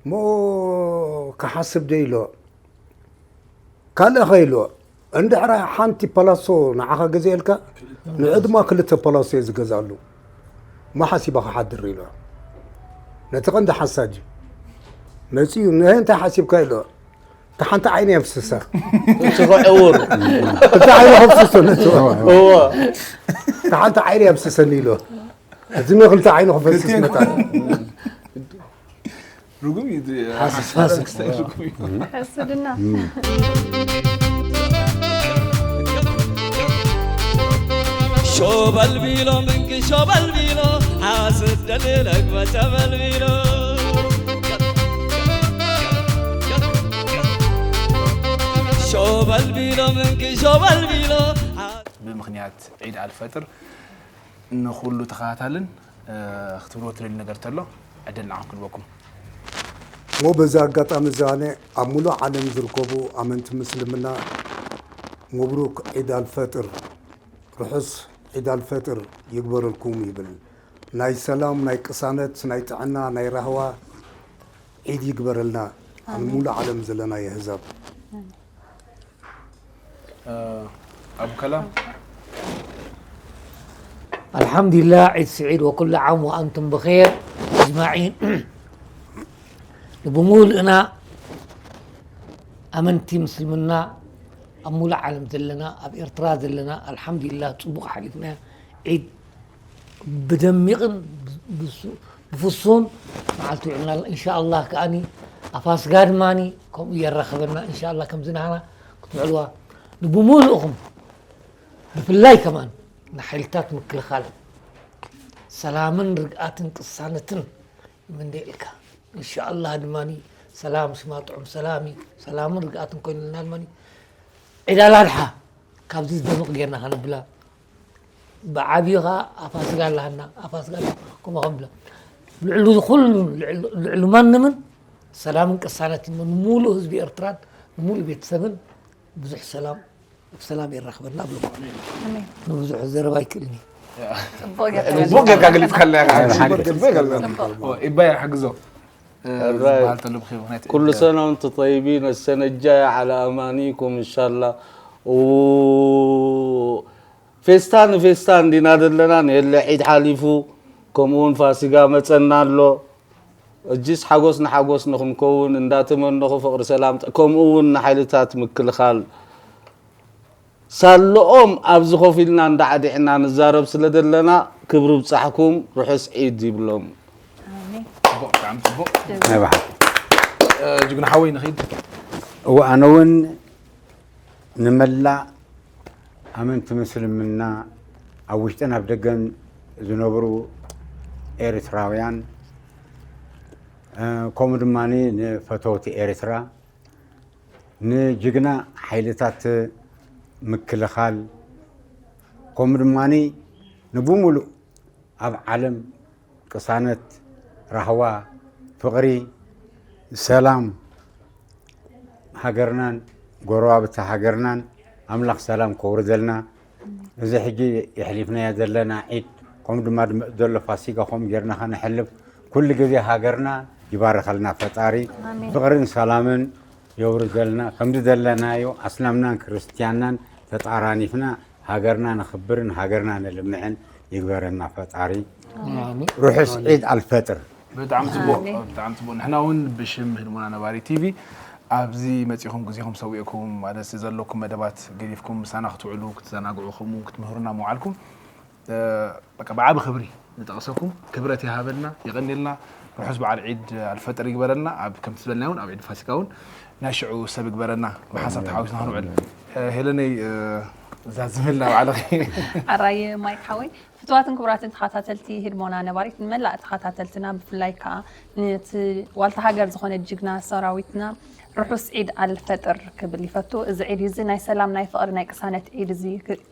እሞ ክሓስብ ዶ ኢሎ፣ ካልእ ኸ ኢሎ፣ እንድሕራ ሓንቲ ፓላሶ ንዓኻ ገዚኤልካ ንዑ ድማ ክልተ ፓላሶ እየ ዝገዝኣሉ። እሞ ሓሲባ ክሓድር ኢሎ። ነቲ ቀንዲ ሓሳድ እዩ መፂኡ። ንሀይ እንታይ ሓሲብካ ኢሎ፣ እታ ሓንቲ ዓይኒ የፍስሳ። እቲ ከዕውር እታ ዓይኒ ከፍስሶ ነቲ እዎ እታ ሓንቲ ዓይኒ የፍስሰኒ ኢሎ። እዚ ነ ክልተ ዓይኑ ክፈስስ መጣ። ርጉም እዩ እቲ ሓስስ ሓሳብ ሓስስ። ርጉም እዩ። ሕስድና ሾበል ቢሎ ምንኪ ሾበል ቢሎ ሓስድ ደልለክ መተበል ቢሎ ሾበል ቢሎ ምንኪ ሾበል ቢሎ ብምኽንያት ዒድ ኣልፈጥር ንኹሉ ተኸታታልን ክትብልዎ ትደልዩ ነገር ተሎ ዕድል ንዓኹም ክህበኩም። እሞ በዚ ኣጋጣሚ እዚ ኣነ ኣብ ሙሉእ ዓለም ዝርከቡ ኣመንቲ ምስልምና ሙብሩክ ዒድ ኣልፈጥር፣ ርሑስ ዒድ ኣልፈጥር ይግበረልኩም ይብል። ናይ ሰላም፣ ናይ ቅሳነት፣ ናይ ጥዕና፣ ናይ ራህዋ ዒድ ይግበረልና። ኣብ ሙሉእ ዓለም ዘለና የህዛብ። ኣቡ ከላ ኣልሓምዱሊላህ ዒድ ስዒድ ወኩሉ ዓም ወኣንቱም ብኼር ኣጅማዒን። ብሙሉእና ኣመንቲ ምስልምና ኣብ ሙሉእ ዓለም ዘለና ኣብ ኤርትራ ዘለና ኣልሓምዱሊላህ ጽቡቕ ሓሊፍና ዒድ ብደሚቕን ብሱ- ብፍሱን መዓልቲ ውዕልና ኣሎ። እንሻ ኣላህ ከኣኒ ኣፋስጋ ድማኒ ከምኡ የራኸበና እንሻ ኣላህ ከምዚ ናህና ክትውዕልዋ ንብሙሉእኹም ብፍላይ ከማን ንሓይልታት ምክልኻል ሰላምን ርግኣትን ቅሳነትን ይምነየልካ። እንሻ ኣላህ ድማኒ ሰላም ሽማ ጥዑም ሰላም እዩ። ሰላምን ርግኣትን ኮይኑልና ድማኒ ዒድ ኣልኣድሓ ካብዚ ዝደምቕ ጌርና ከነብላ ብዓብዩ ኸዓ ኣፋስጋ ኣለሃና ኣፋስጋ ከምኡ ከብላ ልዕሉ ኩሉ ልዕሉ ማንምን ሰላምን ቅሳነትን ንሙሉእ ህዝቢ ኤርትራን ንሙሉእ ቤተሰብን ብዙሕ ሰላም ኣብ ሰላም የራኽበና እብለኩም። ኣሜን። ንብዙሕ ዘረባ ኣይክእልን እዩ። ጽቡቅ ገርካ ጽቡቅ ጌርካ ገሊጽካልና ኢኻ። ጽቡቅ ጽቡቅ ጌርካ ገሊጽካልና። ጽቡቅ። ኦ፣ ኢባይ ሓግዞ እ፣ ሕራይ። ዝበሃል ተሎ ብኸይሩ ምኽንያት ኩሉ እ፣ ሰነ ወንቱ ጠይቢን ኣሰነጃ ዓላ ኣማኒኩም እንሻላ። ኡ፣ ፌስታ ንፌስታ እንዲና ዘለና ንየለ ዒድ ሓሊፉ ከምኡ እውን ፋሲጋ መጸና ኣሎ። እጅስ ሓጎስ ንሓጎስ ንኽንከውን እንዳተመነኹ ፍቕሪ ሰላም ጥ- ከምኡ እውን ንሓይልታት ምክልኻል ሳለኦም ኣብዚ ኮፍ ኢልና እንዳዓዲዕና ንዛረብ ስለ ዘለና ክብሪ ብጻሕኩም ርሑስ ዒድ ይብሎም። ኣሜን። ጽቡቅ ብጣዕሚ ጽቡቅ። ናይ ብሓቂ እ፣ ጅግና ሓወይ ንኺድ እወ ኣነ እውን ንመላእ ኣመንቲ ምስልምና ኣብ ውሽጥን ኣብ ደገን ዝነብሩ ኤርትራውያን እ፣ ከምኡ ድማ ንፈተውቲ ኤርትራ ንጅግና ሓይልታት ምክልኻል ከምኡ ድማ ንብሙሉእ ኣብ ዓለም ቅሳነት፣ ራህዋ፣ ፍቕሪ፣ ሰላም ሃገርናን ጎረባብቲ ሃገርናን ኣምላኽ ሰላም ከውርደልና። እዚ ሕጂ የሕሊፍናዮ ዘለና ዒድ ከምኡ ድማ ድመጽእ ዘሎ ፋሲካ ከምኡ ጌርና ከነሕልፍ ኩሉ ግዜ ሃገርና ይባርኸልና ፈጣሪ። ኣሜን። ፍቕርን ሰላምን የውርደልና። ከምዚ ዘለናዮ ኣስላምናን ክርስትያናን ተጣራኒፍና ሃገርና ነኽብርን ሃገርና ነልምዕን ይግበረና ፈጣሪ። ኣሜን። ርሑስ ዒድ ኣልፈጥር። ብጣዕሚ ጽቡቅ ኣሜን። ብጣዕሚ ጽቡቅ። ንሕና እውን ብሽም ህድሞና ነባሪ ቲቪ ኣብዚ መጺኹም ግዜኹም ሰዊእኩም ማለት ዘለኩም መደባት ገዲፍኩም ምሳና ክትውዕሉ ክትዘናግዑ ከምኡ ክትምህሩና ምውዓልኩም እ፣ በቃ ብዓቢ ክብሪ ንጠቕሰኩም። ክብረት ይሃበልና የቐንየልና። ርሑስ በዓል ዒድ ኣልፈጥር ይግበረልና። ኣብ ከምቲ ዝበልና እውን ኣብ ዒድ ፋሲካ እውን ናይ ሽዑ ሰብ ይግበረና። ብሓንሳብ ተሓዊስና ክንውዕል እ፣ ሄለነይ እ፣ እዛ ዝምልና ባዕልኺ ኣራየ ማይክ ሓወይ ፍትዋትን ክቡራትን ተኸታተልቲ ህድሞና ነባሪት ንመላእ ተኸታተልትና ብፍላይ ከዓ ነቲ ዋልታ ሃገር ዝኾነ ጅግና ሰራዊትና ርሑስ ዒድ ኣልፈጥር ክብል ይፈቱ። እዚ ዒድ እዚ ናይ ሰላም ናይ ፍቕሪ ናይ ቅሳነት ዒድ እዚ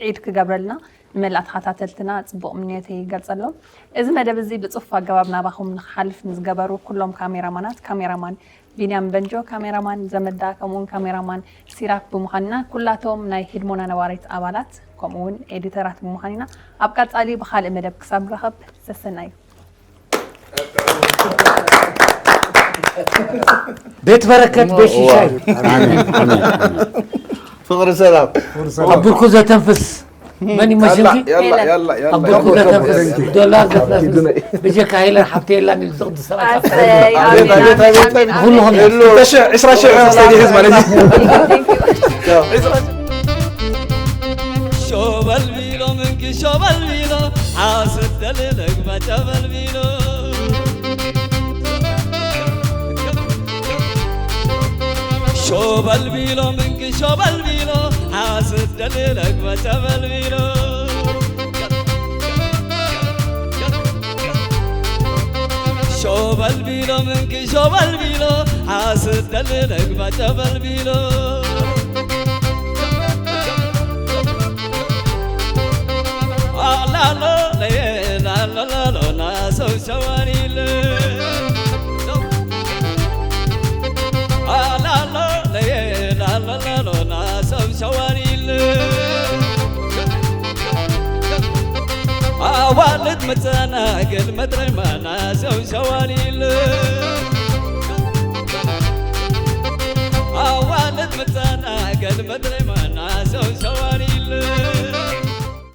ዒድ ክገብረልና ንመላእ ተኸታተልትና ጽቡቕ ምንዮተይ ይገልጸሎም። እዚ መደብ እዚ ብጽፉፍ ኣገባብ ናባኹም ንክሓልፍ ንዝገበሩ ኩሎም ካሜራማናት ካሜራማን ቢንያም በንጆ ካሜራማን፣ ዘመዳ ከምኡውን ካሜራማን ሲራክ ብምዃንና ኩላቶም ናይ ህድሞና ነባሪት ኣባላት ከምኡውን ኤዲተራት ብምዃንና ኣብ ቀጻሊ ብኻልእ መደብ ክሳብ ንረኸብ ሰሰናዩ። ቤት በረከት ቤት ሽሻይ ፍቅሪ ሰላም ኣብ ብርኩ ዘተንፍስ መን ይመስልኪ? ኣብ ብርኩ ዘተንፍስ ዶላር ዘትነፍስ ብጀካ ሄለን ሓብቲ የላን እዩ ዝቕዲ ሰብኣይ ኩልኹም ተሸ ዕስራ ሺሕ ስቴዲ ህዝብ ማለት እዩ ሾበል ቢሎ ምንኪ ሾበል ቢሎ ሓስብ ደልለግባ ጨበል ቢሎ ሾበል ቢሎ ምንኪ ሾበል ቢሎ ሓስብ ደልለግባ ጨበል ቢሎ ሾበል ቢሎ ምንኪ ሾበል ቢሎ ሓስብ ደልለግባ ጨበል ቢሎ ኣላሎ ለየላሎላሎና ሰብ ሸዋሪለ ኣላሎ ለየላሎላሎና ሰብ ሸዋሪለ ኣዋልድ መጸናገል መድረማና ሰብ ሸዋሪለ ኣዋልድ መጸናገል መድረማና ሰብ ሸዋ